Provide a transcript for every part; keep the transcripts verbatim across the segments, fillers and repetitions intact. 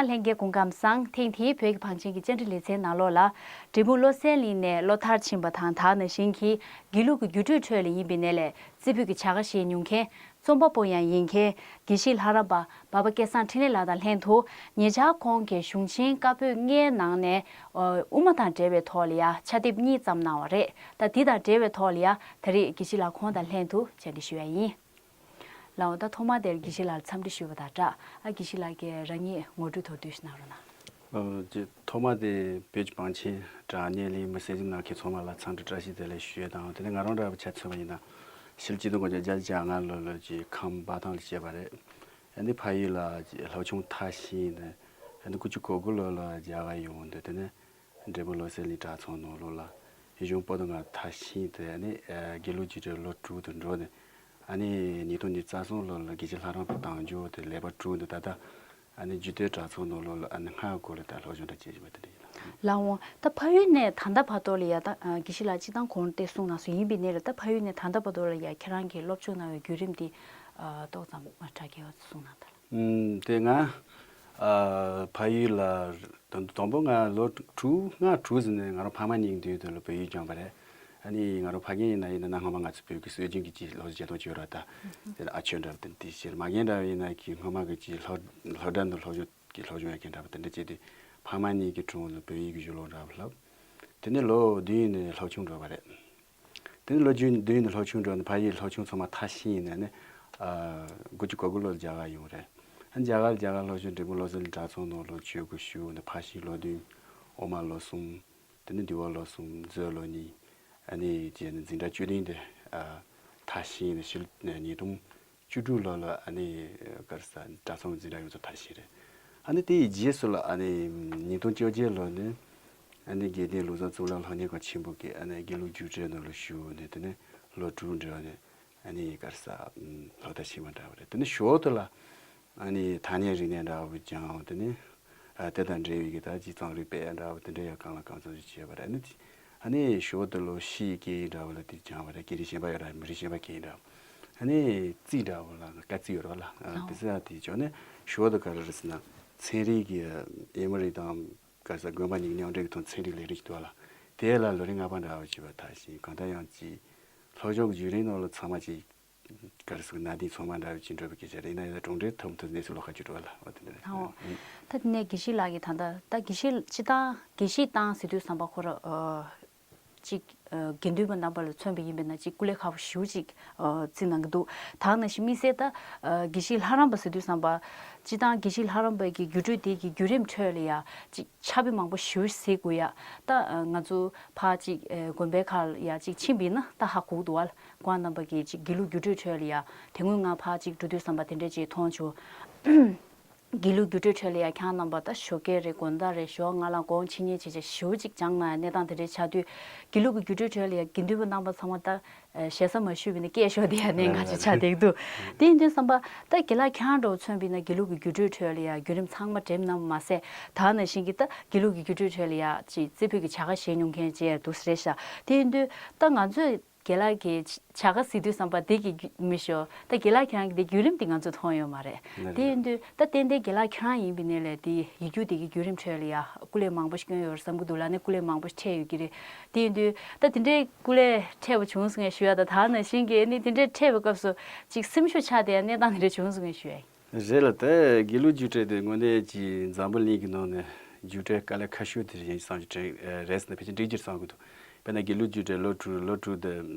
ལྷན་རྒྱས་སྐུ་ཁམས་བཟང་། ཐེངས་འདིའི་བོད་ཀྱི་བང་ཆེན་གྱི་བཅར་འདྲི་ལེ་ཚན་ནང་ལོགས་ལ། འབྲས་སྤུངས་བློ་གསལ་གླིང་ནས་བློ་མཐར་ཕྱིན་པ་དང་དེ་ནང་བཞིན་གྱི་དགེ་ལུགས་ཀྱི་རྒྱུགས་སྤྲོད་ཁྲོད་ལ་ཡིན་པའི་ནས་ལས་རྩེ་ཕུད་ཀྱི་བྱ་དགའ་བཞེས་མྱོང་མཁན། རྩོམ་པ་པོ་ཡང་ཡིན་མཁན་དགེ་བཤེས་ལྷ་རམས་པ་འབའ་པ་སྐལ་བཟང་འཕྲིན་ལས་ལགས་དང་ལྷན་དུ། ཉེ་ཆར་ཁོང་གིས་གཞུང་ཆེན་བཀའ་པོད་ལྔའི་ནང་ནས་ཨ་དབུ་མ་དང་འབྲེལ་བའི་ཐོག་ལ་ཡ་ཕྱག་དེབ་གཉིས་བརྩམས་གནང་བ་རེད། ད་འདི་དང་འབྲེལ་བའི་ཐོག་ལ་ཡ་ད་རེས་དགེ་བཤེས་ལགས་ཁོང་དང་ལྷན་དུ་བཅར་འདྲི་ཞུ་ཡ་ཡིན། ལགས་འོ། ད་ཐོག་མ་དེར་དགེ་བཤེས་ལགས་ལ་འཚམས་འདྲི་ཞུས་པ་དང་སྦྲགས། ཨ་དགེ་བཤེས་ལགས་ཀྱིས་རང་ཉིད་ངོ་སྤྲོད་མདོར་བསྡུས་ཤིག་གནང་རོགས་གནང་། ཨ་ཅེ་ཐོག་མ་དེ་བོད་ཀྱི་བང་ཆེན་དྲ་བརྙན་ལས་མི་སེར་གཟིམ་ནང་གི་ཚང་མ་ལ་འཚམས་འདྲི་བཀྲ་ཤིས་བདེ་ལེགས་ཞུ་ཡས་དང་། དེ་ནས་ང་རང་འདྲ་བོ་ཆ་མཚོན་པ་ཡིན་ན་ཕྱི་ལོ་གཅིག་སྟོང་དགུ་བརྒྱ་བརྒྱད་ཅུ་གྱ་ལྔ་ལོ་ལོ་ཀྱི་ཁམས་འབའ་ཐང་ལ་སྐྱེས་པ་རེད། ཨ་ནི་ཕ་ཡུལ་ལ་སློབ་ཆུང་མཐར་ཕྱིན་ནས་ཨ་ནི་དགུ་བཅུ་གོ་དགུ་ལོ་ལ་རྒྱ་གར་ཡོང་འདུག་དེ་ནས་འབྲས་སྤུངས་བློ་གསལ་གླིང་གྲྭ་ཚང་ནང་ལོགས་ལ་གཞུང་པོ་ཏི་ལྔ་མཐར་ཕྱིན་ཏེ། ཨ་ནི་ཨ་དགེ་ལུགས་རྒྱུགས་སྤྲོད་ལོ་དྲུག་ཏུ་འགྲོ་ནས། ཨ་ནི་ཉིས་སྟོང་ཉི་ཤུ་རྩ་གསུམ་ལོ་ལ་དགེ་བཤེས་ལྷ་རམས་པའི་དམ་བཅའ་དེ་ལེགས་པར་གྲུབ་འདུག་ད་ལྟ་ཨ་ནི་རྒྱུད་སྟོད་གྲྭ་ཚང་ནང་ལོགས་ལ་ཨ་ནི་སྔགས་སྐོར་ལ་ད་སློབ་སྦྱོང་འདྲ་བྱེད་བཞིན་པ་དེ་འདྲ་ཡིན། ལགས་འོང་། ད་ཕ་ཡུལ་ནས་ད་ལྟ་བར་དུ་ལ་ཡ་ད་ཨ་དགེ་བཤེས་ལགས་སྤྱིར་བཏང་གོང་དེ་གསུངས་གནང་སོང་ཡིན་པའི་ནས་ལ། ད་ཕ་ཡུལ་ནས་ད་ལྟ་བར་དུ་ལ་ཡ་ཁྱེད་རང་གིས་སློབ་སྦྱོང་གནང་བའི་བརྒྱུད་རིམ་དེ་ཨ་ཏོག་ཙམ་དྲ་རྒྱའི་འོག་གསུངས་གནང་དང་། ཨུམ། དེ་ང་ཨ་ཕ་ཡུལ་ལ་དང་དང་པོ་ང་ལོ་དྲུག་ལྔ་དྲུག་ཙམ་ནས་ང་རང་ཕ་མ་གཉིས་མདུན་དུ་ལ་བོད་ཡིག་སྦྱངས་པ་རེད། ཨ་ནི་ང་རང་ཕ་རྒན་ཡིན་ན་ཡིན་ན་སྔོན་མ་ང་ཚོ་བོད་ཀྱི་སྲོལ་རྒྱུན་གྱི་ཅིག་སློབ་གསོ་བྱེད་སྟངས་ཅིག་ཡོད་ར། ད་དེ་ལ་ཨ་ཆོས་འདྲ་བ་དེ་དེ་བྱས། མ་རྒན་འདྲ་བ་ཡིན་ན་གི་སྔོན་མ་གི་ཅིག་སློབ་སློབ་གྲྭ་ནང་སློབ་སྦྱོང་གི་སློབ་སྦྱོང་ཡོད་མཁན་འདྲ་བ་དེ་འདྲ་བྱས་ཏེ། ཕ་མ་གཉིས་ཀྱི་དྲུང་ལ་བོད་ཡིག་གི་གཞུང་ལུགས་འདྲ་བ་བསླབ། དེ་ནས་ལོ་བདུན་ནས་སློབ་ཆུང་འགྲོ་བ་རེད། དེ་ནས་ལོ་བདུན་བདུན་ནས་སློབ་ཆུང་འགྲོ་ནས་ཕ་ཡུལ་སློབ་ཆུང་ཚང་མ་མཐར་ཕྱིན་ནས་ནི་ཨ་དགུ་བཅུ་གོ་དགུ་ལོར་རྒྱ་གར་ཡོང་རེད། ཨ་རྒྱ་གར་རྒྱ་གར་སློབ་ཆུང་འབྲས་སྤུངས་བློ་གསལ་གྲྭ་ཚང་ནང་ལོ་ཆོས་སྒོ་ཞུགས་ནས་ཕར་ཕྱིན་ལོ་བདུན། འོག་མ་ལོ་གསུམ། དེ་ནས་འདུལ་བ་ལོ་གསུམ། མཛོད་ལོ་གཉིས། ཨ་ནི་རྗེས་ནས་འཛིན་གྲྭ་བཅུ་བདུན་དེ་ཨ་མཐར་ཕྱིན་ནས་ཕྱི་ལོ་ཉིས་སྟོང་བཅུ་དྲུག་ལོ་ལ་ཨ་ནི་ག་རེ་ཟ་གྲྭ་ཚང་འཛིན་གྲྭ་ཡོངས་རྫོགས་མཐར་ཕྱིན་རེད། ཨ་ནི་དེའི་རྗེས་སུ་ལ་ཨ་ནི་ཉིས་སྟོང་བཅོ་བརྒྱད་ལོ་ནས་ཨ་ནི་དགེ་ལྡན་ལུགས་བཟང་གཙུག་ལག་སློབ་གཉེར་ཁང་ཆེན་པོ་གི་ཨ་ནི་དགེ་ལུགས་རྒྱུགས་སྤྲོད་ནང་ལ་ཞུགས་ནས། དེ་ནས་ལོ་དྲུག་འགྲོ་ནས་ཨ་ནི་ག་རེ་ཟ་སློབ་མཐར་ཕྱིན་པ་འདྲ་བ་རེད། དེ་ནས་ཞོར་དུ་ལ་ཨ་ནི་ཐ་སྙད་རིག་གནས་འདྲ་བོ་སྦྱངས། དེ་ནས་ཨ་དེ་དང་འབྲེལ་བའི་གི་ད་ཅིག་རྩོམ་རིག་སྤེལ་ཡ་འདྲ་བོ་དེ་འདྲ་ཡང་གང་ལ་གང་འཚམ་ཞིག་བྱས་པ་རེད། ཨ་ནི་ཨ་ནི་ཞོར་དུ་ལོ་ཕྱིའི་སྐད་ཡིག་འདྲ་བོ་ལ་དེ་སྦྱངས་པ་རེད། སྐད་རིགས་གཞན་པ་ཡོད་ར། མི་རིགས་གཞན་པ་སྐད་ཡིག་འདྲ་བོ། ཨ་ནི་རྩིས་འདྲ་བོ་ལ་སྐར་རྩིས་ཡོད་ར་ལ། ཨ་དེ་ཚོ་ཡང་དེ་ཅོ་ནས་ཞོར་དུ་ག་རེ་རེད་ཟེར་ན་ཚན་རིག་གི་ཨེ་མོ་རི་དང་ག་རེ་ཟ་དགོན་པ་གཉིས་མཉམ་འབྲེལ་གྱི་ཐོག་ཚན་རིག་ལས་རིགས་ཤིག་འདུག་ལ། དེ་ལ་ལོ་རེ་ལྔ་པ་འདྲ་བོ་བྱས་པ་མཐར་ཕྱིན། གང་ལྟར་ཡང་ཅིག་སློབ་སྦྱོང་གི་བརྒྱུད་རིམ་ནང་ལ་ཚང་མ་ཅིག་ག་རེ་ཟེར་ན་དེ་ཚང་མ་འདྲ་བའི་ཅིག་འགྲོ་བའི་སྐད་ཆ་རེད། ཡིན་ན་ཡང་གྲུབ་འབྲས་ཐོབ་ཐུབ་གནས་ཚུལ་ལོགས་ཁ་ཅིག་འགྲོ་བ་ལ་འོ་དེ་འདྲ་རེད། ཨོ། ཨང་། ད་དེ་ནས་དགེ་བཤེས་ལགས་ཀྱིས་ད་ལྟ་ད་དགེ་བཤེས་སྤྱིར་བཏང་དགེ་བཤེས་བཏང་ཟེར་དུས་ཙམ་པ་ཁོ་ར་ཨ་ཅིག་ཨ་དགེ་འདུན་པ་རྣམ་པ་ལ་མཚོན་པ་ཡིན་པ་ན་ཅིག་སྐུ་ལས་ཁག་པོ་ཞེ་པོ་ཅིག་ཨ་བརྩི་གནང་གི་འདུག་ད་ག་ནང་བཞིན་དམིགས་བསལ་ད་ཨ་དགེ་བཤེས་ལྷ་རམས་པ་ཟེར་དུས་ཙམ་པ་སྤྱིར་བཏང་དགེ་བཤེས་ལྷ་རམས་པ་གི་རྒྱུགས་སྤྲོད་དེ་གི་བརྒྱུད་རིམ་ཁྲོད་ལ་ཡ་ཅིག་ཕྱག་དཔེ་མང་པོ་ཞེ་པོ་གཟིགས་དགོས་ཡ། ད་ཨ་ང་ཚོ་ཕར་ཅིག་ཨ་དགོན་པའི་ཁག་ལ་ཡ་ཅིག་ཕྱིན་པ་ཡིན་ན་ད་ཧ་གོ་གི་འདུག་བ། ཁོང་རྣམ་པ་གིས་ཅིག་དགེ་ལུགས་རྒྱུགས་སྤྲོད་ཁྲོད་ལ་ཡ་དེ་སྔོན་ང་ཕར་ཅིག་འགྲོ་དུས་ཙམ་པ་དེ་འདྲས་ཅིག་མཐོང་བྱུང་། དགེ་ལུགས་རྒྱུགས་སྤྲོད་ཁྲོད་ལ་ཡ་ཁྱེད་རྣམ་པ་ད་ཞོགས་ཀས་རེད། དགོང་དག་རེད། ཞོགས་སྔ་ལངས་དགོང་ཕྱི་ཉལ་བྱས་བྱས་ཞེ་པོ་ཅིག་སྦྱངས་གནང་ཡ་གནས་སྟངས་དེ་འདྲས་ཆགས་དུས་དགེ་ལུགས་ཀྱི་རྒྱུགས་སྤྲོད་ཁྲོད་ལ་ཡ་དགེ་འདུན་པ་རྣམ་པ་ཚང་མ་ད་ཨ་ཞེ་ས་མ་ཞུས་པ་ཡིན་ན་སྐད་ཤོར་བསྡད་ཡ་གནས་ལགས་ལགས་ཆགས་བསྡད་འདུག་དེ་ཡིན་དུས་ཙམ་པ་ད་དགེ་ལགས་ཁྱེད་རང་འདྲ་བོ་མཚོན་པ་ཡིན་ན་དགེ་ལུགས་ཀྱི་རྒྱུགས་སྤྲོད་ཁྲོད་ལ་ཡ་བརྒྱུད་རིམ་ཚང་མ་འགྲིམ་གནང་བ་མ་ཟད། ད་ག་ནང་བཞིན་གྱི་ད་དགེ་ལུགས་ཀྱི་རྒྱུགས་སྤྲོད་ཁྲོད་ལ་ཡ་ཅིག་རྩེ་ཕུད་ཀྱི་བྱ་དགའ་བཞེས་མྱོང་མཁན་ཅིག་འདུག་ས་རེད་ཤག་དེ་ཡིན་དུས་ད་ང་ཚོས་དགེ་ལགས་ཀྱི་བྱ་དགའ་ཟེར་དུས་ཙམ་པ་དེ་གི་མི་ཤོ་ད་དགེ་ལགས་ཁྱེད་རང་གི་དེ་བརྒྱུད་རིམ་དེ་ང་ཚོས་མཐོང་ཡོད་མ་རེད། ལགས་དེ་ཡིན་དུས་ད་ཏན་ཏན་དགེ་ལགས་ཁྱེད་རང་ཡིན་པའི་ནས་ལས་དེ་ཡིག་རྒྱུགས་དེ་གི་བརྒྱུད་རིམ་ཁྲོད་ལ་ཡ་སྐུ་ལས་མང་པོ་ཞིག་བསྐྱོན་ཡོད་རེད་བསམ་གྱི་འདུག་ལ། ནས་སྐུ་ལས་མང་པོ་ཞིག་འཕྲད་ཡོད་ཀྱི་རེད། དེ་ཡིན་དུས་ད་དེ་འདྲའི་སྐུ་ལས་འཕྲད་པ་བྱུང་སོང་ངས་ཞུ་ཡ། ད་ད་ནང་བཞིན་གྱི་ནི་དེ་འདྲའི་འཕྲད་པའི་སྐབས་སུ་ཅིག་སེམས་ཤུགས་ཆག་བསྡད་ཡ་གནས་སྟངས་དེ་འདྲ་བྱུང་སོང་ངས་ཞུ་ཡ་ཡིན། རེད་ལ། ད་དགེ་ལུགས་རྒྱུགས་སྤྲོད་དེ་དངོས་གནས་ཀྱི་འཛམ་བུ་གླིང་གི་ནང་ནས་རྒྱུགས་སྤྲོད་དཀའ་ལས་ཁག་ཤོས་དེ་ཡིན་བསམ་གྱི་དྲན་རེད་ཟེར་ན་ཕལ་ཆེར་འགྲིག་གི་རེད་བསམ་གྱི་འདུག་དཔེར་ན་དགེ་ལུགས་རྒྱུགས་སྤྲོད་ལོ་དྲུག་ལོ་དྲུག་དེ་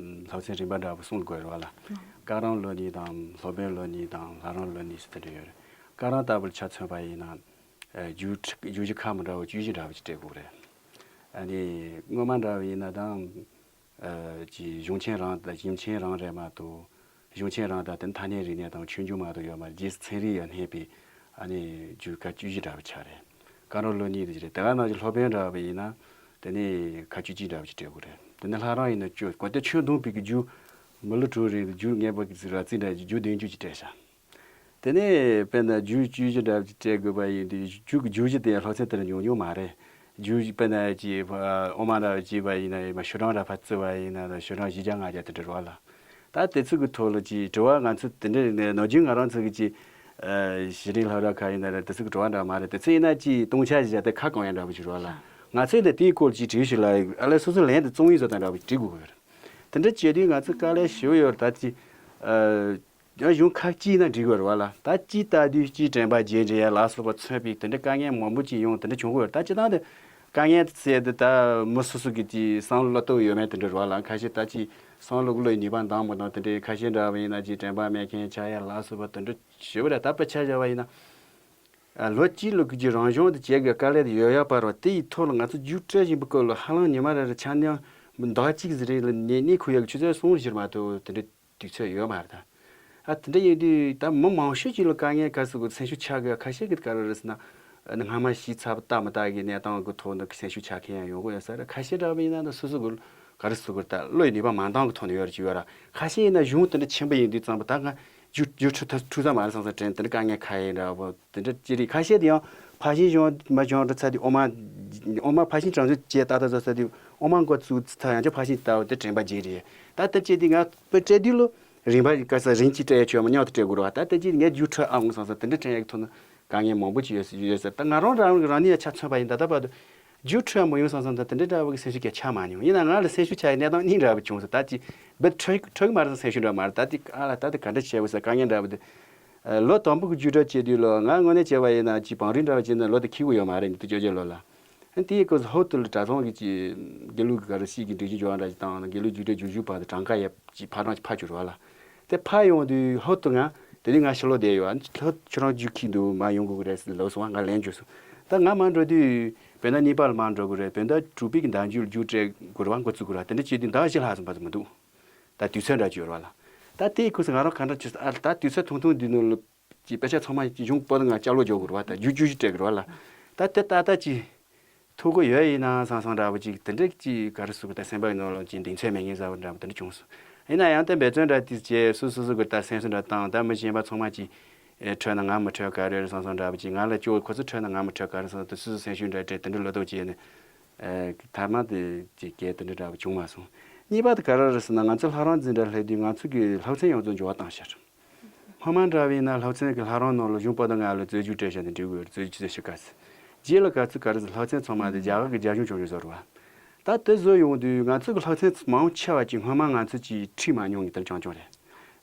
སློབ་ཚན་རིམ་པ་འདྲ་པོ་གསུམ་དགོས་རེད་བ་ལ། བཀའ་རམས་ལོ་གཉིས་དང་སློབ་དཔོན་ལོ་གཉིས་དང་ལྷ་རམས་ལོ་གཉིས་ཟེར་དེ་འདྲ་ཡོད་རེད། བཀའ་རམས་ལྟ་བུར་ཆ་མཚོན་པ་ཡིན་ན་རྒྱུགས་རྒྱུགས་གཞི་ཁག་མི་འདྲ་བ་བཅུ་བཞི་འདྲ་པོ་ཅིག་སྤྲད་དགོས་རེད། ཨ་ནི་སྔོན་མ་འདྲ་བ་ཡིན་ན་དང་། ཨ་ཅིག་གཞུང་ཆེན་རང་དང་གཞུང་ཆེན་རང་རེད་མ་གཏོགས། གཞུང་ཆེན་རང་དང་དེ་ཐ་སྙད་རིག་གནས་དང་ཆོས་འབྱུང་མ་གཏོགས་ཡོད་མ་རེད། རྗེས་སུ་ཚན་རིག་ཡང་སྣེ་པའི་ཨ་ནི་རྒྱུགས་ཁག་བཅུ་བཞི་འདྲ་བ་ཆགས་རེད། བཀའ་རམས་ལོ་གཉིས་དེ་རེད། དེ་ག་ནང་བཞིན་སློབ་དཔོན་འདྲ་བ་ཡིན་ན་དེ་ནི་ཁག་བཅུ་གཅིག་འདྲ་བ་ཅིག་སྤྲད་དགོས་རེད། དེ་ནི་ལྷ་རམས་ཡིན་ན་བཅུ་གོ་དེ་ཆོས་འདོན་པའི་གི་རྒྱུགས་མི་ལོ་དྲུག་རིང་རྒྱུགས་ངེས་པར་གྱི་ཟིག་ར་རྩིས་འདྲ་རྒྱུགས་བདུན་ཅུ་ཅིག་སྤྲད་ཤག་དེ་ནས་དཔེར་ན་རྒྱུགས་བཅུ་བཞི་འདྲ་བ་ཅིག་སྤྲད་དགོས་པ་ཡིན་དུས་རྒྱུགས་ཀྱི་རྒྱུགས་གཞི་དེ་སློབ་ཚན་དེར་ཉུང་ཉུང་མ་རེད། རྒྱུགས་དཔེར་ན་ཅིག་ཨོ་མ་འདྲ་བ་ཅིག་པ་ཡིན་ན་ཡིན་པ་ཤོག་གྲངས་འདྲ་ཕར་བརྩི་བ་ཡིན་ན་ཤོག་གྲངས་བཞི་བརྒྱ་ལྔ་བརྒྱ་དེ་འདྲ་རེད་བ་ལ། ད་དེ་ཚོ་གི་ཐོག་ལ་ཅིག་དྲི་བ་ང་ཚོ་དེ་འདྲ་ནས་ནམ་རྒྱུན་ང་རང་ཚོ་གི་ཅིག་ ཨ་གཞི་རིམ་སློབ་གྲྭ་ཁག་ཡིན་ན་རེད། དེ་ཚོ་གི་བྲོ་བ་འདྲ་མ་རེད། དེ་ཚོ་ཡིན་ན་ཅིག་སྟོང་ཆ་ཞིག་བཞག་སྟེ་ཁ་གང་ཡང་འདྲ་པོ་ཅིག་རེད་བ་ལ། ང་ཚོས་ད་དེའི་སྐོར་ཅིག་བྲིས་ཞིག་ལ་ཨ་ལས་སོ་སོ་ལན་དེ་བཙོང་ཡིན་བཟོ་དང་འདྲ་པོ་ཅིག་བྲིས་དགོས་ཀྱི་ཡོད་རེད། དེ་འདྲ་བྱེད་དུས་ང་ཚོ་དཀའ་ལས་ཞེ་པོ་ཡོད་རེད། ད་ཅིག་ཨ་ཡང་གཞུང་ཁག་ཅིག་ཡིན་ན་འགྲིག་གི་ཡོད་རེད་བ་ལ། ད་ཅིག་ལྟ་དུས་ཅིག་དྲན་པ་བརྗེད་འགྲོ་ཡ་ལ་སོགས་པ་མཚོན་པའི་དེ་འདྲ་དཀའ་ངལ་མང་པོ་ཅིག་ཡོང་། དེ་འདྲ་བྱུང་གི་ཡོད་རེད། ད་སྤྱིར་བཏང་དེ་དཀའ་ངལ་ཟེར་དེ་ད་མི་སོ་སོ་གི་ཅིག་བསམ་བློ་ལྟོས་ཡོད་མེད་དེ་འདྲ་རེད་བ་ལ། ཁ་ཤས་ད་ཅིག་བསམ་བློ་བློའི་ནུས་པ་འདང་མི་འདང་དེ་འདྲའི། ཁ་ཤས་འདྲ་བ་ཡིན་ན་ཅིག་དྲན་པ་མེད་མཁན་ཆགས་ཡ་ལ་སོགས་པ་དེ་འདྲ་ཞེ་པོ་རེད། ད་དཔེ་ཆ་བཞག་པ་ཡིན་ན། ཨ་ལོ་གཅིག་ལོ་གཅིག་གི་རང་གཞུང་དུ་བྱེད་དགོས་དཀའ་ལས་དེ་ཡོད་ཡ་བར་བ་དེ་ཡི་ཐོག་ལ་ང་ཚོ་རྒྱུགས་སྤྲོད་བཞིན་པའི་སྐོར་ལ་ཧ་ལམ་ཉི་མ་རེ་རེ་ཆ་ནས་ཟླ་གཅིག་ཟིན་རེ་ལ་ནས་གནས་ཁུ་ཡག་ཆུ་ཚོད་གསུམ་བཞིར་མ་གཏོགས་དེ་འདྲའི་དུས་ཚོད་ཡོད་མ་རེད་ད། ཨ་དེ་འདྲ་ཡིན་དུས་ད་མི་མང་ཤོས་ཅིག་ལ་དཀའ་ངལ་ག་ཟེར་དགོས། སེམས་ཤུགས་ཆག་དགོས། ཁ་ཤས་ཀྱིས་ག་རེ་རེད་ཟེར་ན། ཨ་ནི་སྔ་མ་ཤི་ཚར་བ་ལྟ་མི་ལྟ་གི་གནས་སྟངས་ཀྱི་ཐོག་ནས་སེམས་ཤུགས་ཆག་མཁན་ཡང་ཡོང་གི་ཡོད་ས་རེད། ཁ་ཤས་འདྲ་བ་ཡིན་ན་ད་སོ་སོ་གི་ག་རེ་ཟེར་དགོས། ད་བློའི་ནུས་པ་མ་འདང་གི་ཐོག་ནས་ཡོད་རེད་ཅིག་ཡོད་ར། ཁ་ཤས་ཡིན་ན་གཞུང་དེ་འདྲ་ཆེན་པོ་ཡིན་དུས་ཙམ་པ་ད་ང་རྒྱུགས་རྒྱུགས་འཕྲོད་ཐུབ་ས་མ་རེད་བསམ་བསམ་དྲན། དེ་འདྲ་དཀའ་ངལ་ཁ་ཡིན་འདྲ་བོ་དེ་འདྲ་ཅི་རེད། ཁ་ཤས་དེ་ཡང་ཕར་ཕྱིན་གཞུང་མ་གཞུང་འགྲོ་ཚར་དུས་འོ་མ་འོ་མ་ཕར་ཕྱིན་གྲངས་ཚོད་བཅས་ཏག་ཏག་བཟོ་ཚར་དུས་འོ་མ་འགོ་བཙུགས་ཚར་ཡང་ཅིག་ཕར་ཕྱིན་ལྟ་བུ་དེ་དྲན་པ་བརྗེད་རེད། ད་དེ་བྱས་དུས་ང་དཔེ་སྤྲད་དུས་ལོ་རིམ་པ་ག་ས་རིམ་གྱིས་སྤྲད་ཡ་ཆོད་མ་མཉམ་དུ་སྤྲད་དགོས་རེད་བ། ད་དེ་ཅིག་ངས་རྒྱུགས་འཕྲོད་ཨ་འོང་བསམ་བསམ་དེ་འདྲ་དྲན་ཡག་ཐོག་ན་དཀའ་ངལ་མང་པོ་ཅིག་ཡོད་ཡོད་ས། ད་ང་རང་རང་རང་ཉིད་ཆ་མཚོན་པ་ཡིན། ད་ལྟ་བར་དུ་རྒྱུགས་འཕྲོད་མ་ཡོང་བསམ་བསམ་ད་དེ་འདྲ་འདྲ་བ་གི་སེམས་ཤུགས་ཀྱང་ཆག་མ་མྱོང་། ཡིན་ན་ང་ལ་སེམས་ཤུགས་ཆག་ཡའི་གནས་སྟངས་གཉིས་འདྲ་བ་བྱུང་སོང་། ད་ཅི་འབུ་འཕྲོད་འཕྲོད་གི་མ་རེད་བསམ། སེམས་ཤུགས་འདྲ་མ་རེད། ད་དེ་ཨ་ལ་ད་དེ་ག་འདྲ་བྱས་བ་ཟེར་དཀའ་ངལ་འདྲ་བ་དེ། ལོ་དང་པོ་གི་རྒྱུགས་འཕྲོད་བྱེད་དུས་ལོ་ང་དངོས་གནས་བྱས་པ་ཡིན་ན་ཅི་བང་རིམ་འདྲ་བ་བྱས་ན་ལོ་དེ་འཁེལ་གི་ཡོད་མ་རེད། ཉིས་སྟོང་བཅོ་བརྒྱད་ལོ་ལ། ཨ་དེའི་སྐབས་སུ་ཧོབ་ཏེ་ལ་གྲྭ་ཚང་གི་ཅི་དགེ་ལུགས་ཀྱི་ག་རེ་སྲིད་ཀྱི་སྒྲིག་གཞི་སྦྱོར་འདྲ་ཞིག་བཏང་ན་དགེ་ལུགས་རྒྱུགས་འཕྲོད་རྒྱུགས་ཞུགས་བར་དུ་གྲངས་ཀ་ཡ་ཅིག་ཕར་གྲངས་ཅིག་ཕར་གྱུར་བ་ལ། དེ་ཕར་ཡོང་དུས་ཧོབ་ཏེ་ང་དེ་དུས་ང་ཕྱི་ལོགས་བསྡད་ཡོད། ཨ་ཁྱོད་རང་རྒྱུགས་འཁེལ་འདུག་མར་ཡོང་དགོས་ཀྱི་རེད་ཟེར་ལབ་སོང་། ང་ལན་བརྒྱབ་སོང་། ད་ང་མར་འགྲོ་དུས་བོད་ཟླ་གཉིས་པ་ལ་མར་འགྲོ་དགོས་རེད། བོད་ཟླ་དྲུག་པའི་གི་ཟླ་མཇུག་ལ་རྒྱུགས་སྤྲད་དགོས་རེད་བ། འགོ་བཙུགས་དགོས་རེད་བ། དེ་འདྲ་བྱེད་དུས་ཟླ་བཞི་ལྷག་ཙམ་བར་དུ་མི་འདུག་ད་དུས་ཚོད་འདྲ་ཅིག་ཡོད་རེད་བ་ལ། ད་དེའི་སྐབས་སུ་ང་རང་ག་འདྲ་བྱེད། ཨ་ད་དུས་ཚོད་ཐུང་ཐུང་འདི་ནང་ལ་ཅིག་དཔེ་ཆ་ཚང་མ་གཞུང་པོ་ཏི་ང་ལྕགས་ལོག་འཇོག་དགོས་རེད་བ། ད་རྒྱུགས་རྒྱུགས་ཤིག་སྤྲད་དགོས་རེད་བ་ལ། ད་དེ་ཏག་ཏག་ཅིག་ཐུག་གི་ཡོད་ཡིན་ན་བསམ་བསམ་འདྲ་པོ་ཅིག་དེ་འདྲ་ཅིག་ག་རེ་ཟེར་དགོས། ད་སེམས་པ་ཡི་ནང་ལ་ཅིག་གདེང་ཚོད་མེད་མཁན་བཟོ་འདྲ་པོ་དེ་འདྲ་བྱུང་སོང་། ཡིན་ན་ཡང་དེ་འབད་བརྩོན་འདྲ་དེ་བྱས་སོ་སོ་སོ་གི་ད་སེམས་གསོ་འདྲ་བཏང་། ད་མི་གཞན་པ་ཚང་མ་ཅིག་ཨེ་འཕྲོད་ན་ང་མི་འཕྲོད་ག་རེ་རེད་བསམ་བསམ་འདྲ་པོ་ཅིག་ང་ལ་སྐྱོ་ཁོ་ཚོ་འཕྲོད་ན་ང་མི་འཕྲོད་ག་རེ་བསམ། དེ་སོ་སོ་སེམས་ཤུགས་འདྲ་སྤྲད་དེ་འདྲ་ལོ་ཏོག་བྱས་ནས་ཨེ་མཐའ་མ་དེ་ཅིག་གལ་དེ་འདྲ་འདྲ་པོ་བྱུང་མ་སོང་། གཉིས་པ་དེ་ག་རེ་རེད་ཟེར་ན་ང་ཚོ་ལྷ་རམས་འཛིན་གྲྭ་སླེབས་དུས་ང་ཚོ་གི་སློབ་ཚན་ཡོངས་རྫོགས་འགྱུར་བ་བཏང་ཤག་སྔོན་མ་འདྲ་བ་ཡིན་ན་སློབ་ཚན་གྱི་ལྷ་རམས་ནང་ལ་གཞུང་པོ་ཏི་ང་ལ་རྩོད་རྒྱུགས་སྤྲད་བཞག་ནས་འགྲིག་གི་རེད། རྩོད་རྒྱུགས་ཆུ་ཚོད་བཞི་སྐབས་སུ། རྗེས་ལ་ག་ཚོད་ག་རེ་ཟེར་སློབ་ཚན་ཚང་མ་དེ་རྒྱ་གར་གྱི་རྒྱ་གཞུང་སྦྱོང་བརྡར་བཟོ་རེད་བ། ད་དེ་བཟོ་ཡོང་དུས་ང་ཚོ་གི་སློབ་ཚན་མང་ཆེ་བ་ཅིག་སྔོན་མ་ང་ཚོ་ཅིག་ཁྲིད་མ་མྱོང་གི་དེ་རྐྱང་རྐྱང་རེད།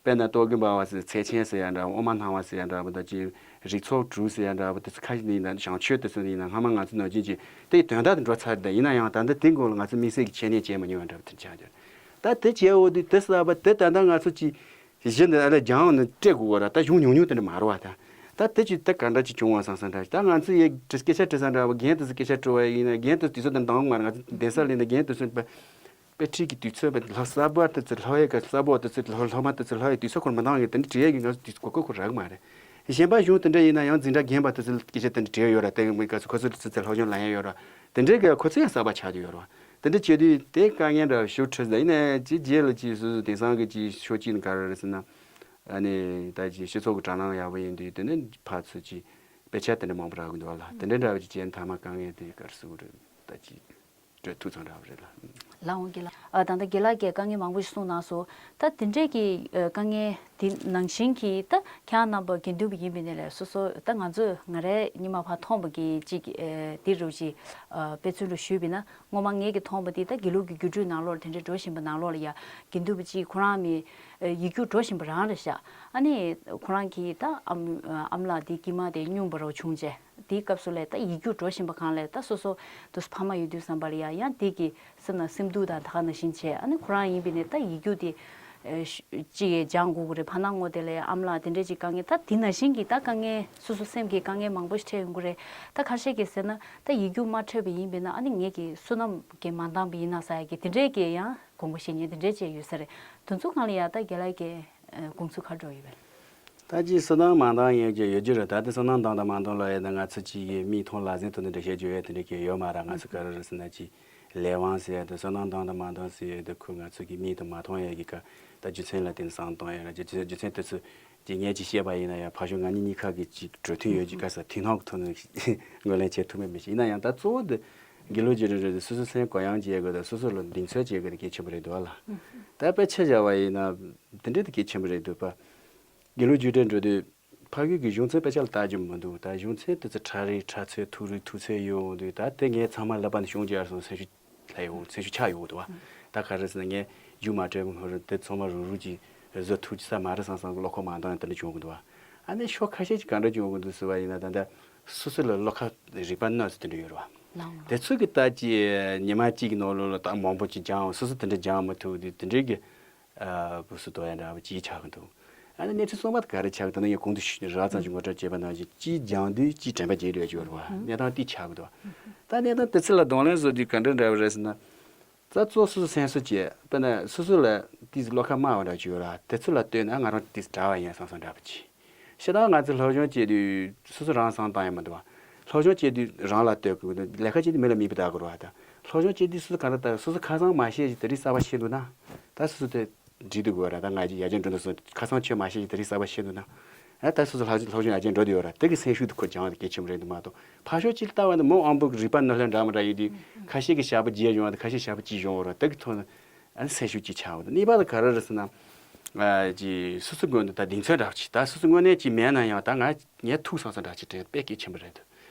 དཔེར་ན་རྟོག་གེ་འབར་བ་ཟེར། ཚེ་ཆེན་ཟེར་ཡ་འདྲ་བ། དབུ་མ་སྣང་བ་ཟེར་ཡ་འདྲ་བ། ད་ཅིག་རིགས་ཚོགས་དྲུག་ཟེར་ཡ་འདྲ་བ། དེ་ཚོ་ཁ་ཤས་ནི་ཡིན་ན་བྱང་ཆོས་དེ་ཚོ་ནི་ཡིན་ན་སྔོན་མ་ང་ཚོ་ནང་བཞིན་གྱི་དེའི་དོན་དག་དེ་འགྲོ་ཚར་ད། ཡིན་ན་ཡང་ད་ལྟ་དེ་སྐོར་ལ་ང་ཚོ་དམིགས་བསལ་གྱི་འཆད་ཉན་བྱས་མ་མྱོང་བ་འདྲ་བ་དེ་ཆགས་ཀྱི་རེད། ད་དེ་བྱས་འོ་དུས་དེ་གསར་པ་དེ་ད་ལྟ་ང་ཚོ་ཅིག་གཞི་འདི་ཨ་ལས་རྒྱང་ནས་སྤྲད་དགོས་པ་ར། ད་གཞུང་ཉུང་ཉུང་དེ་འདྲ་མ་རེད་བ། ད་ད་དེ་ཅིག་ད་ག་འདྲ་ཅིག་བྱུང་བ་བསམ་བསམ་འདྲ། ད་ང་ཚོ་ཡི་སྐད་ཆ་དྲི་ས་འདྲ་བ། རྒན་དེ་ཚོ་སྐད་ཆ་དྲི་བ་ཡིན་ན་རྒན་དེ་ཚོ་དུས་ཚོད་དང་འདང་མ་རེད། ང་ཚོ་གདན་ས་སླེབས་ནས་རྒན་དེ་ཚོ་དཔེ་ཁྲིད་ཀྱི་དུས་ཚོད་དཔེ་ལྷག་གསར་པ་དེ་ཚོ་ལྷག་ཡས་ཀྱི་གསར་པ་དེ་ཚོ་ལྷག་སློབ་མ་དེ་ཚོ་ལྷག་ཡས་དུས་ཚོད་ཁོར་མི་འདང་གི། དེ་འདྲ་དྲི་ཡས་ཀྱི་ང་ཚོ་དུས་གོ་སྐབས་ཁོ་རག་གི་མ་རེད། གཞན་པ་གཞུང་དེ་འདྲ་ཡིན་ན་ཡང་འཛིན་གྲྭ་རྒན་པ་དེ་ཚོ་སྐད་ཆ་དེ་འདྲ་དྲི་ཡས་ཡོད་ར། དེ་མི་ག་ཚོད་ཁོ་ཚོ་དེ་ཚོ་སློབ་སྦྱོང་ལེན་ཡས་ཡོད་ར། དེ་འདྲའི་གི་ཁོ་ཚོ་ཡང་གསར་པ་ཆགས་ཀྱི་ཡོད་ར། དེ་འདྲ་བྱེད་དུས་དེ་དཀའ་ངལ་འདྲ་ཞེ་པོ་འཕྲད་ཟེར། ཡིན་ནའི་ཅིག་རྗེས་ལ་ཅིག་སོ་སོ་དེང་སང་གི་ཅིག་ཕྱོགས་གཅིག་ནས་ག་རེ་རེད་ཟེར་ན། ཨ་ནི་ད་ཅིག་སྤྱི་ཚོགས་ཀྱི་དྲ་སྣང་ཡག་པོ་ཡིན་དུས་དེ་ནས་ཕར་ཚུར་ཅིག་དཔེ་ཆ་དེ་འདྲ་མང་པོ་རག་གི་འདུག་བ་ལ། དེ་འདྲ་འདྲ་བ་ཅིག་བྱས་ན་མཐའ་མ་དཀའ་ངལ་དེ་ག་རེ་ཟེར་དགོས་རེད། ད་ཅིག་སྤྲོད་ཐུབ་ཚང་འདྲ་བ་རེད་ལ། ལགས་འོང་། རྒན་ལགས། ཨ་ད་ལྟ་རྒན་ལགས་ཀྱིས་དཀའ་ངལ་མང་པོ་ཞིག་གསུངས་གནང་སོང་། ད་དེ་འདྲས་ཀྱི་ཨ་དཀའ་ངལ་དེ་ནང་བཞིན་གྱི་ད་ཁྱེད་རྣམ་པ་དགེ་འདུན་པ་ཡིན་པའི་ནས་ལས་སོ་སོ་ད་ང་ཚོས་ང་རའི་སྔོན་མ་ཕར་མཐོང་བ་གི་ཅིག་ཨ་དེ་རུ་ཅིག་ཨ་དཔེ་མཚོན་དུ་ཞུས་པ་ཡིན་ན། སྔོན་མ་ངེད་ཀྱིས་མཐོང་བ་དེ་ད་དགེ་ལུགས་ཀྱི་རྒྱུགས་སྤྲོད་ནང་ལོགས་ལ་དེ་འདྲའི་འགྲོ་བཞིན་པ་ནང་ལོགས་ལ་ཡ་དགེ་འདུན་པ་གཅིག་ཁོ་རང་མི་ཡིག་རྒྱུགས་འགྲོ་བཞིན་པ་རང་རེད་ཤག་ཨ་ནི་ཁོ་རང་གིས་ད་ཨ་མ་ཨ་མ་ལགས་དེ་དཀྱིལ་མ་དེ་སྙུང་པ་རོ་བྱུང་རྗེས་དེའི་སྐབས་སུ་ལས་ད་ཡིག་རྒྱུགས་འགྲོ་བཞིན་པ་གང་ལས་ད་སོ་སོ་དུ་ཕ་མ་ཡོད་དུས་བསམ་པ་ལ་ཡ་ཡང་དེ་གི་སེམས་ན་སེམས་སྡུག་དང་ད་ག་ནང་བཞིན་བྱས། ཨ་ནི་ཁོ་རང་ཡིན་པའི་ནས་ད་ཡིག་རྒྱུགས་དེ་ཨེ་ཤ་ཅིག་སྦྱང་དགོས་ཀྱི་རེད། ཕ་ནང་ངོ་དེ་ལས་ཨ་མ་ལགས་དེ་འདྲས་ཅིག་དཀའ་ངལ་ད་དེ་ནང་བཞིན་གྱི་ད་དཀའ་ངལ་སོ་སོ་སེམས་ཀྱི་དཀའ་ངལ་མང་པོ་ཞིག་འཕྲད་ཡོང་གི་རེད། ད་ཁ་ཤས་ཀྱིས་ཟེར་ན་ད་ཡིག་རྒྱུགས་མ་འཕྲོད་པ་ཡིན་པས་ན་ཨ་ནི་ངེད་ཀྱི་བསོད་ནམས་ཀྱིས་མ་འདང་པ་ཡིན་ན་ཟེར་ཡ་གི་དེ་འདྲས་ཀྱི་ཡང་དགོངས་པ་བཞེས་མཁན་དེ་འདྲས་ཅིག་ཡོད་ས་རེད། དེ་ཚོ་སྒང་ལ་ཡ་ད་རྒན་ལགས་ཀྱི་ཨེ་དགོངས་ཚུལ་ག་འདྲ་ཡོད་པས། ད་ཅིག་བསོད་ནམས་མ་འདང་ཡོད་ཀྱི་ཡོད་ཀྱི་རེད། ད་དེ་བསོད་ནམས་འདང་དང་མ་འདང་ལ་ཡ་ད་ང་ཚོ་ཅིག་གི་མིག་མཐོང་ལག་ཟིན་ཐོག་ནས་འགྲེལ་བཤད་བརྗོད་ཡ་དེ་འདྲས་ཀྱི་ཡོད་མ་རེད། ང་ཚོ་ག་རེ་རེད་ཟེར་ན་ཅིག་ལས་དབང་ཟེར་ཡ་དེ་བསོད་ནམས་འདང་དང་མ་འདང་ཟེར་ཡ་དེ་ཁོ་ང་ཚོ་གི་མིག་དང་མ་མཐོང་ཡ་གི་ཀ་ད་རྒྱུ་མཚན་ལ་བརྟེན་ནས་བསམ་བཏང་ཡ་ར། རྒྱུ་རྒྱུ་མཚན་དེ་ཚོ་ཅིག་ངས་ཅིག་བཤད་པ་ཡིན་ན་ཡང་ཕར་ཕྱོགས་ང་གཉིས་གཉིས་ཀ་གི་ཅིག་གྲོས་མཐུན་ཡོད་ཀྱི་ཀ་ས་མཐུན་སྣང་གི་ཐོག་ནས་ངོས་ལེན་བྱེད་ཐུབ་མེད་མི་ཤེས། ཡིན་ན་ཡང་ད་གཙོ་བོ་འདི་དགེ་ལུགས་རྒྱུགས་སྤྲོད་འགྲོ་དུས་སོ་སོའི་སེམས་གུ་ཡངས་བྱེད་དགོས་དང་སོ་སོ་ལ་གདེང་ཚོད་བྱེད་དགོས་དེ་གལ་ཆེན་པོ་རེད་འདུག་ཨ་ལ། ད་དཔེ་ཆ་བཞག་པ་ཡིན་ན་དེ་འདྲ་དེ་གལ་ཆེན་པོ་རེད་འདུག་པ། དགེ་ལུགས་རྒྱུགས་སྤྲོད་འགྲོ་དུས་ ཕ་གི་གི་གཞུང་ཚན་དཔེ་ཆ་ལ་ལྟ་རྒྱུ་མི་འདུག་ད་གཞུང་ཚན་དེ་ཚོ་ཕྲ་རིགས་ཕྲ་ཚད་ཐུག་རིགས་ཐུག་ཚད་ཡོད་འདུག་ད་དེ་ངས་ཚང་མ་ལབ་པ་ནི་གཞུང་རྒྱལ་སོང་སེམས་ཤུགས་ལྷག་ཡོང་སེམས་ཤུགས་ཆག་ཡོང་འདུག་བ། ད་ག་རེ་ཟེར་ན་ངས་རྒྱུ་མ་སྤྲད་མི་ཧོར་དེ་ཚང་མ་རུག་རུག་ཅིག་བཟོ་ཐུབ་ཀྱི་ས་མ་རེད་བསམ་བསམ་གི་བློ་ཁོག་མ་འདང་ཡང་དེ་འདྲ་བྱུང་གི་འདུག་བ། ཨ་ནི་ཤོག་ཁ་ཤས་ཀྱིས་ག་འདྲ་བྱུང་གི་འདུག་ཟེར་བ་ཡིན་ན་ད་ལྟ་སོ་སོ་ལ་བློ་ཁ་རིག་པ་གནོད་ཟེར་དེ་འདྲ་ཡོད་རེད་བ། ལའང་དེ་ཚོ་གི་ད་ཅི་ཉི་མ་གཅིག་གི་ནང་ལོགས་ལ་ད་མང་པོ་ཅིག་སྦྱང་སོ་སོ་དེ་འདྲ་སྦྱང་མི་ཐུབ་དུས་དེ་འདྲའི་གི་ཨ་བུ་སུ་དོ་ཡ་འདྲ་བ་ཅིག་ཆགས་གི་འདུག་ཨ་ནི་གནས་ཚུལ་གསར་པ་དེ་ག་རེ་ཆགས་གི་འདུག་ན་ངས་གོང་དུ་ཞུ་རགས་ཙམ་ཞིག་ངོ་སྤྲོད་བྱས་པ་ནང་བཞིན་གཅིག་སྦྱང་དུས་གཅིག་དྲན་པ་བརྗེད་འགྲོ་ཡ་ཅིག་ཡོད་རེད་བ། གནས་སྟངས་དེ་ཆགས་གི་འདུག་ད་གནས་སྟངས་དེ་ཚོ་ལ་གདོང་ལེན་བཟོ་དུས་ག་འདྲ་འདྲ་བ་རེད་ཟེར་ན། རྩ་གཙོ་སོ་སོ་སེམས་གསོ་བྱེད་དཔེར་ན་སོ་སོ་ལ་ཏིས་བློ་ཁ་དམའ་བ་འདྲ་ཅིག་ཡོད་ར་དེ་ཚོ་ལ་ལྟོས་ན་ང་རང་ཏིས་དྲག་པ་ཡིན་བསམ་བསམ་འདྲ་པོ་ཅིག་ཤི་ད་ང་ཚོ་སློབ་སྦྱོང་བྱེད་དུས་སོ་སོ་རང་བསམ་བཏང་ཡ་མི་འདུག་བ། སློབ་སྦྱོང་བྱེད་དུས་རང་ལ་ལྟོས་དགོས་འདུག་ལས་ཀ་བྱེད་དུས་མི་ལ་མིད་པ་བཏང་དགོས་ར་བ་ད། སློབ་སྦྱོང་བྱེད་དུས་སོ་སོ་ག་འདྲ་ལྟ་སོ་སོ་ཁ་སང་མ་ཤེས་ཀྱི་དེ་རིང་གསར་པ་ཤེས་འདུག་ན། ད་སོ་སོ་དེ་འགྲིག་འདུག་དགོས་ར་ད་ང་ཡ་རྒྱལ་འགྲོ་འདུག་སོང་ཁ་སང་ཆོས་མ་ཤེས་ཀྱི་དེ་རིང་གསར་པ་ཤེས་འདུག་ན། ཨ་ད་སོ་སོ་སློབ་སྦྱོང་ཡ་རྒྱལ་འགྲོ་དུ་ཡོད་ར་དེ་གི་སེམས་ཤུགས་དེ་ཁོ་སྦྱང་བ་དེ་གལ་ཆེན་པོ་རེད་འདུག་མ་གཏོགས་ཕར་ཕྱོགས་གཅིག་ལ་ལྟ་བ་ནི་མོ་ཨང་པོ་གི་རིག་པ་ནོར་ལྷན་འདྲ་མི་འདྲ་ཡིན་དུས་ཁ་ཤས་ཀྱི་ཞག་པོ་རྗེས་ཡོང་བ་དང་ཁ་ཤས་ཞག་པོ་གཅིག་ཡོང་བ་ར་དེ་གི་ཐོག་ནས་ཨ་ནི་སེམས་ཤུགས་གཅིག་ཆག་འོང་དུས་གཉིས་པ་དེ་ག་རེ་རེད་ཟེར་ན། ཨ་ཅི་སོ་སོ་སྒོ་ནས་ད་གདེང་ཚོད་འདྲ་བ་ཅིག་ད་སོ་སོ་དངོས་གནས་ཅིག་མེད་ན་ཡང་ད་ང་ངས་ཐུག་སོང་ས་འདྲ་ཅིག་དྲན་དཔེ་གལ་ཆེན་པོ་རེད་འདུག་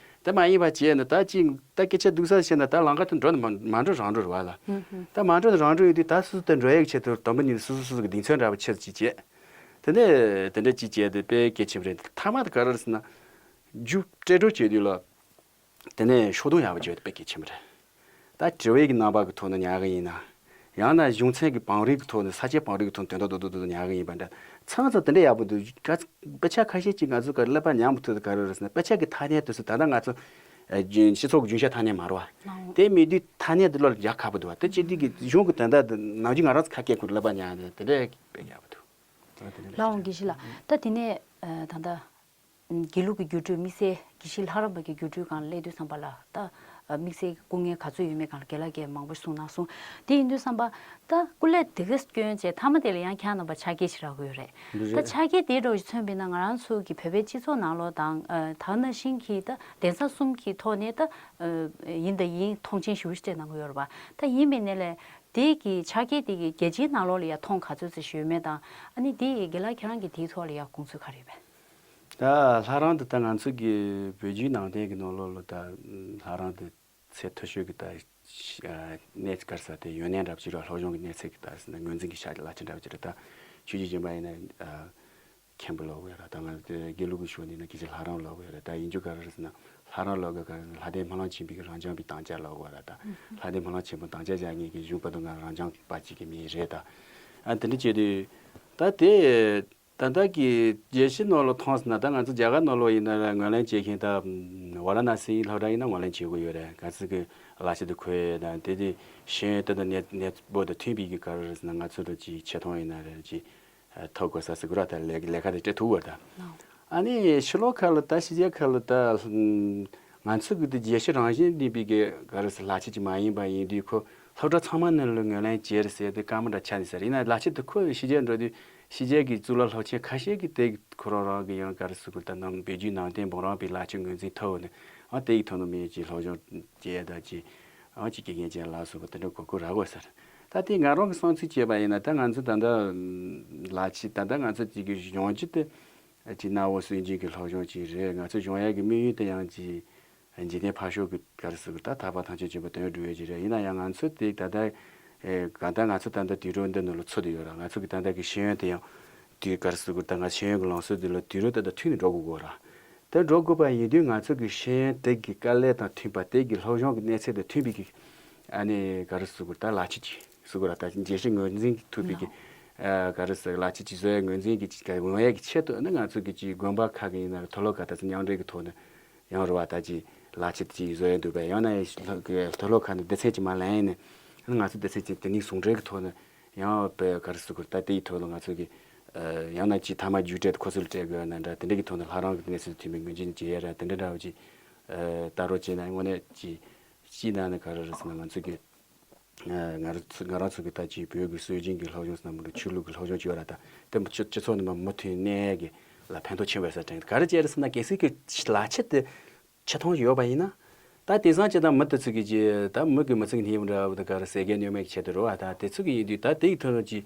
དེ་མ་ཡིན་པ་བྱས་ན་ད་ཅིག་ད་སྐད་ཆ་སྡུག་ས་བཤད་ན་ད་ལམ་ཁ་དེ་འགྲོ་ནས་མ་མ་འགྲོ་རང་འགྲོ་རེད་བ་ལ། ད་མ་འགྲོ་ནས་རང་འགྲོ་ཡོད་དུས་ད་སོ་སོ་དེ་འགྲོ་ཡག་ཆེད་དུ་དང་པོ་ཉིད་ནས་སོ་སོ་སོ་སོ་གི་གདེང་ཚོད་འདྲ་བ་ཆེ་ཙམ་ཅིག་བྱས། དེ་ནས་དེ་འདྲ་ཅིག་བྱས་ཏེ་དཔེ་གལ་ཆེན་པོ་རེད། མཐའ་མ་དེ་ག་རེ་རེད་ཟེར་ན། རྒྱུ་སྤྲད་འགྲོ་བྱེད་དུས་ལ། དེ་ནས་ཤུགས་རྡུང་ཡག་པོ་བྱེད་དཔེ་གལ་ཆེན་པོ་རེད། ད་དྲི་བའི་གི་རྣམ་པ་གི་ཐོག་ནས་ཉར་གི་ཡིན་ན། ཡང་ན་གཞུང་ཚན་གི་བང་རིམ་གི་ཐོག་ནས་ས་ཆའི་བང་རིམ་གི་ཐོག་ནས་དོན་དག་རྡོག་རྡོག་རྡོག་རྡོག་ཉར་གི་ཡིན་པ་འདྲ། མཚམས་མཚམས་དེ་འདྲ་ཡག་པོ་འདུག་ག་ཚོད་དཔེ་ཆ་ཁ་ཤས་ཅིག་ང་ཚོ་ག་ཀླད་པ་ཉར་མི་ཐུབ་ད་ག་རེ་རེད་ཟེར་ན་དཔེ་ཆ་གི་ཐ་སྙད་དེ་ཚོ་ད་ལྟ་ང་ཚོ་རྒྱུན་སྤྱི་ཚོགས་ཀྱི་རྒྱུན་ཆད་ཐ་སྙད་མ་རེད་བ། དེ་མེད་དུས་ཐ་སྙད་དེ་བློ་ལ་འཇགས་ཁག་པོ་འདུག་བ་དེ་ཅི་འདི་གི་གཞུང་གི་དོན་དག་དེ་ནམ་རྒྱུན་ང་རང་ཚོ་ཁ་སྐད་ཁུར་ཀླད་པ་ཉར་ནས་དེ་འདྲ་དཔེ་ཡག་པོ་འདུག་ལགས་འོང་དགེ་བཤེས་ལགས། ད་དེ་ནས་ད་ལྟ། དགེ་ལུགས་ཀྱི་སྒྱུ་འཕྲུལ་དམིགས་བསལ་དགེ་བཤེས་ལྷ་རམས་པ་གི་སྒྱུ་འཕྲུལ་སྒང་ལ་སླེབས་དུས་ཙམ་པ་ལ་ད་དམིགས་བསལ་གྱི་སྐུ་ངལ་ག་ཚོད་ཡོད་མེད་སྒང་ལ་དགེ་ལགས་ཀྱིས་མང་པོ་གསུངས་གནང་སོང་། དེ་ཡིན་དུས་ཙམ་པ་ད་སྐུ་ལས་དེ་ག་སྐྱོན་བྱས་མཐའ་མ་དེ་ལ་ཡང་ཁྱེད་རྣམ་པ་ཕྱག་འཁྱེར་ཞིག་རག་གི་ཡོད་རེད། འདི་ད་རེད། ཕྱག་འཁྱེར་དེ་འདྲ་བོ་ཞིག་མཚོན་པ་ཡིན་ན་ང་རང་ཚོ་གི་བོད་པའི་སྤྱི་ཚོགས་ནང་ལོགས་དང་ད་ག་ནང་བཞིན་གྱི་ད་གདན་ས་གསུམ་གྱི་ཐོག་ནས་ད་ཡིན་དང་ཡིན་མཐོང་ཆེན་ཞེ་པོ་ཞིག་སྤྲད་གནང་གི་ཡོད་རེད་པ། ད་ཡིན་པའི་ནས་ལས་དེ་གི་ཕྱག་འཁྱེར་དེ་གི་རྒྱལ་སྤྱིའི་ནང་ལོགས་ལ་ཡང་མཐོང་ག་ཚོད་ཙམ་ཞིག་ཡོད་མེད་དང་ཨ་ནི་དེ་ཡི་དགེ་ལགས་ཁྱེད་རང་གི་དེའི་ཐོག་ལ་ཡང་དགོངས་ཚུལ་ག་རེ་ཡོད་པས། ད་ལྷ་རམས་འདི་ད་ང་ཚོ་གི་བོད་བརྒྱུད་ནང་བསྟན་གྱི་ནང་ལོགས་ལ་ད་ལྷ་རམས་འདི་ཚད་མཐོ་ཤོས་ཀྱི་ད་གནས་ག་རེ་ཟེར་དེ་ཡོན་གནས་འདྲ་པོ་ཅིག་རེད། སློབ་སྦྱོང་གི་གནས་ཚད་ཀྱི་ད་ཟེར་ན་ངོས་འཛིན་གྱི་ཕྱག་ལག་ཆ་འདྲ་པོ་ཅིག་རེད། ད་ཆོས་བརྒྱུད་གཞན་པ་ཡིན་ན་མཁན་པོ་ལབ་དགོས་ཡ་ར། ད་ང་ཚོ་དགེ་ལུགས་ཀྱི་ཕྱོགས་ནས་ན་དགེ་བཤེས་ལྷ་རམས་ལབ་དགོས་ཡ་ར། ད་ཡིན་རྒྱུ་ག་རེ་ཟེར་ན་ལྷ་རམས་ལབ་དགོས་ག་རེ་ཟེར་ན་ལྷ་ལྡན་སྨོན་ལམ་ཆེན་པོའི་གི་རབ་འབྱམས་པའི་དམ་བཅའ་ལབ་དགོས་ར། ད་ལྷ་ལྡན་སྨོན་ལམ་ཆེན་པོའི་དམ་བཅའ་བཞག་མཁན་གྱི་གཞུང་བར་དུ་ང་རབ་འབྱམས་པ་གཅིག་གི་མིང་རེད་ད། ཨ་དེ་འདྲ་བྱས་དུས་ད་དེ་ད་ལྟ་གི་རྒྱལ་སྤྱི་ནང་ལ་མཐོང་ཟེར་ན་ད་ང་ཚོ་རྒྱ་གར་ནང་ལོགས་ཡིན་ན་ལ་ངོས་ལེན་བྱེད་མཁན་ད་ཝ་ར་ཎ་སིའི་སློབ་གྲྭ་ཡིན་ན་ངོས་ལེན་བྱེད་དགོས་ཡོད་རེད། ག་ཚོད་གི་བླ་སྤྱི་དེ་ཁོས་ད་དེ་དེ་ཤེས་ཡོན་དེ་དང་གནས་གནས་སྤོ་དང་མཐུན་པའི་གི་ག་རེ་ཟེར་ན་ང་ཚོ་ད་ཅིག་ཆེ་མཐོང་ཡིན་ན་རེད་ཅིག་ཐོབ་དགོས་ས་ཟེར་གི་ར། ད་ལས་ལས་ཀ་དེ་སྤྲད་ཐུབ་བར་ད། ཨ་ནི་ཕྱི་ལོགས་ཁ་ལ་ད་ཕྱི་རྒྱལ་ཁ་ལ་ད་ང་ཚོ་གི་ད་རྒྱལ་སྤྱི་རང་བཞིན་ལྡན་པའི་གི་ག་རེ་ཟེར་བླ་སྤྱི་ཅིག་མ་ཡིན་པ་ཡིན་དུས་ཁོ་སློབ་གྲྭ་ཚང་མ་ནང་ལ་ངོས་ལེན་བྱེད་རེད་ཟེར་དེ་བཀའ་མོལ་འདྲ་ཆགས་ནས་ཟེར། ཡིན་ན་བླ་སྤྱི་དེ་ཁོ་ཕྱི་རྒྱལ་འགྲོ་དུས་ཕྱི་རྒྱལ་གི་གཙུག་ལག་སློབ་ཆེན་ཁ་ཤས་ཀྱིས་དེ་ཁོ་རང་རང་གི་ཡང་ག་རེ་ཟེར་དགོས་ད་ནང་བོད་བརྒྱུད་ནང་བསྟན་འབུམ་རམས་པའི་བླ་སྤྱི་ངོས་འཛིན་ཐོབ་ནས་ཨ་དེ་ཡི་ཐོག་ནས་མི་ཅིག་སློབ་སྦྱོང་བྱེད་ད་ཅིག་ཨ་ཅིག་དགེ་རྒན་ཅན་ལ་སོགས་པ་དེ་འདྲ་གོ་སྐབས་རག་དགོས་ཟེར། ད་དེ་ང་རང་གི་བསམ་ཚུལ་བྱས་པ་ཡིན་ན་ད་ང་ཚོ་ད་ལྟ་ལ་ཕྱི་ད་ལྟ་ང་ཚོ་གཅིག་གི་གཞུང་ཆེན་དེ་ཅིག་གནའ་བོ་སྲོལ་རྒྱུན་གྱི་སློབ་སྦྱོང་ཅིག་རེད། ང་ཚོ་སྦྱོང་ཡག་གི་དམིགས་ཡུལ་དེ་ཡང་ཅིག་འཇིག་རྟེན་ཕར་ཕྱོགས་ཀྱི་ག་རེ་ཟེར་དགོས་ད་ཐར་པ་ཐམས་ཅད་མཁྱེན་པའི་དོན་སྒྲུབ་ཡག་ཅིག་རེད། ཡིན་ན་ཡང་ང་ཚོ་དེ་ད་ལྟ་གང་ལྟར་ང་ཚོ་ད་ལྟ་དུས་རབས་འདི་ནང་ལ་ཚུད་དེ་ཡོད་ར། ང་ཚོ་གི་ད་ལྟ་གི་ཤེས་ཡོན་དེ་ཡང་དུས་ག་རེ་ཟེར་དགོས་ད་ང་ཤེས་ཡོན་གྱི་ལམ་སྲོལ་འདི་ལ་དུས་རབས་ད་ལྟ་མཐུད་ནས་འགྲོ་དགོས་གོ་ར། དེ་འགྲོ་དགོས་པ་ཡིན་དུས་ང་ཚོ་གི་ཤེས་ཡོན་དེ་གི་དཀའ་ལས་དང་མཐུན་པ་དེ་གི་སློབ་སྦྱོང་གི་གནས་ཚད་དང་མཐུན་པའི་གི་ཨ་ནི་ག་རེ་ཟེར་དགོས་ད་ལག་ཁྱེར་ཅིག་ཟེར་དགོས་ར། ད་རྒྱལ་སྤྱི་ངོས་འཛིན་གྱི་ཐུབ་པའི་གི་ཨ་ག་རེ་ཟེར་ལག་ཁྱེར་ཅིག་བཟོ་ཡ་ངོས་འཛིན་གྱི་ཅིག་ག་ཡོང་ཡ་གི་ཆེད་དུ་ནི་ང་ཚོ་གི་ཅིག་དགོན་པ་ཁག་གི་ཡིན་ན་ར་མཐོ་སློབ་ཁག་ད་ཚོ་མཉམ་འབྲེལ་གི་ཐོག་ནས་ཡང་རེ་བ་ད་ཅིག་ལག་ཁྱེར་ཅིག་བཟོ་ཡ་འདུག་པས། ཡང་ན་ཡང་མཐོ་སློབ་ཁག་ནས་སྡེ་ཚན་ཅིག་མ་ལེན་ནས་ང་ཚོ་སྡེ་ཚན་ཅིག་དེ་ནས་ཟུང་འབྲེལ་གི་ཐོག་ནས་ཡང་དཔེ་ག་རེ་ཟེར་དགོས་ད་དེའི་ཐོག་ལ་ང་ཚོ་གི་ཡང་ན་ཅིག་མཐའ་མ་རྒྱུགས་སྤྲད་དེ་ཁོ་ཚོ་ལ་སྤྲད་དགོས་ན་འདྲ་དེ་འདྲ་གི་ཐོག་ནས་ལྷ་རམས་གི་གནས་ཚུལ་མཐུན་པའི་ངོས་འཛིན་བྱེད་ཡ་ར་དེ་འདྲ་འདྲ་བ་ཅིག་ལྟ་རོགས་བྱས་ན་དངོས་གནས་ཅིག་སྤྱིའི་ནང་ནས་ག་རེ་རེད་ཟེར་ན་ང་ཚོ་གི་ང་རང་ཚོ་ང་རང་ཚོ་གི་ད་ཅིག་བོད་ཀྱི་སྲོལ་རྒྱུན་གྱི་སློབ་སྦྱོང་ཟེར་ན་མི་འདུག་ཆོས་ལུགས་ཀྱི་སློབ་སྦྱོང་བྱེད་ཡ་ར་ད་དེ་སྤྱི་སྤྱི་ཚོགས་ནང་མ་མུ་མཐུད་གནས་ཡ་གི་ལ་ཕན་ཐོགས་ཆེན་པོ་ཡོད་ས་དྲན་གི་ག་རེ་བྱས་རེད་ཟེར་ན་གལ་སྲིད་ཀྱི་ལག་ཁྱེར་དེ་ཆེ་མཐོང་ཡོད་པ་ཡིན་ན། ད་དེང་སང་སྤྱིར་བཏང་མི་དེ་ཚོ་གི་ཅི་ད་མི་གི་མི་ཚེ་གི་སྣེ་མོ་འདྲ་བོ་དང་ག་རེ་ཟས་གས་གནོད་མེད་ཀྱི་ཆེད་དུ་རེད་བ། ད་དེ་ཚོ་གི་ཡིན་དུས་ད་དེ་གི་ཐོག་ནས་ཅི་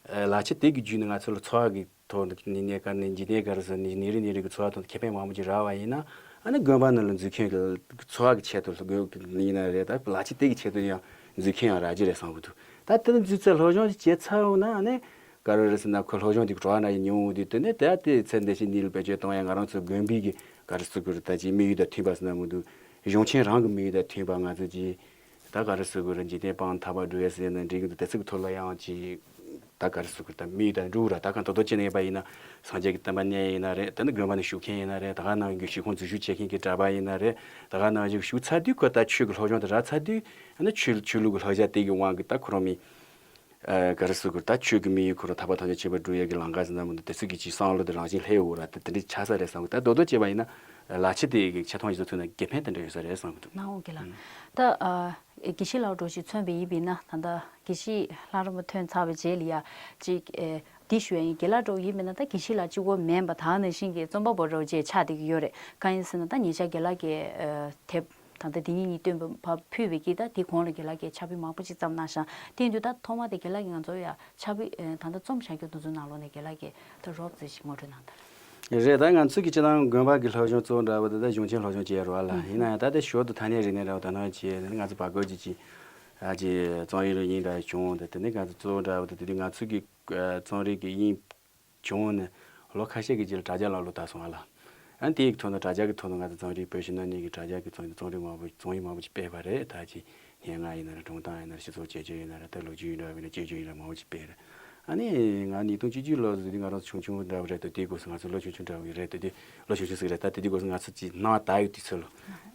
ལག་ཆ་དེ་གི་བརྒྱུད་ནས་ང་ཚོ་ལ་འཚོ་བ་གི་ ཐོག་ནས་གནས་ག་ནས་འཇིག་རྟེན་ག་རེ་ཟེར་ནས་ནད་རིགས་ནད་རིགས་ཀྱི་འཚོ་བ་ཐོག་ནས་ཁེ་ཕན་མང་པོ་ཅིག་རག་པ་ཡིན་ན། ཨ་ནི་དགོན་པ་ནང་ལ་འཛུལ་མཁན་གྱི་འཚོ་བ་གི་ཆེད་དུ་དགོས་ཡིན་ན་རེད། ད་ལག་ཁྱེར་དེ་གི་ཆེད་དུ་ཡང་འཛུལ་མཁན་ཡང་རག་གི་རེད་བསམ་གི་འདུག་ད་དེ་འཛུལ་ཚེ་སློབ་སྦྱོང་ཅིག་བྱས་ཚར་ཡོང་ན། ཨ་ནི་ག་རེ་རེད་ཟེར་ན། ཁོ་སློབ་སྦྱོང་དེ་གྲོགས་ན་ཡིན་མྱོང་དུས། དེ་ནས་དེ་དེ་ཚེ་འདི་ཕྱི་གཉིས་ལ་བེད་སྤྱོད་གཏོང་ཡ། ང་རང་ཚོ་དགོན་པའི་གི་ག་རེ་ཟེར་དགོས་རེད། ད་ཅིག་དམིགས་ཡུལ་དང་མཐུན་པ་ཟེར་ན་མི་འདུག་གཞུང་ཆེན་རང་གི་དམིགས་ཡུལ་དང་མཐུན་པ། ང་ཚོ་ཅིག་ད་ག་རེ་ཟེར་དགོས་རེད། འཇིག་རྟེན་སྤང་ཐར་པ་སྒྲུབ་ཡ་ཟེར་ན་འགྲིག་གི་འདུག་དེ་ཚོ་གི་ཐོག་ལ་ཡང་ཅིག་ད་ག་རེ་ཟེར་དགོས་རེད། ད་དམིགས་ཡུལ་དང་འགྲོ་ར། ད་གང་དོ་དོ་ཅི་ནས་པ་ཡིན་ན། སངས་རྒྱས་ཀྱི་བསྟན་པ་གནས་ཡིན་ན་རེད། ད་ནི་དགོན་པ་ནས་ཞུགས་མཁན་ཡིན་ན་རེད། ད་ག་ནང་གི་ཞུགས་ཁོངས་འཛུལ་ཞུགས་བྱེད་མཁན་གྱི་གྲྭ་པ་ཡིན་ན་རེད། ད་ག་ནང་བཞིན་ཞུགས་ཚར་དུས། ཁོ་ད་ཆོས་ཀྱི་སློབ་སྦྱོང་དེ་རག་ཚར་དུས། ཨ་ནི་ཆོས་ཆོས་ལུགས་ཀྱི་བསླབ་བྱ་དེ་གི་དབང་གིས་ད་ཁོ་རང་མི་ཨ་ག་རེ་ཟེར་དགོས་རེད། ད་ཆོས་ཀྱི་དམིགས་ཡུལ་ཁོ་རང་ཐར་པ་ཐམས་ཅད་མཁྱེན་པར་སྒྲུབ་ཡས་ཀྱི་ལམ་ཁ་ཟེར་ན་མི་འདུག་དེ་ཚོ་གི་ཅིག་བསམ་བློ་དེ་རང་བཞིན་སླེབས་ཡོད་ར། དེ་དེ་འདྲ་ཆགས་ས་རེད་བསམ་གི། ད་དོ་དོ་བྱས་པ་ཡིན་ན་ལག་ཁྱེར་དེ་གི་ཆེ་མཐོང་ཞིག་ཚོ་ཐོག་ནས་དགེ་ཕན་དེ་འདྲ་ཡོད་ས་རེད་བསམ་གི་འདུག་ནའོ་དགེ་ལགས། ད་ཨ་དགེ་བཤེས་ལགས་འདྲ་ཞིག་མཚོན་པ་ཡིན་པ་ཡིན་ན། ད་ལྟ་དགེ་བཤེས་ལྷ་རམས་པ་ཐོན་ཚར་བའི་རྗེས་ལ་ཡ་ཅིག་ཨེ་འདི་ཞུ་ཡ་ཡིན། དགེ་ལགས་འདྲ་ཡིན་པ་ཡིན་ན། ད་དགེ་བཤེས་ལགས་གཅིག་པོ་མིན་པ། ད་ནང་བཞིན་གྱི་རྩོམ་པ་པོ་འདྲ་བྱས་ཆགས་བསྡད་ཀྱི་ཡོད་རེད། གང་ཡིན་ཟེར་ན། ད་ཉེ་ཆར་དགེ་ལགས་ཀྱིས་ཨ་དེབ་ད་ལྟ་འདི་ཉིད་གཉིས་བཏོན་པ་ཕར་ཕུལ་བའི་གི། ད་དེ་གོང་ལ་དགེ་ལགས་ཀྱིས་ཕྱག་དཔེ་མང་པོ་ཅིག་བརྩམས་གནང་ཤག་དེ་ཡིན་དུས་ད་ཐོག་མ་དེ་དགེ་ལགས་ཀྱིས་ང་ཚོར་ཡ་ཕྱག་དཔེ་ཨ་ད་ལྟ་རྩོམ་བཞག་རྒྱུ་དེ་ཚོའི་ནང་ལོགས་ནས་དགེ་ལགས་ཀྱིས་ད་རོབ་ཙམ་ཞིག་ངོ་སྤྲོད་གནང་དང་། རེད། ད་ང་ཚོ་གི་སྤྱིར་བཏང་དགོན་པ་གི་སློབ་སྦྱོང་གཙོ་བོ་འདྲ་བོ་དེ་ད་གཞུང་ཆེན་སློབ་སྦྱོང་བྱས་རེད་བ་ལ། ཡིན་ན་ཡང་ད་ལྟ་ཞོར་དུ་ཐ་སྙད་རིག་གནས་འདྲ་བོ་ད་ནང་བྱས། ང་ཚོ་བར་སྐབས་ཀྱི་ཅིག་ཨ་ཅིག་རྩོམ་རིག་ལ་དབྱིངས་འདྲ་བྱུང་། ད་དེ་ནས་ང་ཚོ་གཙོ་བོ་འདྲ་བོ་དེ་དེ་དུས་ང་ཚོ་གི་ཨ་རྩོམ་རིག་གི་དབྱིངས་བྱུང་ནས་ལོ་ཁ་ཤས་ཀྱི་རྗེས་ལ་དྲ་རྒྱ་ལ་བློ་བཏང་སོང་བ་ལ། ཨ་ནི་དེའི་ཐོག་ནས་དྲ་རྒྱ་གི་ཐོག་ནས་ང་ཚོ་རྩོམ་རིག་བོད་ཕྱི་ནང་གཉིས་ཀྱི་དྲ་རྒྱ་གི་ཐོག་ནས་རྩོམ་རིག་མང་པོ་རྩོམ་ཡིག་མང་པོ་ཅིག་སྤེལ་བ་རེད། ད་ཅིག་སྙན་ངག་ཡིན་ན་རེད། སྒྲུང་གཏམ་ཡིན་ན་རེད། སྤྱི་ཚོགས་དཔྱད་བརྗོད་ཡིན་ན་རེད། ད་ལོ་རྒྱུས་ཡིན་འདྲ་བ་ཡིན་ན་དཔྱད་བརྗོད་ཡིན་འདྲ་མང་པོ་ཅིག་སྤེལ་རེད། ཨ་ནི་ང་ཉིས་སྟོང་བཅུ་གཅིག་ལོ་ཟེར་དུས་ང་རང་ཆུང་ཆུང་འདྲ་བ་རེད། དེ་དུས་སྐབས་སུ་ང་ཚོ་ལོ་ཆུང་ཆུང་འདྲ་བ་རེད། དེ་དུས་ལོ་ཆུང་ཆུང་ཟིག་རེད། ད་དེ་དུས་སྐབས་སུ་ང་ཚོ་ཅིག་སྣང་བ་དག་ཡོད་དུས་ཚོད་ལ།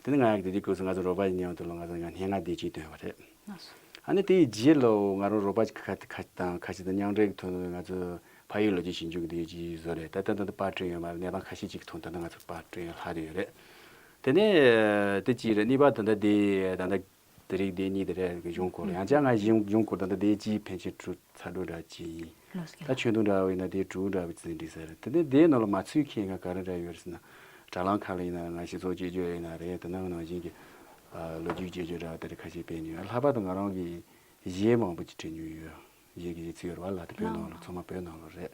དེ་ནི་ང་དེ་དུས་སྐབས་སུ་ང་ཚོ་རོགས་པ་ཡིན་མཉམ་དུ་ལ་ང་ཚོ་ང་སྙན་ངག་དེབ་ཅིག་བཏོན་པ་རེད། ལགས་སོ། ཨ་ནི་དེའི་རྗེས་ལ་ང་རང་རོགས་པ་ཅིག་ཁ་ཁ་དང་ཁ་ཤས་དང་མཉམ་འབྲེལ་གྱི་ཐོག་ནས་ང་ཚོ་ཕ་ཡུལ་ལོ་རྒྱུས་ཞིབ་འཇུག་དེབ་ཅིག་བཟོས་རེད། ད་ལྟ་ད་ལྟ་པར་སྐྲུན་ཡོད་མ་རེད། གནས་སྟངས་ཁ་ཤས་ཅིག་གི་ཐོག་ད་ལྟ་ང་ཚོ་པར་སྐྲུན་ལྷག་བསྡད་ཡོད་རེད། དེ་ནས་དེ་གཅིག་རེད། གཉིས་པ་ད་ལྟ་དེ་ད་ལྟ་དེ་རིང་དེ་གཉིས་དེ་རེད། གཞུང་སྐོར་ལ་ཡང་བསྐྱར་ང་གཞུང་གཞུང་སྐོར་ད་ལྟ་དེ་གཅིག་ཕན་ཆད་དྲུག་ཚར་དྲུག་འདྲ་ཅིག་ཡིན། ལགས་སོ། ད་ཆོས་དུང་འདྲ་བ་ཡིན་ན་དེ་དྲུག་འདྲ་བ་ཅིག་འགྲིག་ས་རེད། དེ་ནས་དེའི་ནང་ལ་མ་ཚུད་མཁན་ང་ག་རེ་འདྲ་ཡོད་རེད་ཟེར་ན། དྲ་ལམ་ཁག་ལ་ཡིན་ན་རེད། ང་སྤྱི་ཚོགས་དཔྱད་བརྗོད་ཡིན་ན་རེད། དེ་ནང་ནང་བཞིན་གྱི་ཨ་ལོ་རྒྱུས་དཔྱད་བརྗོད་འདྲ་བ་དེ་འདྲ་ཁ་ཤས་སྤེལ་མྱོང་། ལྷག་པར་དུ་ང་རང་གི་གཞས་མང་པོ་ཅིག་བྲིས་མྱོང་ཡོད། གཞས་ཀྱི་གཞས་ཚིག་ཡོད་རེད་བ་ལ། དེ་བོད་ནང་ལ་ཚང་མ་བོད་ནང་ལ་རེད།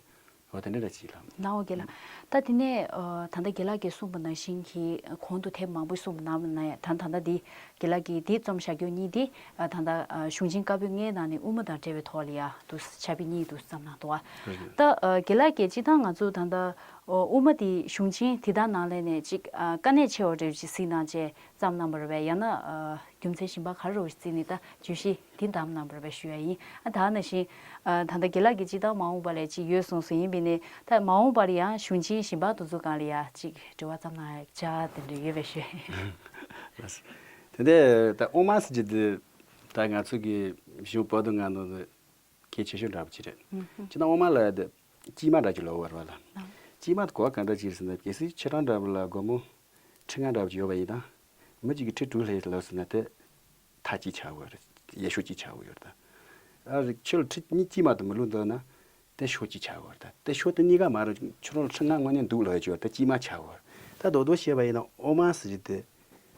འོ་དེ་འདྲ་ར་ཅིག་ལ། ནའོ་དགེ་ལགས། ད་དེ་ནས་ཨ་ད་ལྟ་དགེ་ལགས་ཀྱིས་གསུངས་པ་ནང་བཞིན་གྱི་གོང་དུ་དེབ་མང་པོ་གསུངས་པ་ནང་ན་ཡང་ད་ད་ལྟ་འདི་དགེ་ལགས་ཀྱིས་འདི་རྩོམ་བཞག་རྒྱུ་གཉིས་འདི་ཨ་ད་ལྟ་ཨ་གཞུང་ཆེན་བཀའ་པོད་ལྔའི་ནང་ནས་དབུ་མ་དང་འབྲེལ་བའི་ཐོག་ལ་ཡ་འདུག་ཕྱག་དཔེ་གཉིས་འདུག་བརྩམས་གནང་འདུག་བ། ད་ཨ་དགེ་ལགས་ཀྱིས་སྤྱིར་བཏང་ང་ཚོ་ད་ལྟ་ཨ་དབུ་མ་འདི་གཞུང་ཆེན་དེ་དག་ནང་ལས་ནས་ཅིག་ཨ་དཀའ་གནད་ཆེ་བ་འདྲ་བོ་ཅིག་གཟིགས་གནང་བྱས་བརྩམས་གནང་བ་རེད་པས། ཡང་ན་ཨ་རྒྱུ་མཚན་གཞན་པ་ག་རེ་རེད་བརྩིས་ནས་ད་བརྗོད་གཞི་འདི་བདམས་གནང་བ་རེད་པས་ཞུ་ཡ་ཡིན། ཨ་ད་ནང་བཞིན་ཨ་ད་ལྟ་དགེ་ལགས་ཀྱིས་སྤྱིར་བཏང་མ་འོངས་པ་ལ་ཅིག་ཡོད་གསུངས་སོང་། ཡིན་པས་ནས་ད་མ་འོངས་པར་ཡང་གཞུང་ཆེན་གཞན་པ་དེ་ཚོ་སྒང་ལ་ཡ་ཅིག་འབྲེལ་བ་བརྩམས་གནང་ཡ་བྱ་དེ་འདྲ་ཡོད་པས་ཞུ་ཡ་ཡིན། ལགས་སོ། དེ་འདྲ་ད་དབུ་མ་ཟེར་རྒྱུ་དེ་ད་ང་ཚོ་གི་གཞུང་བོད་དུ་ང་ནོར་གལ་ཆེ་ཤོས་འདྲ་པོ་ཅིག་རེད། ཨུ་ཧུ། ཅི་ན་དབུ་མ་ལ་དེ་དཀྱིལ་མ་འདྲ་ཅིག་ལོག་བར་བ་ལ། ཨ། དཀྱིལ་མ་དེ་གོ་བ་ག་འདྲ་ཅིག་རེད་ཟེར་ན། གལ་སྲིད་ཆོས་གྲྭ་འདྲ་པོ་ལ་སྒོར་མོ་ཁྲི་ལྔ་འདྲ་པོ་ཅིག་ཡོད་པ་ཡིན་ན། མི་གཅིག་གིས་ཁྲི་དྲུག་ལྷག་ལོག་ཟེར་ན་དེ་མཐའ་གཅིག་ཆགས་དགོས་རེད། གཡས་ཕྱོགས་གཅིག་ཆགས་དགོས་ཡོད་རེད་ད། ཨ་རིག་ཁྱོད་ལ་ཁྲི་གཉིས་དཀྱིལ་མ་དེ་མི་བླུགས་འདུག་ན། དེ་ཕྱོགས་གཅིག་ཆགས་དགོས་རེད་ད། དེ་ཕྱོགས་དེ་གཉིས་ཀ་མ་རེད། ཁྱོད་རང་ལ་ཁྲི་ལྔ་དངོས་གནས་འདུག་ལབ་ཡ་ཅིག་ཡོད་རེད། དེ་དཀྱིལ་མ་ཆགས་དགོས་རེད། ད་རྡོག་རྡོག་བཤད་པ་ཡིན་ན་དབུ་མ་ཟེར་རྒྱུ་དེ།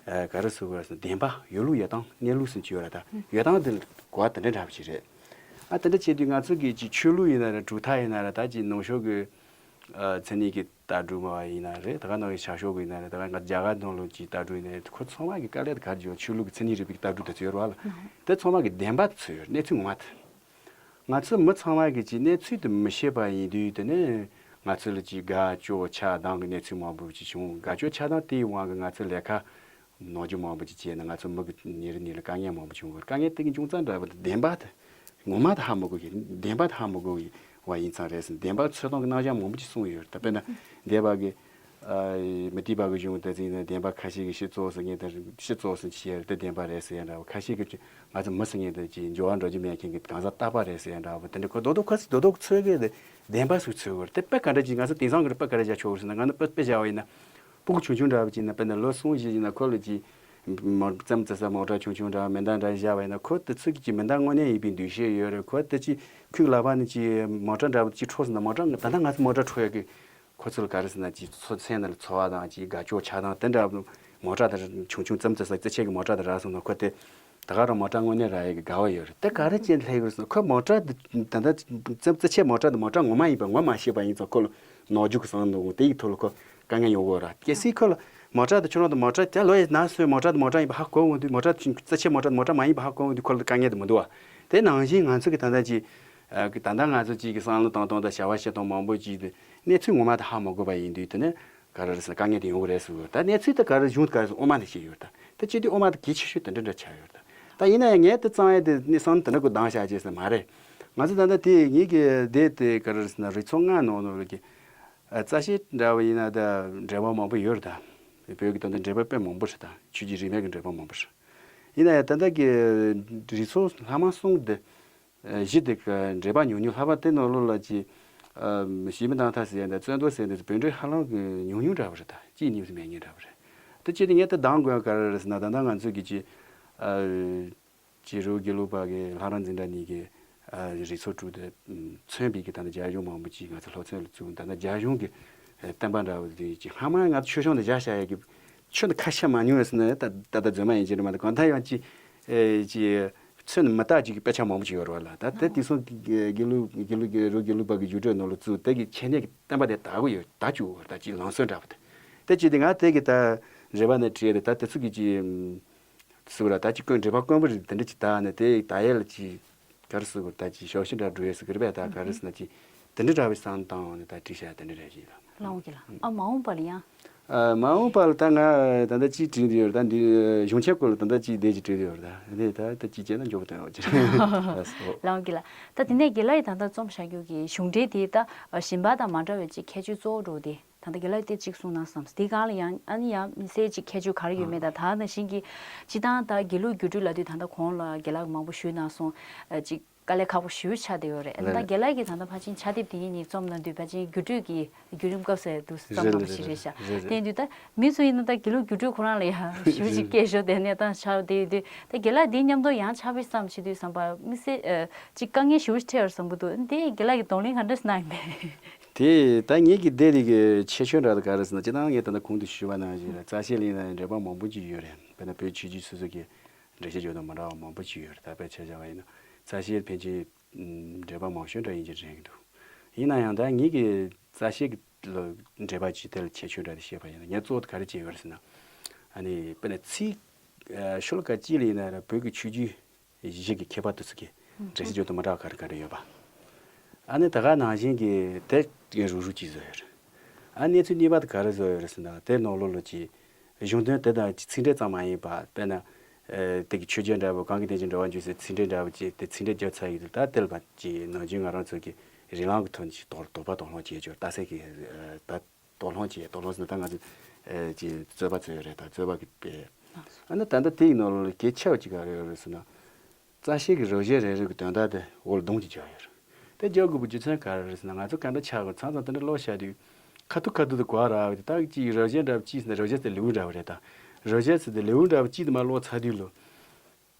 ཨ་ག་རེ་ཟེར་དགོས་རེད་ཟེར་ན། བདེན་པ་ཡོད་ལུགས་ཡོད་སྟངས་གནས་ལུགས་ཟེར་གྱི་ཡོད་རེད་ད། ཡོད་སྟངས་དེ་གོ་བ་དེ་འདྲ་འདྲ་པོ་ཅིག་རེད། ཨ་དེ་འདྲ་བྱས་དུས་ང་ཚོ་གི་ཅིག་ཆོས་ལུགས་ཡིན་ན་རེད། གྲུབ་མཐའ་ཡིན་ན་རེད། ད་ཅིག་ནང་ཆོས་ཀྱི་ཨ་མཚན་ཉིད་ཀྱི་ལྟ་གྲུབ་མ་ཡིན་ན་རེད། ད་ག་ནང་བཞིན་ཤར་ཕྱོགས་ཀྱི་ཡིན་ན་རེད། ད་ག་ང་རྒྱ་གར་ནང་ལོགས་ཀྱི་ལྟ་གྲུབ་ཡིན་ན་རེད། ཁོ་ཚང་མ་གི་དཀའ་ལས་དེ་ག་རེ་བྱུང་། ཆོས་ལུགས་ཀྱི་མཚན་ཉིད་རིག་པའི་ལྟ་གྲུབ་དེ་ཚོ་ཡོད་རེད་བ་ལ། དེ་ཚང་མ་གི་བདེན་པ་དེ་ཚོ་ཡོད་རེད། གནས་ཚུལ་ངོ་མ་དེ། ང་ཚོ་མི་ཚང་མ་གི་ཅིག་གནས་ཚུལ་དེ་མི་ཤེས་པ་ཡིན་དུས། དེ་ནས་ང་ཚོ་ལ་ཅིག་དགའ་སྐྱོ་ཆགས་སྡང་གི་གནས་ཚུལ་མང་པོ་ཅིག་བྱུང་། དགའ་སྐྱོ་ཆགས་སྡང་དེའི་དབང་གིས་ང་ཚོ་ལས་ཀ་ནོར་འཁྲུལ་མང་པོ་ཅིག་བྱས་ནས་ང་ཚོ་མི་གི་ཉིན་རེ་ཉིན་རེ་དཀའ་ངལ་མང་པོ་བྱུང་གི། དཀའ་ངལ་དེ་གི་འབྱུང་རྩ་འདྲ་པོ་དེ་བདེན་པ་དེ་ངོ་མ་དེ་ཧ་མི་གོ་གི། བདེན་པ་དེ་ཧ་མི་གོ་གི་བ་ཡིན་ཙང་རེད་ཟེར། བདེན་པ་འཚོལ་སྟངས་ཀྱི་རྣམ་གཞག་མང་པོ་ཅིག་གསུངས་ཡོད་རེད། ད་དཔེར་ན་འདས་པ་གི་ཨ་མུ་སྟེགས་པ་གི་གཞུང་དེ་ཚོ་ཡིན་ན་བདེན་པ་ཁ་ཤས་ཀྱིས་ཕྱི་བཙོག་ཟེར་མཁན་དེ། ཕྱི་བཙོག་ཟེར་བཤད་རེད། དེ་བདེན་པ་རེད་ཟེར་ཡ་འདྲ་བོ། ཁ་ཤས་ཀྱིས་ང་ཚོ་མི་ཟེར་མཁན་དེ་ཅིག་འབྱོར་བ་འགྲོ་རྒྱུ་མེད་མཁན་གྱི་གང་ཟག་རྟག་པ་རེད་ཟེར་ཡ་འདྲ་བོ། དེ་འདྲ་ཁོ་རྡོག་རྡོག་ཁ་ཤས་རྡོག་རྡོག་འཚོལ་གི་རེད། བདེན་པ་ཟིག་འཚོལ་གི་རེད། དེ་དཔེ་ག་འདྲ་ཅིག་ང་ཚོ་དེང་སང་གི་རེད། དཔེ་ག་རེ་བཞག་ཆོག་གི་ཟེར་ན། ང་ནི་དཔེ་དཔེ་བཞག་པ་ཡིན་ན། སྤུ་གུ་ཆུང་ཆུང་འདྲ་བོ་ཅིག་ཡིན་ན། དཔེར་ན་ལོ་གསུམ་བཞི་ཡིན་ན་ཁོ་ལ་ཅིག་མོ་རྩེད་མོ་རྩེ་ས་མོ་ཊ་ཆུང་ཆུང་འདྲ་བ་མེ་མདའ་འདྲ་བཞག་པ་ཡིན་ན། ཁོ་དེ་ཚོ་གི་ཅིག་མེ་མདའ་དངོས་གནས་ཡིན་པའི་འདུ་ཤེས་ཡོད་རེད། ཁོ་དེ་ཅིག་ཁོའི་ལག་པ་ནས་ཅིག་མོ་ཊ་འདྲ་བོ་ཅིག་འཕྲོག་ཟིན་ན། མོ་ཊ་ད་ལྟ་ང་ཚོ་མོ་ཊ་འཕྲོག་ཡག་གི་ཁོ་ཚོ་ལ་ག་རེ་ཟེར་ན། ཅིག་ཚོ་མཚན་ནང་ལ་ཚོར་བ་དང་། ཅིག་དགའ་སྐྱོ་ཆགས་སྡང་དེ་འདྲ་བོ། མོ་ཊ་དེ་ཆུང་ཆུང་རྩེད་མོ་རྩེ་ས་རྩེད་ཆས་ཀྱི་མོ་ཊ་དེ་རག་སོང་ན། ཁོ་དེ་ ད་ག་རང་མོ་ཊ་དངོས་གནས་རག་ཡས་ཀྱི་དགའ་བ་ཡོད་རེད། དེ་ག་རེ་བྱས་ལྷད་ཡོད་རེད་ཟེར་ན། ཁོ་མོ་ཊ་འདི་ད་ལྟ་རྩ་རྩ་ཆེ་མོ་ཊ་འདི་མོ་ཊ་ངོ་མ་ཡིན་པ་ངོ་མ་ཤེས་པ་ཡིན་ཙང་ཁོ་ལ་ནོར་འཇུག་གི་བསམ་འདུག་དེ་ཡི་ཐོག་ལ་ཁོ་དཀའ་ངལ་ཡོང་གི་ཡོད་རེད། གལ་སྲིད་ཁོ་ལ་མོ་ཊ་འདི་ཁྱོད་རང་འདི་མོ་ཊ་ད་ལོ་ཡི་ན་སོའི་མོ་ཊ་འདི་མོ་ཊ་ཡིན་པ་ཧ་གོ་འོང་དུས། མོ་ཊ་རྩ་ཆེ་མོ་ཊ་འདི་མོ་ཊ་མ་ཡིན་པ་ཧ་གོ་འོང་དུས་ཁོ་ལ་དཀའ་ངལ་དེ་མི་འདུག་བ། དེ་ནང་བཞིན་ང་ཚོ་གི་ད་ལྟ་ཅིག་ཨ་གི་ད་ལྟ་ང་ཚོ་ཅིག་གི་བསམ་བློ་བཏང་སྟངས་དང་བྱ་བ་བྱེད་སྟངས་མང་པོ་ཅིག་དེ་གནས་ཚུལ་ངོ་མ་དེ་ཧ་མ་གོ་བ་ཡིན་དུས། དེ་ནས་ག་རེ་རེད་ཟེར་ན་དཀའ་ངལ་དེ་ཡོང་གི་རེད་ཟེར་གི་ཡོད། ད་གནས་ཚུལ་དེ་ག་རེ་གཞུང་དེ་ག་རེ་ཟེར་དབུ་མ་དེ་བཤད་ཡོད་རེད། ད་དེ་བྱེད་དུས་དབུ་མ་དེ་གལ་ཆེ་ཤོས་དེ་འདྲ་འདྲ་ཆགས་ཡོད་རེད། ད་ཡིན་ན་ཡང་ངས་དེ་གཙང་ཡས་དེ་གནས་སྟངས་དེ་འདྲ་གོ་སྡང་བྱ་བྱས་ཟེར་མ་རེད། ང་ཚོ་ད་ལྟ་དེ་ངེད་ཀྱི་སྡེ་དེ་ག་རེ་རེད་ཟེར་ན་རིགས་ཚོགས་ལྔ་ནང་ནང་ལོགས་ཀྱི་ཨ་རྩ་ཤེ་འདྲ་བ་ཡིན་ན་ད་འགྲེལ་པ་མང་པོ་ཡོད་རེད། ད་བོད་ཀྱི་ད་ལྟ་འགྲེལ་པ་དཔེ་མང་པོ་རེད། ད་ཆོས་བརྒྱུད་རིས་མེད་ཀྱི་འགྲེལ་པ་མང་པོ་རེད། ཡིན་ན་ཡང་ད་ལྟ་གི་རིགས་ཚོགས་ལྷག་མ་གསུམ་དེ། ཨ་གཞི་དེ་ག་འགྲེལ་པ་ཉུང་ཉུང་། ལྷག་པར་དེ་ནང་ལོགས་ལ་ཅིག་ཨ་ཞི་མི་དང་ཐ་ཟེར་ཡ་འདི་བརྩོན་འདུ་ཟེར་འདི་བོད་འགྲེལ་ཧ་ལམ་གི་ཉུང་ཉུང་འདྲ་བ་རེད། ད་གཅིག་གཉིས་སུ་མེད་ངེས་འདྲ་བ་རེད། དེ་བྱས་ཏེ་ངས་དེ་སྡང་དགོས་ཡ་ག་རེ་རེད་ཟེར་ན། ད་ལྟ་ང་ཚོ་གི་ཅིག་ཨ་ཅིག་རི་བོ་དགེ་ལུགས་པ་གི་ལྷ་རམས་འཛིན་གྲྭ་གཉིས་ཀྱི་ཨ་རིགས་ཚོགས་དྲུག་དེ་མཚོན་པའི་གི་ད་ལྟ་རྒྱ་གཞུང་མང་པོ་ཅིག་ང་ཚོ་སློབ་ཚན་ལ་བཙུགས། ད་ལྟ་རྒྱ་གཞུང་གི་ཨ་བསྟན་པ་འདྲ་བ་དེ་ཅིག་སྔ་མ་ང་ཚོ་ཆོས་སྐྱོང་དེ་བཞག་བཞག་ཡ་གི་ཆོས་འདི་ཁ་ཤས་མ་ཉུང་བས་ཟེར་ན། ད་ད་ལྟ་རྫུན་མ་ཡིན་གྱི་རེད་མ་གཏོགས། གང་ལྟར་ཡང་ཅིག་ཨེ་ཅིག་ཚོད་མི་རྟག་ཅིག་གི་དཔེ་ཆ་མང་པོ་ཅིག་ཡོད་རེད་བ་ལ། ད་དེ་དེང་སང་དགེ་ལུགས་དགེ་ལུགས་དགེ་ལུགས་དགེ་ལུགས་པ་གི་རྒྱུགས་སྤྲོད་ནང་ལ་བཙུགས། དེ་གི་ཆེད་གནས་ཀྱི་བསྟན་པ་དེ་དར་གི་ཡོད། དར་བཅུག་ད་ཅིག་ལམ་སྲོལ་འདྲ་བ་དེ། དེ་ཅིག་དེ་ང་དེ་གི་ད་རེ་བ་ནས་བྲིས་ཏེ། ད་དེ་ཚོ་གི་ཅིག་སུ་ར་ད་ཅིག་དཀོན་འགྲེལ་པ་དཀོན་པོ་རེད། དེ་འདྲ་ཅིག་དར་ནས་དེ་དར་ཡས་ལ་ཅིག་ག་རེ་ཟེར་དགོས། ད་ཅིག་ཞབས་ཕྱི་འདྲ་འགྲོ་ཡས་ཟེར་གི་རེད་པས། ད་ག་རེ་ཟེར་ན་ཅིག་དེ་འདྲ་འདྲ་བའི་བསམ་བཏང་ནས་ད་བྲིས་བཞག་དེ་འདྲ་རེད་ཅིག་ལ། ལགས་འོང་གི་ལགས། ཨ་མ་འོངས་པ་ལ་ཡང་། ཨ་མ་འོངས་པ་ལ་ད་ང་ད་ལྟ་ཅིག་བྲིས་འདི་ཡོད་རེད། ད་འདི་གཞུང་ཆེན་སྐོར་ལ་ད་ལྟ་ཅིག་དེ་ཅིག་བྲིས་འདི་ཡོད་རེད། ད་དེ་ད་ད་ཅིག་བྱས་ན་མགྱོགས་པོ་བཏོན་ཡོད་ཅིག་ལགས་སོ། ལགས་འོང་གི་ལགས། ད་དེ་ནས་དགེ་ལགས་ཡིས་ད་ལྟ་རྩོམ་བཞག་རྒྱུ་གི་གཞུང་འགྲེལ་དེ་ད་གཞན་པ་དང་མ་འདྲ་བའི་ཅིག་ཁྱད་ཆོས་གཙོ་བོ་འདྲ་བོ་དེ། ད་ལྟ་དགེ་ལགས་དེ་གཅིག་གསུངས་ན་བསམ། དེའི་སྒང་ལ་ཡང་ཨ་ནི་ཡང་དམིགས་བསལ་གཅིག་ཁྱད་ཆོས་ག་རེ་ཡོད་མེད་དང་། ད་ནང་བཞིན་གྱི་སྤྱིར་བཏང་ད་དགེ་ལུགས་སྒྱུ་འཕྲུལ་ལབ་དུས་ད་ལྟ་གོང་ལ་དགེ་ལགས་མང་པོ་ཞུས་གནང་སོང་། ཨ་གཅིག་དཀའ་ལས་ཁག་པོ་ཞེ་པོ་ཆགས་བསྡད་ཡོད་རེད། ད་ལྟ་དགེ་ལགས་ཀྱིས་ད་ལྟ་ཕལ་ཆེར་ཕྱག་དེབ་དེ་གཉིས་གཉིས་རྩོམ་གནང་དུས་ཕལ་ཆེར་སྒྱུ་འཕྲུལ་གྱི་བརྒྱུད་རིམ་སྐབས་སུ་འདུག་རྩོམ་གནང་བ་ཞིག་རེད་ཤག་རེད་རེད། དེ་ཡིན་དུས་ད་མི་ཚོ་ཡིན་ན་ད་དགེ་ལུགས་སྒྱུ་འཕྲུལ་ཁོ་རང་ལ་ཡང་ཞེ་པོ་ཅིག་སྐད་ཤོར་བསྡད་གནས་སྟངས་ཆགས་བསྡད་ཡོད་དུས། ད་དགེ་ལགས་དེ་མཉམ་དུ་ཡང་ཕྱག་དཔེ་བརྩམས་བྱེད་དུས་ཙམ་པ་དམིགས་བསལ་ཨ་གཅིག་དཀའ་ངལ་ཞེ་པོ་ཅིག་འཕྲད་ཡོད་བསམ་གྱི་འདུག་དེ་དགེ་ལགས་ཀྱིས་གདོང་ལེན་ག་འདྲ་གནང་ཡིན་པས། དེ་ད་ངེད་ཀྱི་སྡེ་འདི་གི་ཁྱད་ཆོས་འདྲ་དེ་ག་རེ་ཟེར་ན། སྤྱིར་བཏང་ངས་ད་ལྟ་གོང་དུ་ཞུས་པ་ནང་བཞིན་རེད། རྩ་ཤེ་ལ་ཡིན་ན་འགྲེལ་པ་མང་པོ་ཅིག་ཡོད་རེད། དཔེར་ན་བོད་ཆོས་བརྒྱུད་སོ་སོ་གི་འགྲེལ་བཤད་བརྗོད་དང་མི་འདྲ་བ་མང་པོ་ཅིག་ཡོད་རེད། ད་དཔེར་ཆ་བཞག་པ་ཡིན་ན་རྩ་ཤེ་ཕལ་ཆེར་འགྲེལ་པ་མང་ཤོས་འདྲ་ཡིན་གྱི་རེད་འདུག་ཡིན་ན་ཡང་ད་ངེད་ཀྱི་རྩ་ཤེ་གི་ལ་འགྲེལ་པ་ཅིག་དེ་ལ་ཁྱད་ཆོས་འདྲ་དེ་བཤད་པ་ཡིན་ན། ངས་གཙོ་བོ་ག་རེ་བྱས་ཡོད་རེད་ཟེར་ན། ཨ་ནི་དཔེར་ན་ཚིག་ཨ་ཤོ་ལོ་ཀ་གཅིག་ལ་ཡིན་ན་ར་བོད་ཀྱི་ཆོས་བརྒྱུད་གཞི་གི་མཁས་པ་དེ་ཚོ་གི་འགྲེལ་བཤད་བརྗོད་དུ་མི་འདྲ་བ་ག་རེ་ག་རེ་ཡོད་པ། ཨ་ནི་ད་ག་ནང་བཞིན་གྱི་དེ་རུག་རུག་ཅིག་བཟོས་ཡོད་རེད། ཨ་གནས་ཚུལ་གཉིས་པ་དེ་ག་རེ་བཟོས་ཡོད་རེད་ཟེར་ན། དེ་ནང་ལོགས་ལ་ཅིག་གཞུང་དོན་དེ་དང་ཅིག་ཚིག་འགྲེལ་ཙམ་མ་ཡིན་པ། དཔེར་ན་ཨ་དེ་གི་ཆོས་རྒྱལ་འདྲ་བོ་གང་གི་དེ་བཞིན་འགྲེལ་བ་འཇུག་སའི་ཚིག་འགྲེལ་འདྲ་བོ་ཅིག་དེ་ཚིག་འགྲེལ་བརྒྱབ་ཚར་ཡོད་དུས། ད་དེ་ལ་ཕར་ཅིག་ནམ་རྒྱུན་ང་རང་ཚོ་གི་རིགས་ལམ་གྱི་ཐོག་ནས་ཅིག་དོགས་དོགས་པ་དོགས་སློང་བྱེད་ཆོག་རེད། རྟགས་གསལ་གྱི་ཨ་ད། དོགས་སློང་བྱས། དོགས་སློང་ཟེར་ན་ད་ང་ཚོ་ཨེ་ཅིག་རྩོད་པ་རྩོད་ཡོད་རེད། ད་རྩོད་པ་གི་དཔེ། ཨ་ནི་ད་ལྟ་དེའི་ནང་ལོགས་ལ་གལ་ཆེ་བ་ཅིག་ག་རེ་ཡོད་རེད་ཟེར་ན། རྩ་ཤེ་གི་རབ་བྱེད་རེ་རེ་གི་དོན་དག་དེ་འོག་ལ་སྡོམ་གཅིག་བརྒྱབ་ཡོད་རེད། དེ་བརྒྱབ་དགོས་པའི་རྒྱུ་མཚན་ག་རེ་རེད་ཟེར་ན། ང་ཚོ་ག་འདྲ་ཆགས་དགོས། མཚམས་མཚམས་དེ་འདྲ་ཀློག་བཞག་དུས་ཁ་ཐུག་ཁ་ཐུག་ཏུ་གོ་བ་རག་པ་དེ། ད་ཅིག་རབ་བྱེད་འདྲ་བོ་ཅིག་ཟེར་ན། རབ་བྱེད་ཟེར་ལེའུ་འདྲ་བོ་རེད། ད་རབ་བྱེད་ཟེར་དེ་ལེའུ་འདྲ་བོ་ཅིག་དེ་མར་ཀློག་ཚར་དུས་ལ།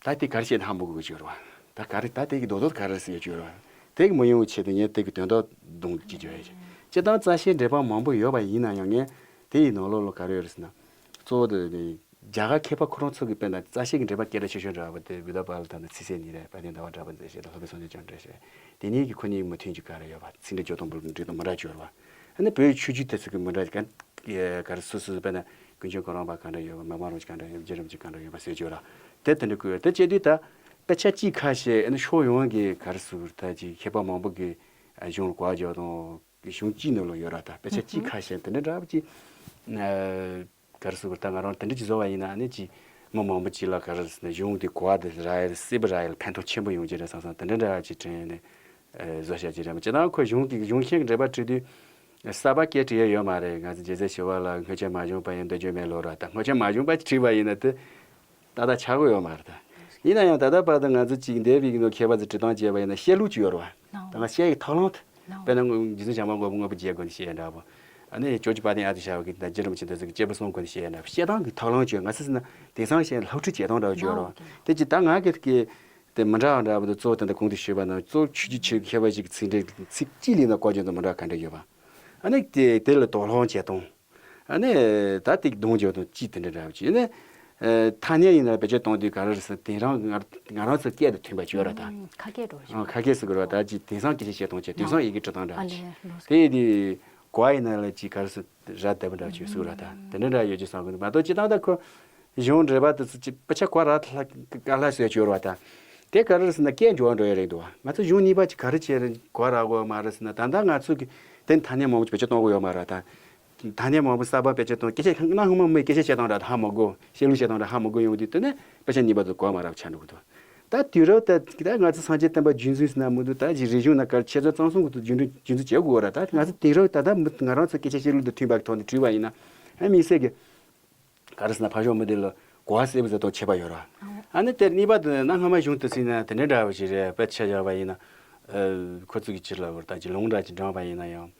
ད་དེ་ག་རེ་བཤད་ན་ཧ་མ་གོ་གི་ཡོད་རེད་བ། ད་ག་རེ་ད་དེ་གི་རྡོག་རྡོག་ག་རེ་ཟེར་ཡོད་རེད་བ། དེ་གི་མི་ཡོང་བའི་ཆེད་དུ་ངས་དེ་གི་དོན་དག་སྡོམ་གཅིག་བརྒྱབ་ཡོད། སྤྱིར་བཏང་རྩ་ཤེའི་འགྲེལ་པ་མང་པོ་ཡོད་པ་ཡིན་ན་ཡང་། ངས་དེ་ཡི་ནང་ལོགས་ལ་ག་རེ་ཡོད་རེད་ཟེར་ན། གཙོ་བོ་དེ་ནི་རྒྱ་གར་མཁས་པ་ཁོ་རང་ཚོ་གི་དཔེར་ན་རྩ་ཤེ་གི་འགྲེལ་པ་སྐད་གྲགས་ཆེ་ཤོས་འདྲ་བ་དེ་བུདྡྷ་པཱ་ལ་དང་ཚེ་བསོད་ནི་རེད། དཔལ་ལྡན་ཟླ་བ་གྲགས་པ་མཛད་བྱས་དང་ལྷག་པའི་སངས་རྒྱས་བཅོམ་ལྡན་འདས་བྱས། དེ་གཉིས་ཀྱི་ཁོ་གཉིས་མོས་མཐུན་གྱི་ག་རེ་ཡོད་པ། ཚིག་འགྲེལ་བརྗོད་སྟངས་འགྲིག་དང་མི་འདྲ་ཅིག་ཡོད་རེད་བ། ཨ་ནི་བོད་ཆོས་བརྒྱུད་དེ་ཚོ་གི་མི་འདྲ་ག་ག་རེ་སོ་སོ་དཔེར་ན་ཀུན་མཁྱེན་གོ་རམས་པ་ག་འདྲ་ཡོད་པ། མི་ཕམ་རིན་པོ་ཆེ་ག་འདྲ་ཡོད་པ། རྗེ་རིན་པོ་ཆེ་ག་འདྲ་ཡོད་པ་ཟེར་ཅིག་ཡོད་རེད། དེ་དེ་འདྲ་བཀོད་ཡོད། དེ་བྱས་དུས་ད་དཔེ་ཆ་གཅིག་ཁ་ཤས། ཨ་ནི་ཕྱོགས་ཡོངས་ཀྱི་ག་རེ་ཟེར་དགོས་རེད། ད་ཅིག་མཁས་པ་མང་པོ་གི་གཞུང་ལ་གོ་བ་བརྗོད་དང་གཞུང་གཅིག་ནང་ལ་ཡོད་རེད། ད་དཔེ་ཆ་གཅིག་ཁ་ཤས་དེ་འདྲ་འདྲ་བོ་ཅིག་ཨ། ག་རེ་ཟེར་དགོས་རེད། ད་ང་རང་དེ་འདྲ་ཅིག་བཟོ་བ་ཡིན་ན་ནི་ཅིག་མི་མང་པོ་ཅིག་ལ་ག་རེ་ཟེར་ན་གཞུང་དེ་གོ་བ་དེ་རག་ཡ་ལ་གསལ་པོ་རག་ཡ་ལ་ཕན་ཐོགས་ཆེན་པོ་ཡོང་གི་རེད་བསམ་བསམ་དེ་འདྲ་འདྲ་ཅིག་དྲན་ནས་ཨ་བཟོ་བྱ་གི་རེད་མ། སྤྱིར་བཏང་ཁོ་གཞུང་གི་གཞུང་ཆེན་གྱི་འགྲེལ་པ་བྲིས་དུས་གསར་པ་སྐད་བྲིས་ཡ་ཡོད་མ་རེད། ང་ཚོ་རྗེ་བཙུན་ཞི་བ་ལྷ་སྔོན་ཆད་མ་བྱུང་བ་ཡི་འདོད་འཇོ་མེད་ལོ་ར། ད་སྔོན་ཆད་མ་བྱུང་བ་བྲིས་པ་ཡིན་ན་དེ་ཏག་ཏག་ཆགས་ཀྱི་ཡོད་མ་རེད། ད་ཡིན་ན་ཡང་ད་ལྟ་བར་དུ་ང་ཚོ་ཅིག་འདས་པའི་གི་ནང་མཁས་པ་ཚོས་བྲིས་སྟངས་བྱས་པ་ཡིན་ན་བཤད་ལུགས་ཅིག་ཡོད་རེད་བ། ད་ང་བཤད་ཡ་གི་ཐབས་ལམ་དེ། དཔེར་ན་རྗེ་བཙུན་བྱམས་པ་མགོན་པོ་དངོས་པོ་བརྒྱད་སྒོ་ནས་བཤད་ཡ་འདྲ་པོ། ཨ་ནི་ཇོ་ཇོ་དཔལ་ལྡན་ཨ་ཏི་ཤ་བ་གིས་ད་རྗེ་རིན་པོ་ཆེ་དེ་ཚོ་གིས་དཔྱད་པ་གསུམ་སྒོ་ནས་བཤད་ཡ་འདྲ་པོ། བཤད་སྟངས་ཀྱི་ཐབས་ལམ་བྱས། ང་ཚོ་ཟེར་ན་དེང་སང་བཤད་སློབ་ཁྲིད་བྱེད་སྟངས་འདྲ་པོ་ཅིག་ཡོད་རེད་བ། དེ་ཅིག་ད་ང་གི་གི་དེ་མི་འདྲ་བ་འདྲ་པོ་དེ་གཙོ་བོ་དེ་འདྲ་གོང་དུ་ཞུས་པ་ནང་གཙོ་བོ་ཆོས་བརྒྱུད་ཆོས་མཁས་པ་ཞིག་གི་ཚིག་འགྲེལ་ཚིག་གཅིག་ལ་ཡིན་ན་བཀོལ་སྤྱོད་དང་མི་འདྲ་ག་འདྲ་ཡོད་པ། ཨ་ནི་དེ་དེ་ལ་དོགས་སློང་བྱེད་སྟངས། ཨ་ནི་ད་དེ་གདོང་བརྗོད་དང་ཅི་དེ་འདྲ་འདྲ་བ་ཅིག་ནི། ཨ། ཐ་སྙད་ཡིན་ན་བེད་སྤྱོད་གཏོང་དུས་ག་རེ་རེད་ཟེར་དེང་རང་ང་ང་རང་ཚོ་སྐད་དུ་མཐུན་པ་བྱོས་ར་ད། ཨ། ཁ་སྐད་འགྲོ་ཞིག་ཨ། ཁ་སྐད་ཟེར་དགོས་ར་ད་ཅི་དེང་སང་སྐད་ཆ་བཤད་སྟངས་བྱས་དེང་སང་ཡི་གེ་འབྲི་སྟངས་འདྲ་ཨ་ཅི། ལས་ལོ་དེ་ཡི་དེ་གོ་བ་ཡིན་ན་ལ་ཅི་ག་རེ་ཟེར་ར་བསྡད་པ་འདྲ་བྱོས་ཟེར་ར་ད་དེ་འདྲ་འདྲ་ཡོད་ཅི་བསམ་གི་འདུག་མ་གཏོགས་སྤྱི་བཏང་ད་ཁོ་གཞུང་འབྲེལ་བ་དུ་ཅི་དཔེ་ཆ་གོ་ར་ལྷ་ཀ་ལྷ་ཟེར་བྱོས་ར་ད། དེ་ག་རེ་རེད་ཟེར་ན་སྐད་འགྱུར་བ་འགྲོ་ཡ་རེད་འདུག་བ། ང་ཚོ་གཞུང་གཉིས་པ་ཅི་ག་རེ་བྱས་རེད་གོ་ར་གོ་མ་རེད་ཟེར་ན་ད་ལྟ་ང་ཚོ་གི་དེ་ཐ་སྙད་མང་པོ་ཅི་བེད་སྤྱོད་གཏོང་གི་ཡོད་མ་ར་ད། ཐ་སྙད་མང་པོ་གསར་པ་བེད་སྤྱོད་གཏོང་སྐད་ཆ་གནའ་སྔ་མོ་མི་སྐད་ཆ་བཤད་སྟངས་འདྲ་ཧ་མ་གོ། བཤད་ལུགས་བཤད་སྟངས་འདྲ་ཧ་མ་གོ་ཡོང་དུས་དེ་ནས་དཔེ་ཆ་གཉིས་པ་ཚོ་གོ་མ་རབས་ཆགས་འགྲོ་གི་འདུག་ད་དུས་རབས་ད་ད་ང་ཚོ་སངས་རྒྱས་བསྟན་པ་རྒྱུན་འཛིན་ཟེར་ན་མི་འདུག་ད་ཅི་རིག་གཞུང་ན་གར་ཆེ་ཚོད་གཙང་གསུམ་གི་ཐོག་རྒྱུན་འཛིན་རྒྱུན་འཛིན་བྱེད་དགོས་ར་ད་ང་ཚོ་དེང་རབས་ད་ད་མི་ང་རང་ཚོ་སྐད་ཆ་བཤད་ལུགས་དང་མཐུན་པ་གི་ཐོག་ནས་བྲིས་པ་ཡིན་ན་ཨ་དམིགས་བསལ་གི་ག་རེ་ཟེར་ན་ཕ་ཤོག་མི་དེ་ལ་གོ་བ་གསལ་པོ་ཟེར་ཐོག་ཆད་པ་ཡོད་ར། ཨ་ནི་དེར་གཉིས་པ་དེ་ན་སྔ་མ་གཞུང་དུ་ཟིན་ན་དེ་འདྲ་འདྲ་བ་ཞིག་རེད་དཔེ་ཆ་བཞག་པ་ཡིན་ན་ཁོ་ཚོ་གི་ཕྱིར་ལ་བར་ད་ཅི་ལུང་འདྲ་ཅིག་འབྲངས་པ་ཡིན་ན་ཡང་།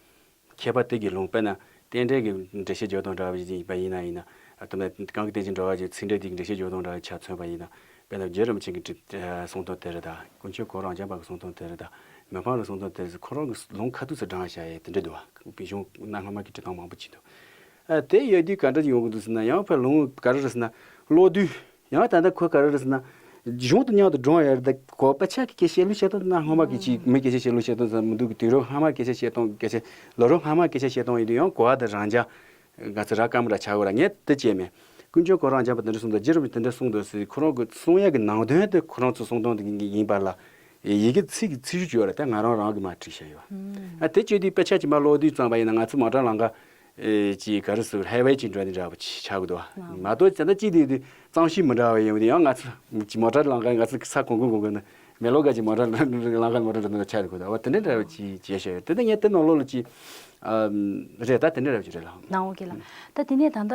མཁས་པ་དེ་གི་ལུང་དཔེར་ན་རྟེན་འབྲེལ་གྱི་འགྲེལ་བཤད་བརྗོད་སྟངས་འདྲ་བ་ཞིག་ཡིན་པ་ཡིན་ན་ཡིན་ན་ཨ་དུ་མ་གང་གི་རྟེན་ཅིང་འབྲེལ་བ་ཞིག་ཚིག་འགྲེལ་དེ་གི་འགྲེལ་བཤད་བརྗོད་སྟངས་འདྲ་བ་ཆ་མཚོན་པ་ཡིན་ན་དཔེར་ན་རྗེ་རིན་པོ་ཆེ་གི་གསུང་སྟངས་དེ་རེད་ད་དཀོན་མཆོག་གོ་རང་རྒྱལ་བ་གི་གསུང་སྟངས་དེ་རེད་ད་མི་ཕམ་གི་གསུང་སྟངས་དེ་རེད་ཁོ་རང་གི་ལུང་ཁ་ཐུག་ཚུར་དྲངས་བཞག་ཡས་དེ་འདྲ་འདུག་བ་པའི་གཞུང་གནའ་སྔ་མ་གི་འབྲི་སྟངས་མང་པོ་ཅིག་འདུག་ཨ་དེ་ཡོད་དུས་ག་འདྲ་ཡོང་གི་འདུག་ཟེར་ན་ཡང་ཕར་ལུང་ག་རེ་རེད་ཟེར་ན་ཀློག་དུས། ཡང་ད་ལྟ་ཁོ་ག་རེ་རེད་ཟེར་ན། གཞུང་དང་མཉམ་དུ་སྦྲང་ཡོད་རེད་ད་གོ་དཔེ་ཆ་གི་སྐད་བཤད་ལུགས་བཤད་སྟངས་ན་སྔོན་མ་གི་ཅིག་མི་སྐད་ཆ་བཤད་ལུགས་བཤད་སྟངས་ཟེར་མི་འདུག་གི་དུས་རབས་སྔ་མ་སྐད་ཆ་བཤད་སྟངས་སྐད་ཆ་ལོ་རབས་སྔ་མ་སྐད་ཆ་བཤད་སྟངས་ཡིན་དུས་ཡང་གོ་བ་དང་རང་འཇགས་ང་ཚོ་ར་སྐམ་ར་ཆགས་གོ་ར་ངས་དེ་བྱས་མེད། དཀོན་མཆོག་གོ་རང་རྒྱལ་བ་དེ་འདྲ་གསུངས་འདུག་རྗེ་རིན་པོ་ཆེ་དེ་འདྲ་གསུངས་འདུག་ཟེར་ཁོ་རང་གི་གསུང་ཡག་གི་ནང་དོན་དེ་ཁོ་རང་ཚོ་གསུང་སྟངས་དེ་ཡིན་པ་ལ་ཡི་གེ་ཚིག་གི་ཚིག་གཞུག་ཅིག་ཡོད་རེད་དེ་ང་རང་རང་གི་མ་བྲིས་བཞག་ཡོད། ཨ་དེ་བྱས་དུས་དཔེ་ཆ་ཅིག་མ་ཀློག་དུས་ཙམ་པ་ཡིན་ན་ང་ཚོ་མོ་ཊ་ལམ་ཁ། ཨེ་ཅིག་ག་རེ་ཟེར་ཧའི་ཝེ་ཅིག་འགྲོ་ནི་འདྲ་པོ་ཅིག་ཆགས་ཀྱི་འདུག་བ། མ་གཏོགས་ད་ལྟ་ཅིག་དེ་དེ་གཙང་ཤུལ་མི་འདྲ་བ་ཡོང་དེ་ཡང་ང་ཚོ་ཅིག་མོ་ཊ་ལམ་ཁ་ང་ཚོ་ས་གོང་གོང་གོང་གོང་ནས་མེ་ལོ་ག་ཅིག་མོ་ཊ་ལམ་ཁ་མོ་ཊ་འགྲོ་ནི་ཆགས་ཀྱི་འདུག་བ། དེ་འདྲ་འདྲ་པོ་ཅིག་བྱས་ཤག་ཡོད་དེ་ད་ངས་དེ་ནང་ལོགས་ལ་ཅིག་རེད་ད་དེ་འདྲ་འདྲ་པོ་ཅིག་རེད་ལགས། ནའོ་ཀེ་ལགས། ད་དེ་ནས་ད་ལྟ་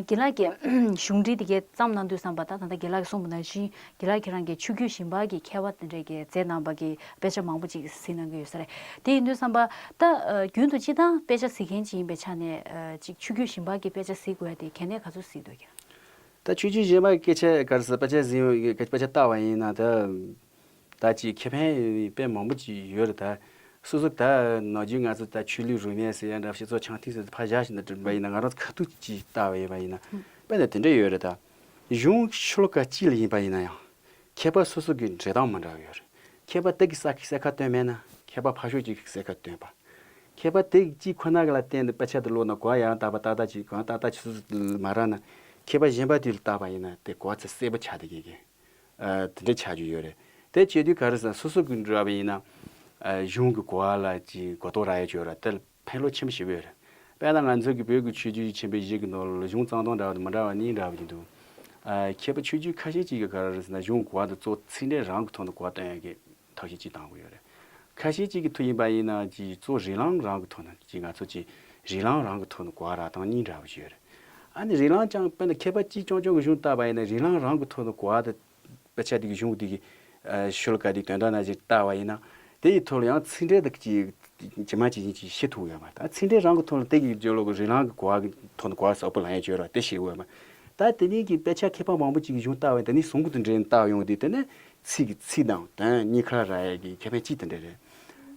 དགེ་ལགས་ཀྱིས་གཞུང་འབྲེལ་དེ་གས་བརྩམས་གནང་དུས་བསམ་པ་ད་ད་ལྟ་དགེ་ལགས་ཀྱིས་གསུངས་པ་ནང་བཞིན། དགེ་ལགས་ཁྱེད་རང་གིས་ཆོས་བརྒྱུད་གཞན་པ་གི་མཁས་པ་དེ་འདྲས་ཀྱིས་མཛད་གནང་པ་གི་དཔེ་ཆ་མང་པོ་ཅིག་གཟིགས་གནང་གི་ཡོད་ས་རེད། དེ་ཡིན་དུས་བསམ་པ་ད་རྒྱུན་དུ་སྤྱིར་བཏང་དཔེ་ཆ་གཟིགས་མཁན་ཅིག་ཡིན་པའི་ཆ་ནས་ཅིག་ཆོས་བརྒྱུད་གཞན་པ་གི་དཔེ་ཆ་གཟིགས་དགོས་ཡ་དེ་གལ་གནད་ག་ཚོད་གཟིགས་འདུག་ཀྱང་། ད་ཆོས་བརྒྱུད་གཞན་པ་གི་སྐད་ཆ་ག་རེ་ཟེར་དཔེ་ཆ་གཟིགས་དཔེ་ཆ་ལྟ་བ་ཡིན་ན་ད་ད་ཅིག་ཁེ་ཕན་དཔེ་མང་པོ་ཅིག་ཡོད་རེད་ད། སོ་སོ་ད་ནམ་རྒྱུན་ང་ཚོ་ད་ཆོས་ལུགས་རིས་མེད་ཟེར་ཡ་འདྲ་སྤྱི་ཚོགས་ཆང་ཐིག་ཟེར་ཕར་བཞག་ཞིག་ན་བསྒྲིགས་པ་ཡིན་ན་ང་རང་ཚོ་ཁ་ཐུག་ཅིག་ལྟ་བ་ཡིན་པ་ཡིན་ན་དཔེ་ད་དེ་འདྲ་ཡོད་རེད་ད། གཞུང་ཤོ་ལོ་ཀ་གཅིག་ལ་ཡིན་པ་ཡིན་ན་ཡང་། མཁས་པ་སོ་སོ་གི་འགྲེལ་སྟངས་མི་འདྲ་བ་ཡོད་རེད། མཁས་པ་དེ་གིས་གསལ་གསལ་ཁ་བཏོན་མེད་ན་མཁས་པ་ཕར་ཕྱོགས་གཅིག་གིས་གསལ་ཁ་བཏོན་པ། མཁས་པ་དེ་གཅིག་ཁོ་ན་གི་ལ་བརྟེན་ཏེ་དཔེ་ཆ་དེ་ཀློག་ན་གོ་བ་ཡང་དག་པ་ཏག་ཏག་ཅིག་གང་ཏག་ཏག་ཅིག་སོ་སོ་མ་རག་ན་མཁས་པ་གཞན་པ་དེ་ལ་བལྟས་པ་ཡིན་ན་དེ་གོ་བ་ཚད་གསལ་པོ་ཆགས་བསྡད་ཀྱི་ཡོད། ཨ་དེ་འདྲ་ཆགས་རྒྱུ་ཡོད་རེད། དེ་བྱེད་དུས་ག་རེ་ཟེར་ན་སོ་སོ་གི་འདྲ་བ་ཡིན་ན་ཨ་གཞུང་གི་གོ་བ་ལ་ཅིག་གོ་རྟོགས་རག་ཡ་ཅིག་ཡོད་རེད་དེ་ལ་ཕན་ལོ་ཆེན་པོ་ཞེ་པོ་ཡོད་རེད། དཔེར་ན་ང་ཚོ་གི་བོད་ཀྱི་ཆོས་བརྒྱུད་ཆེན་པོ་བཞི་གི་ནང་ལ་གཞུང་རྩོམ་སྟངས་འདྲ་བ་དང་མི་འདྲ་བ་གཉིས་འདྲ་བ་ཅིག་འདུག་ཨ་མཁས་པ་ཆོས་བརྒྱུད་ཁ་ཤས་ཅིག་གིས་ག་རེ་ཟེར་ན་གཞུང་གོ་བ་དེ་གཙོ་ཚིག་འགྲེལ་རང་གི་ཐོག་ནས་གོ་བ་བཏོན་ཡག་གི་ཐབས་ཤེས་ཅིག་གཏང་གི་ཡོད་རེད། ཁ་ཤས་ཅིག་གི་ཐུག་ཡིན་པ་ཡིན་ན་ཅིག་གཙོ་རིགས་ལམ་རང་གི་ཐོག་ནས་ཅིག་ང་ཚོ་ཅིག་རིགས་ལམ་རང་གི་ཐོག་ནས་གོ་བ་རག་སྟངས་གཉིས་འདྲ་བ་ཞིག་ཡོད་རེད། ཨ་ནི་རིགས་ལམ་ཀྱང་དཔེར་ན་མཁས་པ་གཅིག་རྐྱང་རྐྱང་གི་གཞུང་བལྟས་པ་ཡིན་ན་རིགས་ལམ་རང་གི་ཐོག་ནས་གོ་བ་དེ་དཔེ་ཆ་དེ་གི་གཞུང་དེ་གི་ཨ་ཤོ་ལོ་ཀ་དེ་དོན་དག་ནང་བཞིན་བལྟས་པ་ཡིན་ན་དེ་ཡི་ཐོག་ལ་ཡང་ཚིག་འགྲེལ་དེ་ཅིག་ཇི་མ་ཇི་བཞིན་ཅིག་ཤེས་ཐུབ་ཡོད་མ་རེད། ད་ཚིག་འགྲེལ་རང་གི་ཐོག་ལ་དེ་གི་སྦྱོར་ཀློག་གི་རིགས་ལམ་གི་གོ་བ་གི་ཐོག་ནས་གོ་བ་ཟབ་པོ་ལེན་ཡ་ཅིག་ཡོད་རེད་བ་དེ་ཤེས་དགོས་ཡོད་མ་རེད། ད་དེ་ནས་ཀྱི་དཔེ་ཆ་མཁས་པ་མང་པོ་ཅིག་གི་གཞུང་བལྟས་པ་ཡིན་ན་དེ་ནས་ཟུང་གི་དེ་འདྲ་བལྟས་ཡོང་དུས་དེ་ནས་ཚིག་གི་ཚིག་དང་དོན་གཉིས་ཀ་རག་ཡ་གི་ཁེ་ཕན་གཅིག་དེ་འདྲ་རེད།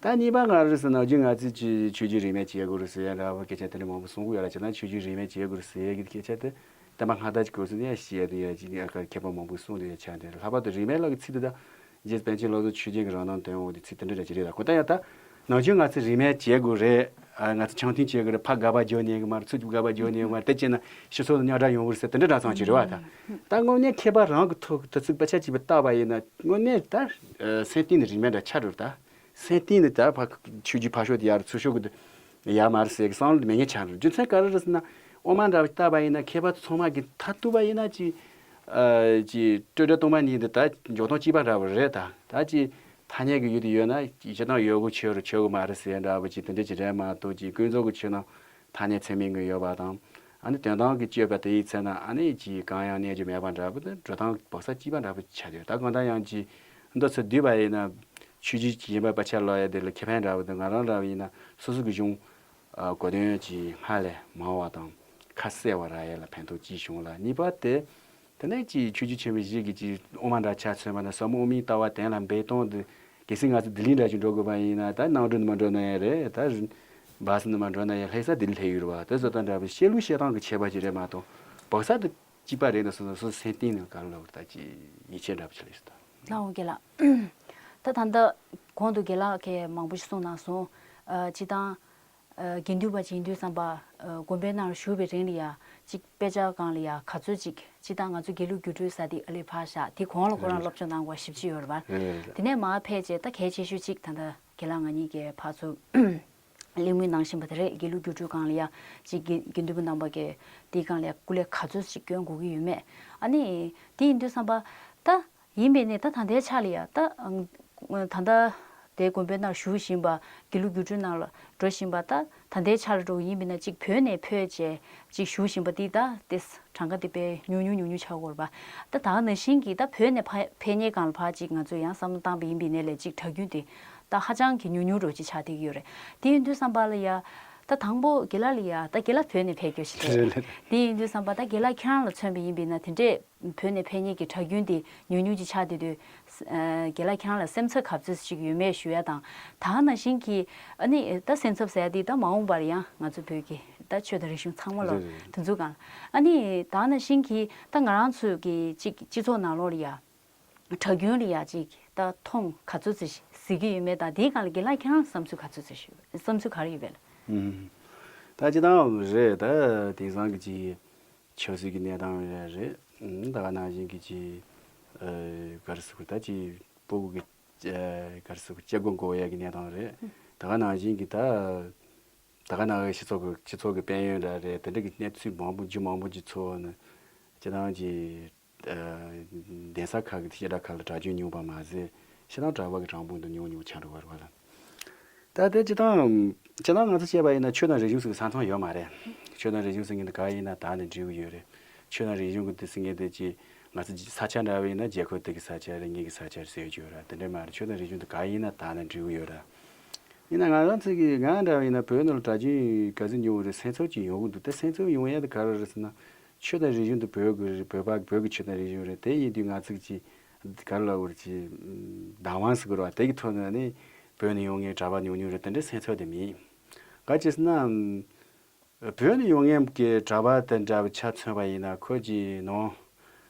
ད་གཉིས་པ་ག་རེ་ཟེར་ན་རྒྱུན་ང་ཚོས་ཅིག་ཆོས་བརྒྱུད་རིས་མེད་བྱེད་དགོས་རེད་ཟེར་ཡ་འདྲ་བོ་སྐད་ཆ་དེ་འདྲ་མང་པོ་གསུང་གི་ཡོད་ར། བྱས་ན་ཆོས་བརྒྱུད་རིས་མེད་བྱེད་དགོས་རེད་ཟེར་ཡ་གི་སྐད་ཆ་དེ་བསྟན་པ་སྔ་དར་གྱི་སྐབས་སུ་ནས་བཤད་དེ་ཡ་ཅིག་ཡ་ག་མཁས་པ་མང་པོས་གསུངས་དེ་ཡ་ཆ་དེ་ལྷག་པར་དུ་རིས་མེད་ལབ་གི་ཚིག་དེ་ད་རྗེ་པཎ་ཆེན་བློ་བཟང་ཆོས་རྒྱན་གྱི་རང་སྣང་དོན་འོག་དེ་ཚིག་དེ་འདྲ་འདྲ་ཅིག་རེད། ད་ཁོ་ད་ཡ་ད་ནམ་རྒྱུན་ང་ཚོས་རིས་མེད་བྱེད་དགོས་རེད། ཨ་ང་ཚོ་འཆམ་མཐུན་བྱེད་དགོས་རེད། ཕ་དགའ་བ་བརྗོད་ཉན་གི་མ་རེད། ཚུར་དགའ་བ་བརྗོད་ཉན་གི་མ་རེད། དེ་བྱས་ན་སྤྱི་ཚོགས་ལ་རྙོག་དྲ་ཡོང་གི་རེད་ཟེར་དེ་འདྲ་འདྲ་ཚང་ཅིག་རེད་བ། ད་ད་དངོས་གནས་མཁས་པ་རང་གི་ཐོག་གི་དུས་ཚོད་དཔེ་ཆ་གཅིག་པ་བལྟས་པ་ཡིན་ན་དངོས་གནས་ད་སེམས་གཏིང་ནས་རིས་མེད་འདྲ་ཆགས་འགྲོ་རེད་ད། སེམས་གཏིང་ནས་ད་ཕ་ཆོས་བརྒྱུད་ཕར་ཕྱོགས་དེ་ཡར་ཚུར་ཕྱོགས་ཀྱི་ཡར་མར་ཟེར་གི་བསམ་བློ་དེ་མེད་མཁན་ཆགས་འགྲོ། རྒྱུ་མཚན་ག་རེ་རེད་ཟེར་ན་དབུ་མ་འདྲ་བ་བལྟས་པ་ཡིན་ན་མཁས་པ་ཚོ་ཚང་མ་གི་མཐར་གཏུགས་པ་ཡིན་ན་ཅི་ཨ་ཅི་སྤྲོས་བྲལ་སྟོང་པ་ཉིད་འདི་ད་འཇོག་སྟངས་གཅིག་པ་འདྲ་བ་རེད་ད། ད་ཅི་ཐ་སྙད་ཀྱི་ཡུལ་དུ་ཡོད་ན་སྤྱིར་བཏང་ཡོད་དགོས་ཆོས་རེད་ཆོས་དགོས་མ་རེད་ཟེར་འདྲ་བ་ཅི་དེ་འདྲ་ཅི་རེད་མ་གཏོགས་ཅི་ཀུན་རྫོབ་ཀྱི་ཆོས་ན་ཐ་སྙད་ཚད་མིན་གྱི་ཡོད་པ་དང་། ཨ་ནི་དོན་དམ་གྱི་སྤྱོད་པ་དེ་ཡི་ཚེ་ན་ཨ་ནི་ཅི་གང་ཡང་གནས་རྒྱུ་མེད་པ་འདྲ་བོ་དེ་འགྲོ་སྟངས་ཀྱི་བག་ཆགས་གཅིག་པ་འདྲ་བོ་ཆགས་ཡོད། ད་གང་ལྟར་ཡང་ཅི་མདོ་ཚུལ་བསྡུས་པ་ཡིན་ན་ཆོས་བརྒྱུད་ཀྱི་ཡིན་པ་དཔེ་ཆ་ཀློག་ཡ་དེ་ལ་ཁེ་ཕན་འདྲ་བོ་དང་ང་རང་འདྲ་བོ་ཡིན་ན་སོ་སོ་གི་གཞུང་ཨ་གོ་དོན་ཅིག་སྔར་ལས་མང་བ་དང་ཁ་གསལ་བ་རག་ཡ་ལ་ཕན་ཐོགས་ཅིག་བྱུང་ལ། གཉིས་པ་དེ་དེ་ནས་ཅིག་ཆོས་བརྒྱུད་ཆེན་པོ་བཞི་གི་ཅིག་དབུ་མ་འདྲ་ཆ་མཚོན་པ་ན་ཟབ་མོ་དབུ་མའི་ལྟ་བ་གཏན་ལ་འབེབས་སྟངས་དེ་གལ་སྲིད་ང་ཚོ་ལྡི་ལི་འདྲ་ཅིག་འགྲོ་དགོས་པ་ཡིན་ན་ད་གནམ་གྲུ་ནང་མ་འགྲོ་ན་ཡང་རེད། ད་བཱ་སི་ནང་མ་འགྲོ་ན་ཡང་སླེབས་ས་ལྡི་ལི་སླེབས་ཡོད་རེད་བ། དེ་བཟོ་ལྟ་འདྲ་བོ་བཤད་ལུགས་བཤད་སྟངས་ཀྱི་ཁྱད་པར་ཅིག་རེད་མ་གཏོགས་བག་ཆགས་དེ། གཅིག་པ་རེད་ན་སོ་སོ་སོ་སེམས་གཏིང་ནས་ག་ལ་ལབ་ད་ཅི་ཡིད་ཆེས་འདྲ་པོ་ཅིག་ལ་ཡོད་ད། ལགས་འོང་རྒན་ལགས། ད་ད་ལྟ་གོང་དུ་རྒན་ལགས་ཀྱིས་མང་པོ་ཞིག་གསུངས་གནང་སོང་། ཨ་སྤྱིར་བཏང་ཨ་དགེ་འདུན་པ་ཅིག་ཡིན་དུས་ཙམ་པ་ཨ་དགོན་པའི་ནང་བཞུགས་པའི་རིང་ལ་ཡ་གཅིག་དཔེ་ཆ་སྒང་ལ་ཡ་ག་ཚོད་ཅིག་སྤྱིར་བཏང་ང་ཚོ་དགེ་ལུགས་སྒྱུ་འཕྲུལ་ཟེར་དེ་ཨ་ལེ་ཕར་བཞག་དེ་གོང་ལ་ཁོ་རང་སློབ་སྦྱོང་གནང་དགོས་ཞེ་པོ་ཅིག་ཡོད་རེད་པ། རེད་རེད་རེད། དེ་ནས་མར་ཕེབས་རྗེས་ད་གལ་ཆེ་ཤོས་ཅིག་ད་ལྟ་རྒན་ལགས་ང་གཉིས་ཀྱིས་ཕར་ཚུར་གླེང་མོལ་གནང་བཞིན་པ་དེ་རེད། དགེ་ལུགས་སྒྱུ་འཕྲུལ་སྒང་ལ་ཡ་ཅིག་དགེ་དགེ་འདུན་པ་རྣམ་པ་གིས་དེའི་སྒང་ལ་ཡ་སྐུ་ལས་ག་ཚོད་ཅིག་སྐྱོན་དགོས་ཀྱི་ཡོད་མེད། ཨ་ནི་དེ་ཡིན་དུས་ཙམ་པ་ད་ཡིན་པས་ནི་ད་ད་ལྟའི་ཆ་ལ་ཡ་ད་ད་ལྟ་དེ་དགོན་པའི་ནང་བཞུགས་བཞིན་པ་དགེ་ལུགས་སྒྱུ་འཕྲུལ་ནང་ལ་འགྲོ་བཞིན་པ་ད་ད་ལྟའི་ཆ་ལ་འགྲོ་ཡིན་པས་ན་ཅིག་བོད་ནས་ཕེབས་བྱས་ཅིག་བཞུགས་བཞིན་པ་འདི་ད་ཏེ་གྲངས་ཀ་དེ་དཔེ་ཉུང་ཉུང་ཉུང་ཉུང་ཆགས་ཀྱི་ཡོད་རེད་པ། ད་ད་ག་ནང་བཞིན་གྱི་ད་བོད་ནས་ཕ་ཕེབས་མཁན་སྒང་ལ་ཕར་ཅིག་ང་ཚོས་ཡང་བསམ་བློ་བཏང་པ་ཡིན་པའི་ནས་ལས་ཅིག་གྲྭ་རྒྱུན་དེ་ད་ཧ་ཅང་གི་ཉུང་ཉུང་འདྲ་ཅིག་ཆགས་བསྡད་ཀྱི་ཡོད་རེད། དེ་ཡིན་དུས་ཙམ་པ་ལ་ཡ་ད་དང་པོ་རྒན་ལགས་ལ་ཡ་ད་རྒན་ལགས་བོད་ནས་ཕེབས་རྒྱུ་ཞིག་རེད། རེད་རེད། དེ་ཡིན་དུས་ཙམ་པ་ད་རྒན་ལགས་ཁྱེད་རང་ལ་མཚོན་པ་ཡིན་པས་ན་དེ་འདྲས་བོད་ནས་ཕེབས་མཁན་གྱི་གྲྭ་རྒྱུན་དེ་ཉུང་ཉུང་ཅིག་ཆགས་བསྡད་དུས་ཨ་རྒན་ལགས་ཁྱེད་རང་ལ་སེམས་འཚབ་ག་ཚོད་ཅིག་ཡོད་མེད་ཞུ་ཡ་དང་། ད་ག་ནང་བཞིན་གྱི་ཨ་ནི་ད་སེམས་འཚབ་ཟེར་ཡ་དེ་ད་མ་འོངས་པར་ཡང་ང་ཚོ་བོད་ཀྱི་ད་ཆོས་དང་རིག་གཞུང་ཚང་མ་ལོ་རེད་རེད། དེ་ཚོ་སྒང་ཨ་ནི་ད་ག་ནང་བཞིན་གྱི་ད་ང་རང་ཚོའི་གི་ཅིག་སྤྱི་ཚོགས་ནང་ལོགས་ལ་ཡ་གྲྭ་རྒྱུན་ལ་ཡ་ཅིག་ད་མཐོང་ག་ཚོད་ཅིག་གཟིགས་ཀྱི་ཡོད་མེད་དང་དེའི་སྒང་ལ་རྒན་ལགས་ཁྱེད་རང་བསམ་ཚུལ་ག་ཚོད་ཅིག་ཞུ་བསམ་ཚུལ་ག་རེ་ཡོད་པས་ལགས། ཨུམ། ད་སྤྱིར་བཏང་རེད། ད་དེང་སང་གི་ཅིག་ཆབ་སྲིད་ཀྱི་གནས་སྟངས་རེད་རེད། ཨུམ། ད་ག་ནང་བཞིན་གྱི་ཅིག་ཨ་ག་རེ་ཟེར་དགོས། ད་ཅིག་སྤུ་གུ་གི་ཨ་ག་རེ་ཟེར་དགོས། སྐྱེ་སྒོ་འགོ་ཡ་གི་གནས་སྟངས་རེད། ད་ག་ནང་བཞིན་གྱི་ད་ད་ག་ནང་བཞིན་སྤྱི་ཚོགས་ཀྱི་སྤྱི་ཚོགས་ཀྱི་དཔལ་ཡོན་ར་རེད། དེ་འདྲ་གི་གནས་ཚུལ་མང་པོ་རྒྱུ་མང་པོ་ཅིག་ཚོར་ནས་སྤྱིར་བཏང་ཅིག་ཨ་གདན་ས་ཁག་གི་བཤད་གྲྭ་ཁག་ལ་གྲྭ་རྒྱུན་ཉུང་བ་མ་ཟད། སྤྱིར་བཏང་གྲྭ་པ་གི་གྲངས་འབོར་འདི་ཉུང་ཉུང་ཆགས་འགྲོ་བ་རེད་པ་ལགས། ད་ལྟའི་སྤྱིར་བཏང་སྤྱིར་བཏང་ང་ཚོ་བཤད་པ་ཡིན་ན་ཆོས་དང་རིག་གཞུང་ཟེར་གྱི་ས་མཚམས་ཡོད་མ་རེད། ཆོས་དང་རིག་གཞུང་ཟེར་མཁན་འདི་ག་ཡིན་ན་ད་ནས་འབྲས་བུ་ཡོད་རེད། ཆོས་དང་རིག་གཞུང་གི་འདི་ཟེར་མཁན་འདི་ཅི་ང་ཚོ་ས་ཆ་འདྲ་བ་ཡིན་ན་རྒྱལ་ཁབ་དེ་གི་ས་ཆ་རེད། ངེད་ཀྱི་ས་ཆ་རེད་ཟེར་ཡོད་ཀྱི་ཡོད་ར། དེ་འདྲ་མ་རེད། ཆོས་དང་རིག་གཞུང་འདི་ག་ཡིན་ན་ད་ནས་འབྲས་བུ་ཡོད་ར། ཡིན་ན་ང་རང་ཚོ་གི་ང་འདྲ་བ་ཡིན་ན་བོད་ནང་ལ་གྲྭ་རྒྱུན་ག་ཚོད་ཉུང་བ་རེད། སེམས་འཚབ་ཅིག་ཡོང་གི་འདུག་ད་སེམས་འཚབ་ཡོང་ཡ་དེ་ག་རེ་རེད་ཟེར་ན། ཆོས་དང་རིག་གཞུང་དེ་བོད་ཀྱི་རེད། བོད་པ་བོད་ཀྱི་ཆོས་དང་རིག་གཞུང་རེད། དེ་ཡིན་དུས་ང་ཚོ་གི་ཅིག་ག་རེ་ལབ་དགོས་རེད། ཅིག་བདག་དབང་ཟེར་དགོས་རེད་པ། དེ་གི་ཐོག་ནས་ནི་བོད་ནས་ཡོང་མཁན་གྲྭ་པ་ཉུང་ཉུང་རེད། དེ་འདྲའི་སེམས་འཚབ་དེ་མེད། ག་ཅི་ཟེར་ན། བོད་ནས་ཡོང་མཁན་གྱི་གྲྭ་པ་དེ་འདྲ་བ་ཆ་མཚོན་པ་ཡིན་ན་ཁོ་ཅིག་ནང་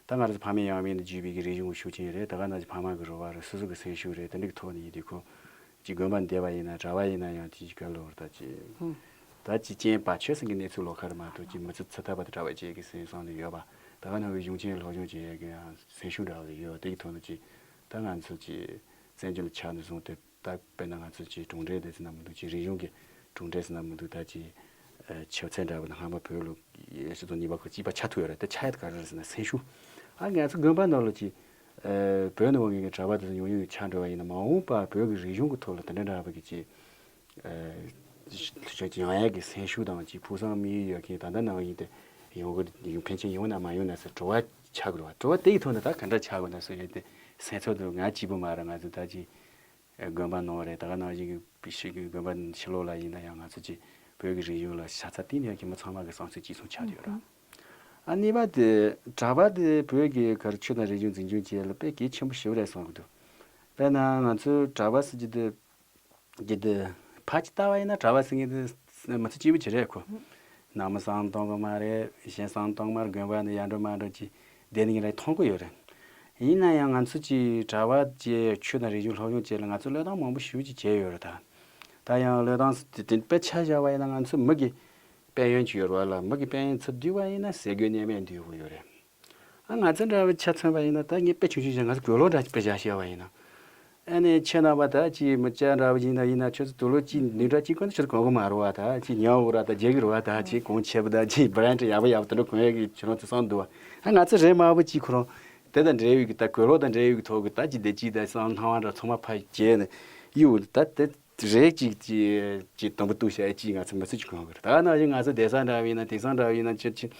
ད་ང་རང་ཚོ་ཕ་མེས་ཡང་མེས་ནས་བརྒྱུད་པའི་གི་རིག་གཞུང་ཤུགས་ཆེན་རེད། ད་ག་ནང་བཞིན་ཕ་མ་གི་རོགས་པ་རེད། སོ་སོ་གི་སེམས་ཤུགས་རེད། དེ་འདྲ་གི་ཐོག་ནས་ཡིན་དུས་ཁོ་ཅིག་དགོན་པ་འདས་པ་ཡིན་ན་གྲྭ་པ་ཡིན་ན་ཡང་དེ་ཅིག་ག་ལོར་ད་ཅིག་ཧུམ། ད་ཅིག་རྐྱེན་བག་ཆགས་ཟིན་གྱི་གནས་ཚུལ་ལོགས་ཁ་རེད་མ་གཏོགས་ཅིག་མི་ཚེ་ཚ་ཐག་པ་དེ་གྲྭ་པ་བྱེད་ཀྱི་སེམས་བསམ་ནས་ཡོད་པ། ད་ག་ནང་བཞིན་གཞུང་ཆེན་སློབ་སྦྱོང་བྱེད་ཡས་ཀྱི་ཡང་སེམས་ཤུགས་འདྲ་བ་ཡོད། དེ་གི་ཐོག་ནས་ཅིག་ད་ང་ཚོ་ཅིག་བཙན་བྱོལ་ལ་ཆགས་ནས་བཟུང་སྟེ། ད་དཔེར་ན་ང་ཚོ་ཅིག་གྲུབ་འབྲས་དེ་ཟེར་ན་མི་འདུག་ཅིག་རིག་གཞུང་གི་གྲུབ་འབྲས་ཟེར་ན་མི་འདུག་ད་ཅིག་ཨ་ཆབ་སྲིད་འདྲ་བ་ནི་སྔ་མ་བོད་ལ་སྤྱི་ཚོགས་གཉིས་པ་ཁག་གཅིག་པ་ཆགས་ཐུབ་ཡོད་རེད། དེ་ཆགས་ཡ་དེ་ག་རེ་རེད་ཟེར་ན་སེམས་ཤུགས། ཨ་ང་ཚོ་དགོན་པ་ནང་ལ་ཅིག་ཨ་བོད་ནང་ངེད་ཀྱི་གྲྭ་པ་དེ་ཚོ་ཉུང་ཉུང་ཆགས་འགྲོ་བ་ཡིན་ན་མ་འོངས་པ་བོད་ཀྱི་རིག་གཞུང་གི་ཐོག་ལ་དེ་འདྲ་འདྲ་བ་གི་ཅིག་ཨ་ཡོང་ཡ་གི་སེམས་ཤུགས་དང་ཅིག་ཕུགས་བསམ་དམིགས་ཡུལ་ཡོད་མཁན་ད་ལྟ་ནང་བཞིན་དེ་ཡོང་གི་ཕན་ཆད་ཡོང་ན་མ་ཡོང་ན་ཟེར་བྲོ་བ་ཆགས་དགོས་རེད་པ། བྲོ་བ་དེ་ཡི་ཐོག་ནས་ད་ག་འདྲ་ཆགས་དགོས་ན་ཟེར་ཡ་དེ་སེམས་ཚོར་དུ་ང་གཅིག་པུ་མ་རེད། ང་ཚོ་ད་ཅིག་དགོན་པ་ནང་རེད། ད་ག་ནང་བཞིན་གྱི་ཕྱི་གི་དགོན་པ་ཕྱི་ལོགས་ལ་ཡིན་ན་ཡང་ང་ཚོ་ཅིག་བོད་ཀྱི་རིག་གཞུང་ལ་ཤ་ཚ་གཏིང་ནས་ཀྱི་མི་ཚང་མ་གི་བསམ་ཚུལ་གཅིག་མཚུངས་ཆགས་ཡོད་ར། ཨ་གཉིས་པ་དེ་གྲྭ་པ་དེ་བོད་ཀྱི་ག་རེ་ཆོས་དང་རིག་གཞུང་འཛིན་སྐྱོང་བྱེད་ཡ་ལ་དཔེ་གལ་ཆེན་པོ་ཞེ་པོ་རེད་བསམ་གྱི་འདུག་དཔེར་ན་ང་ཚོའི་གྲྭ་པ་ཟེར་གྱི་དེ་གྱི་དེ་ཕར་ཅིག་ལྟ་བ་ཡིན་ན་གྲྭ་པ་ཟེར་མཁན་དེ་མི་ཚེ་གཅིག་པུ་ཅིག་རེད་ཁོ། ནང་མི་བསམ་བློ་གཏོང་གི་མ་རེད། གཞན་བསམ་བློ་གཏོང་མ་རེད། དགོན་པ་ནས་ཡར་འགྲོ་མར་འགྲོ་ཅིག་བསྡད་ནས་ཀྱི་རེད། མཐོང་གི་ཡོད་རེད། ཡིན་ན་ཡང་ང་ཚོ་ཅིག་གྲྭ་པ་ཅིག་ཆོས་དང་རིག་གཞུང་སློབ་སྦྱོང་བྱེད་ལ་ང་ཚོ་བློས་བཏང་མང་པོ་ཞེ་པོ་ཅིག་བྱས་ཡོད་རེད་ད། ད་ཡང་བློས་བཏང་དེ་དཔེ་ཆ་བཞག་པ་ཡིན་ན་ང་ཚོ་མི་གི་དཔལ་ཡོན་ཅིག་ཡོད་རེད་པ་ལགས། མི་གི་དཔལ་ཡོན་ཚུར་བསྡུས་པ་ཡིན་ན་ཟས་གོས་གནས་མལ་འདུས་པོ་ཡོད་རེད། ཨ་ང་ཚོ་འདྲ་བའི་ཆ་མཚོན་པ་ཡིན་ན་ད་ངས་དཔེ་ཆུང་ཆུང་བཞག་ང་ཚོ་དགེ་སློང་འདྲ་ཅིག་དཔེ་བཞག་བཤད་པ་ཡིན་ན། ཨ་ནི་ཁྱེད་རྣམ་པ་ད་ཅིག་མི་སྐྱ་འདྲ་བ་ཡིན་ན་ཡིན་ན་ཁྱོད་ཚོ་དུག་ལོག་ཅིག་ནུས་འདྲ་ཅིག་གོན་ན་ཁྱོད་ཚོ་གོན་གི་མ་རེད་པ། ད་ཅིག་ཉོ་འོ་ར་ད་རྒྱག་གི་རེད་པ། ད་ཅིག་གོང་ཆེ་པོ་ད་ཅིག་བྷ་རན་ཌི་ཡག་པོ་ཡག་པོ་དེ་འདྲ་གོན་ཡག་གི་ཁྱོད་རང་ཚོ་བསམ་འདུག་པ། ཨ་ང་ཚོ་རེད་མ་བུ་ཅིག་ཁོ་རང་དེ་དང་འབྲེལ་བའི་གི་ད་དགེ་སློང་དང་འབྲེལ་བའི་གི་ཐོག་གི་ད་ཅིག་བསྡད་ཅིག་ད་བསམ་སྣང་བ་འདྲ་ཚང་མ་ཕར་བརྗེད་ནས་ཡིའུ་ད་དེ། རེད། ཅིག་ཅིག་ཅིག་དུམ་བུ་གཏུགས་བྱས་ཅིག་ང་ཚོ་མི་ཚེ་ཅིག་གོན་དགོས་རེད། ད་ནང་བཞིན་ང་ཚོ་གདན་ས་འདྲ་བ་ཡིན་ན་དེང་སང་འདྲ་བ་ཡིན་ན་ཕྱིར་ཕྱིར་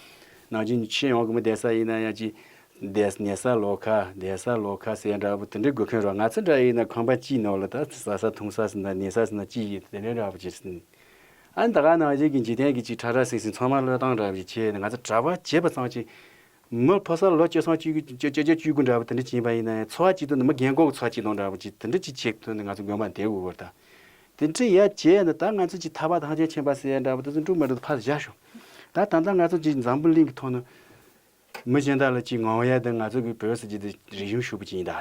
ནང་བཞིན་ཕྱིར་ཡོང་གི་མི་གདན་ས་ཡིན་ན་ཡང་ཅིག་གདན་ཉལ་ས་ལོགས་ཁ་གདན་ས་ལོགས་ཁ་ཟེར་འདྲ་བོ་དེ་འདྲའི་དགོས་མཁན་རེད། ང་ཚོ་འདྲ་ཡིན་ན་ཁང་པ་གཅིག་ནང་ལ་ད་ཟ་ས་འཐུང་ས་ཟེར་ན་ཉལ་ས་ཟེར་ན་གཅིག་ཡིན་དེ་འདྲའི་འདྲ་བོ་ཅིག་ཟིན། ཨ་ནི་ད་ག་ནང་བཞིན་གྱི་འཇིག་རྟེན་གྱི་ཅིག་ཁྲ་ཁྲ་ཟིང་ཟིང་ཚང་མ་བློས་བཏང་འདྲ་བོ་ཅིག་བྱས་ནས་ང་ཚོ་གྲྭ་པ་བྱས་པ་ཙམ་ཅིག་མི་ཕོ་གསར་ལོ་བཅུ་ཙམ་བཅུ་དགུ་བཅུ་བཅུ་བཅུ་དགུ་འདྲ་བ་དེ་འདྲ་ཕྱིན་པ་ཡིན་ན་ཡང་འཚོ་བ་སྐྱིད་སྡུག་ནི་མི་རྒན་གོག་གི་འཚོ་བ་སྐྱིད་སྡུག་འདྲ་བ་ཅིག་དེ་འདྲ་ཅིག་བྱེད་ཐུབ་ནས་ང་ཚོ་དགོན་པ་འདེབས་དགོས་པར་ད། དེ་འདྲ་ཡ་བྱས་ནས་ད་ང་ཚོ་ཅིག་ཐར་པ་ཐམས་ཅད་མཁྱེན་པ་ཟེར་ཡ་འདྲ་བ་དེ་ཚོ་འགྲུབ་མ་འགྲུབ་ཕར་བཞག་ཤོག་ད་ད་ལྟ་ང་ཚོ་ཅིག་འཛམ་བུ་གླིང་གི་ཐོག་ནས་ མི་གཞན་དག་ལ་ཅིག་ངོམ་ཡ་དང་ང་ཚོ་གི་བོད་ཟེར་རྒྱུ་དེ་རིག་གཞུང་ཕྱུག་པོ་ཅིག་ཡིན་ད།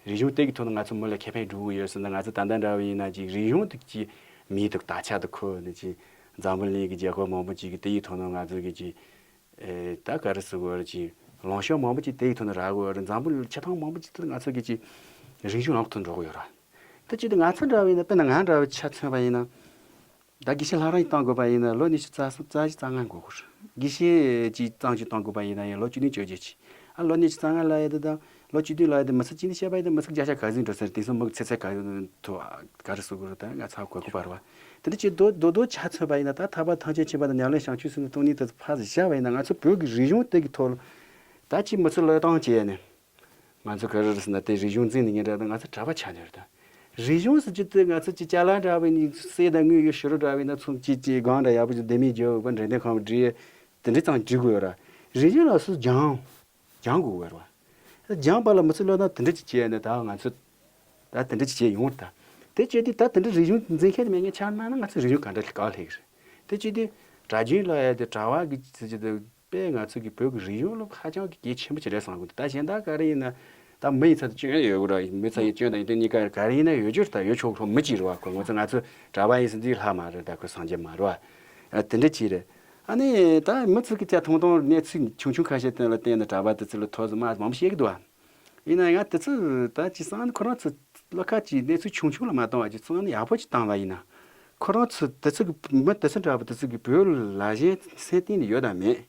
རིག་གཞུང་དེ་གི་ཐོག་ནས་ང་ཚོ་མི་ལ་ཁེ་ཕན་སྒྲུབ་དགོས་ཡོད་ཟེར་ན། ང་ཚོ་ད་ལྟ་འདྲ་བ་ཡིན་ན་ཅིག་རིག་གཞུང་དེ་ཅིག་མི་དང་དར་ཆ་དང་ཁོ་ནི་ཅིག་འཛམ་བུ་གླིང་གི་རྒྱལ་ཁབ་མང་པོ་ཅིག་གི་དེ་ཡི་ཐོག་ནས་ང་ཚོ་གི་ཅིག་ཨེ་ད་ག་རེ་ཟེར་དགོས་རེད། ཅིག་ལངས་ཕྱོགས་མང་པོ་ཅིག་དེ་ཡི་ཐོག་ནས་རག་དགོས་རེད། འཛམ་བུ་གླིང་ཆེ་ཐང་མང་པོ་ཅིག་དེ་ང་ཚོ་གི་ཅིག་རིག་གཞུང་ནང་ཐོན་འགྲོ་གི་ཡོད་རེད། དེ་ཅིག་དེ་ང་ཚོ་འདྲ་བ་ཡིན་ན། དཔེར་ན་ང་འདྲ་བ་ཆ་མཚོན་པ་ཡིན་ན། ད་དགེ་བཤེས་ལྷ་རམས་ཅིག་བཏང་དགོས་པ་ཡིན་ན་ལོ་ཉི་ཤུ་རྩ་གསུམ་རྩ་བཞི་རྩ་ལྔ་འགོར་གི་རེད། དགེ་བཤེས་ཅིག་གཙང་ཆུ་བཏང་དགོས་པ་ཡིན་ན་ཡང་ལོ་བཅུ་བདུན་བཅོ་བརྒྱད་ཅིག་ཨ་ལོ་ཉི་ཤུ་རྩ་ལྔ་ལ་ཡ་དེ་དང་ལོ་བཅུ་བདུན་ལ་ཡ་དེ་མི་ཚེ་གཅིག་ནས་བཤད་པ་ཡིན་ན་མི་ཚེ་བརྒྱ་ཆ་ག་ཚོད་འགྲོ་ས་རེད། དེང་སང་མི་གི་ཚེ་ཚད་ག་ཚོད་ཐོག་ག་རེ་ཟེར་དགོས་རེད། ད་ང་ཚ་གོ་གི་བར་བ་དེ་འདྲ་ཅིག་རྡོག་རྡོག་རྡོག་ཆ་མཚོན་པ་ཡིན་ན། ད་ཐར་པ་ཐམས་ཅད་མཁྱེན་པ་དང་ཉམས་ལེན་བྱང་ཆུབ་སེམས་དང་སྟོང་ཉིད་དེ་ཚོ་ཕར་བཞག་པ་ཡིན་ན། ང་ཚོ་བོད་ཀྱི་རིག་གཞུང་དེ་གི་ཐོག་ལ་ད་ཅིག་མི་ཚེ་བློས་བཏང་བྱས་ནས། ང་ཚོ་ག་རེ་རེད་ཟེར་ན་དེ་རིག་གཞུང་འཛིན་ནས་ཉིན་རེ་དང་ང་ཚོ་གྲྭ་པ་ཆགས་ནས་རེད་ད། རིག་གཞུང་ཟེར་རྒྱུ་དེ་ང་ཚོ་ཅིག་ཅ་ལག་འདྲ་བའི་ནི་གསེར་དང་དངུལ་ཡོད་ཕྱི་རུ་འདྲ་བའི་ན་ཚོང་ཅིག་ཅིག་སྒང་འདྲ་ཡག་པོ་ཅིག་ལྡེ་མིག་རྒྱབ་པ་འགྲེམས་སྟོན་ཁང་སྒྲིག་དེ་འདྲ་ཙམ་སྒྲིག་དགོས་ར། རིག་གཞུང་ལ་སུ་སྦྱང་སྦྱང་དགོས་ར། སྦྱང་པ་ལ་མི་ཚེ་བློས་བཏང་དེ་འདྲ་ཅིག་བྱས་ནས་ད་ང་ཚོ་ད་དེ་འདྲ་ཅིག་བྱས་ཡོང་ད། དེ་བྱས་དུས་ད་དེ་འདྲ་རིག་གཞུང་འཛིན་མཁན་དེ་མེད་མཁན་ཆགས་ན་ན་ང་ཚོ་རིག་གཞུང་ག་འདྲ་ག་ལ་ལྷག་གི་རེད། དེ་བྱས་དུས་གྲྭ་རྒྱུན་ལ་ཡ་དེ་གྲྭ་བ་གི་ཚིག་ཅིག་དེ། པས་ང་ཚོ་གི་བོད་ཀྱི་རིག་གཞུང་ལ་ཧ་ཅང་གི་གལ་ཆེན་པོ་ཅིག་རེད་བསམ་གི་འདུག་ད་གཞན་དག་ག་རེ་ཡིན་ན། ད་མི་ཡི་ཚབ་ཏུ་སྐྱོན་ཡོད་དགོས་ར། མི་ཚ་ཡི་སྐྱོན་དང་ཡི་དོན་གཉིས་ཀ་ག་རེ་ཡིན་ན་ཡོད་རྒྱུ་རེད། ད་ཡོད་ཆོག་ཆོག་མི་གཅིག་རེད་བ། ཁོ་ང་ཚོ་ང་ཚོ་གྲྭ་པ་ཡིན་ཟེར་འདི་ལྷ་མ་རེད། ད་ཁོ་སངས་རྒྱས་མ་རེད་བ། ཨ་དེ་འདྲ་ཅིག་རེད། ཨ་ནི་ད་མི་ཚོ་གི་ཅག་ཐུང་ཐུང་གནས་ཚུལ་ཆུང་ཆུང་ཁ་ཤས་སྟེང་ལ་བལྟས་ན་གྲྭ་པ་དེ་ཚོ་ལ་ཐོ་ཟི་མ་མང་པོ་བཤད་གི་འདུག་བ། ཡིན་ན་ཡང་དེ་ཚོ་ད་ཅི་སང་ཁོ་རང་ཚོ་བློ་ཁ་ཅིག་གནས་ཚུལ་ཆུང་ཆུང་ལ་མ་གཏོང་བ་ཅིག་གཙང་ནི་ཡག་པོ་ཅིག་བཏང་བ་ཡིན་ན། ཁོ་རང་ཚོ་དེ་ཚོ་གི་མི་དེ་ཚོ་འདྲ་པོ་དེ་ཚོ་གི་བོད་ལ་ལ་ཞེན་སེམས་གཏིང་ནས་ཡོད་དམ་མེད།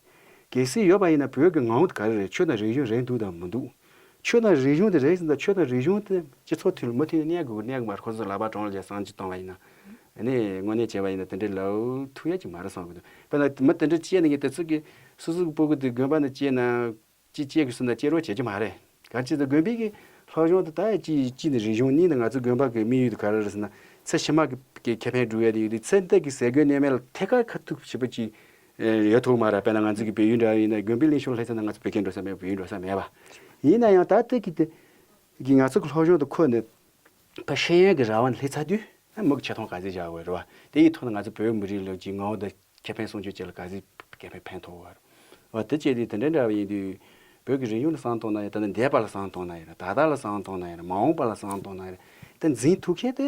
གལ་སྲིད་ཡོད་པ་ཡིན་ན་བོད་ཀྱི་ངོ་བོ་དེ་ག་རེ་རེད། ཆོས་དང་རིག་གཞུང་རེད་འདུག་དང་མི་འདུག་ཆོས་དང་རིག་གཞུང་དེ་རེད་ཟེར་ན་ཆོས་དང་རིག་གཞུང་དེ་སྤྱི་ཚོགས་མཐུན་ལ་མི་མཐུན་ནས་གནས་དགོས་གནས་དགོས་མ་རེད། ཁོ་ཚོ་ལག་པ་གྲོང་ལ་བྱས་བསམ་ཅིག་བཏང་བ་ཡིན་ན། ཨ་ནི་དངོས་གནས་བྱས་པ་ཡིན་ན་དེ་འདྲའི་ལབ་ཐུབ་ཡ་ཅིག་མ་རེད་བསམ་གི་འདུག་དཔེར་ན་མི་དེ་འདྲ་སྐྱེས་ནས་ཀྱི་དེ་ཚོ་གི་སོ་སོ་གི་སྤུ་གུ་དེ་དགོན་པ་ནང་སྐྱེས་ན། ཅི་སྐྱེ་གི་སོང་ན་སྐྱེ་རོགས་བྱེད་ཀྱི་མ་རེད། གང་ཅི་ད་དགོན་པའི་གི་སློབ་སྦྱོང་དེ་ད་ཡ་ཅི་ཅི་ནི་རིག་གཞུང་གཉིས་ནི་ང་ཚོ་དགོན་པ་གི་དམིགས་ཡུལ་དེ་ག་རེ་རེད་ཟེར་ན། ཚེ་ཕྱི་མ་གི་གི་ཁེ་ཕན་སྒྲུབ་ཡ་དེ་ཡོད་དེ། ཚེ་འདི་གི་ཟས་གོས་གནས་མལ་ལ་ཐད་ཀར་ཁ་ཐུག་བྱེད་པ་ཅིག་ཡོད་ཐུབ་མ་རེད། དཔེར་ན་ང་ཚོ་གི་བལ་ཡུལ་འདྲ་ཡིན་ན་དགོན་པའི་གླིང་ཤོག་སླེབས་ཚར་ན་ང་ཚོ་བོད་སྐད་འགྲོ་ས་མེད། བལ་ཡུལ་འགྲོ་ས་མེད་པ། ཡིན་ན་ཡང་ད་ལྟ་གི་དེ་གི་ང་ཚོ་གི་སློབ་སྦྱོང་དེ་ཁོ་ནི་ཕ་ཤེས་ཡོན་གི་ར་བ་ནས་སླེབས་ཚར་དུས། ཨ་མི་གི་ཆེ་མཐོང་ག་ཚོད་བཞག་དགོས་རེད་བ། དེ་ཡི་ཐོག་ནས་ང་ཚོ་བོད་མི་རིགས་ལ་གི་ངོ་བོ་དང་ཁེ་ཕན་སྲུང་སྐྱོབ་བཅས་ལ་ག་ཚོད་ཁེ་ཕན་ཕན་ཐོགས་བ་རེད་བ། དེ་བྱས་དུས་དེ་འདྲ་འདྲ་བ་ཡིན་དུས། བོད་ཀྱི་རིག་གཞུང་ལ་བསམ་བཏང་ན་ཡང་། ད་ནི་འདས་པ་ལ་བསམ་བཏང་ན་ཡང་། ད་ལྟ་ལ་བསམ་བཏང་ན་ཡང་། མ་འོངས་པ་ལ་བསམ་བཏང་ན་ཡང་། དེ་འཛིན་ཐུབ་མཁན་དེ་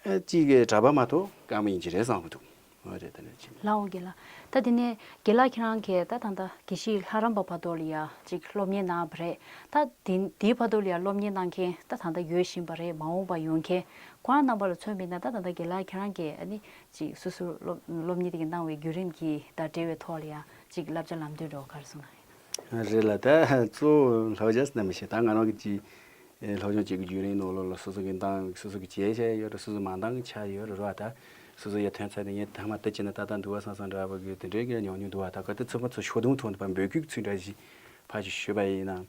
ཨ་གཅིག་གི་གྲྭ་པ་མ་གཏོགས་དཀའ་མོ་ཡིན་གྱི་རེད་བསམ་གི་འདུག་འོ་རེད། དེ་འདྲ་ཅིག་ལའོ་དགེ་ལགས། ད་དེ་ནས་དགེ་ལགས་ཁྱེད་རང་གིས་ད་ད་ལྟ་དགེ་བཤེས་ལྷ་རམས་པ་བར་དོ་ལ་ཡ་ཅིག་སློབ་གཉེར་གནང་བ་རེད། ད་དེ་དེའི་བར་དོ་ལ་ཡ་སློབ་གཉེར་གནང་མཁན་ད་ད་ལྟ་ཡོད་བཞིན་པ་རེད། མ་འོངས་པ་ཡོང་མཁན་ཁོ་རང་རྣམ་པ་ལ་མཚོན་པ་ཡིན་ན། ད་ད་ལྟ་དགེ་ལགས་ཁྱེད་རང་གིས་ཨ་ནི་ཅིག་སོ་སོ་སློབ་སློབ་གཉེར་དེ་གི་གནང་བའི་བརྒྱུད་རིམ་གྱི་དང་འབྲེལ་བའི་ཐོག་ལ་ཡ་ཅིག་བསླབ་བྱ་ལམ་སྟོན་འདྲ་བོ་ག་རེ་གསུངས་གནང་ཡོད། རེད་ལ། ད་གཙོ་བོ་བསླབ་བྱ་ཟེར་ན་མི་ཤེས། ད་ང་རང་གི་ཅིག་ཨེ་སློབ་སྦྱོང་བྱེད་ཀྱི་བརྒྱུད་རིམ་ནང་ལོགས་ལ་སོ་སོ་གི་འདང་། སོ་སོ་གི་བྱས་བྱས་ཡོད་རེད། སོ་སོ་མ་འདང་གི་ཆ་ཡོད་རེད་བ། ད་སོ་སོ་ཡ་ཐོན་ཚར་དེ་ངས་ཐ་མ་དེ་བྱས་ན་ཏག་ཏག་འདུག་བ་བསམ་བསམ་འདྲ་བ་གི་དེ་འདྲའི་གི་ཉམས་མྱོང་འདུག་བ། ད་ག་དེ་ཚོ་མ་ཚོ་ཤོག་དུང་ཐོག་ནས་ཕར་འབོད་སྐུལ་གྱི་ཚུལ་འདྲ་ཞིག་ཕར་ཞིག་ཞུས་པ་ཡིན་ན།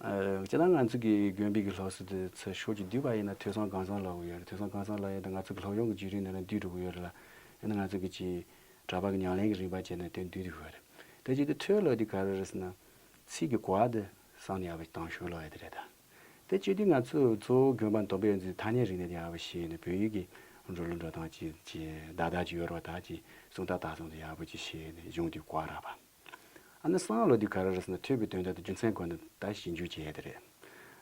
ཨ་སྤྱིར་བཏང་ང་ཚོ་གི་དགོན་པའི་གི་སློབ་གསོ་དེ་ཚོ་ཕྱོགས་གཅིག་བསྡུས་པ་ཡིན་ན་ཐོས་བསམ་སྒོམ་གསུམ་ལབ་ཀྱི་ཡོད་རེད། ཐོས་བསམ་སྒོམ་གསུམ་ལབ་ཡ་དེ་ང་ཚོ་གི་སློབ་སྦྱོང་གི་བརྒྱུད་རིམ་ནང་ལ་འདུས་འགྲོ་གི་ཡོད་རེད་ལ། ཡིན་ན་ང་ཚོ་གི་ཅིག་གྲྭ་པ་གི་ཉམས་ལེན་གྱི་རིམ་པ་བྱས་ན་དོན་བསྡུས་ཡོད་རེད། དེ་བྱས་ཏེ་ཐོས་ལབ་དུས་ག་རེ་རེད་ཟེར་ན། ཚིག་གི་གོ་བ་འདི་བསམ་ནས་ཡག་པོ་བཏང་ཤོག་ལབ་ཡ་དེ་རེད་ད། དེ་བྱས་དུས་ང་ཚོས་གཙོ་བོ་དགོན་པ་དམ་པའི་ཡོན་ཚུལ་ཐ་སྙད་རིག་གནས་དེ་ཡག་པོ་ཤེས་ནས། བོད་ཡིག་གི་འགྲོ་ལུགས་འགྲོ་སྟངས་ཀྱི་ཀྱི་བརྡ་དག་ཅིག་ཡོད་རེད་བ། ད་ཅིག་གསུང་དག་དག་གསུང་དེ་ཡག་པོ་ཅིག་ཤེས་ནས་གཞུང་དེ་གོ་བ་རག་པ། ཨ་ནི་གསུམ་ལབ་དུས་ག་རེ་རེད་ཟེར་ན། ཐོས་པའི་དོན་དག་དང་རྒྱུ་མཚན་སྐོར་ནས་ད་ཞིབ་འཇུག་བྱེད་ཡ་དེ་རེད།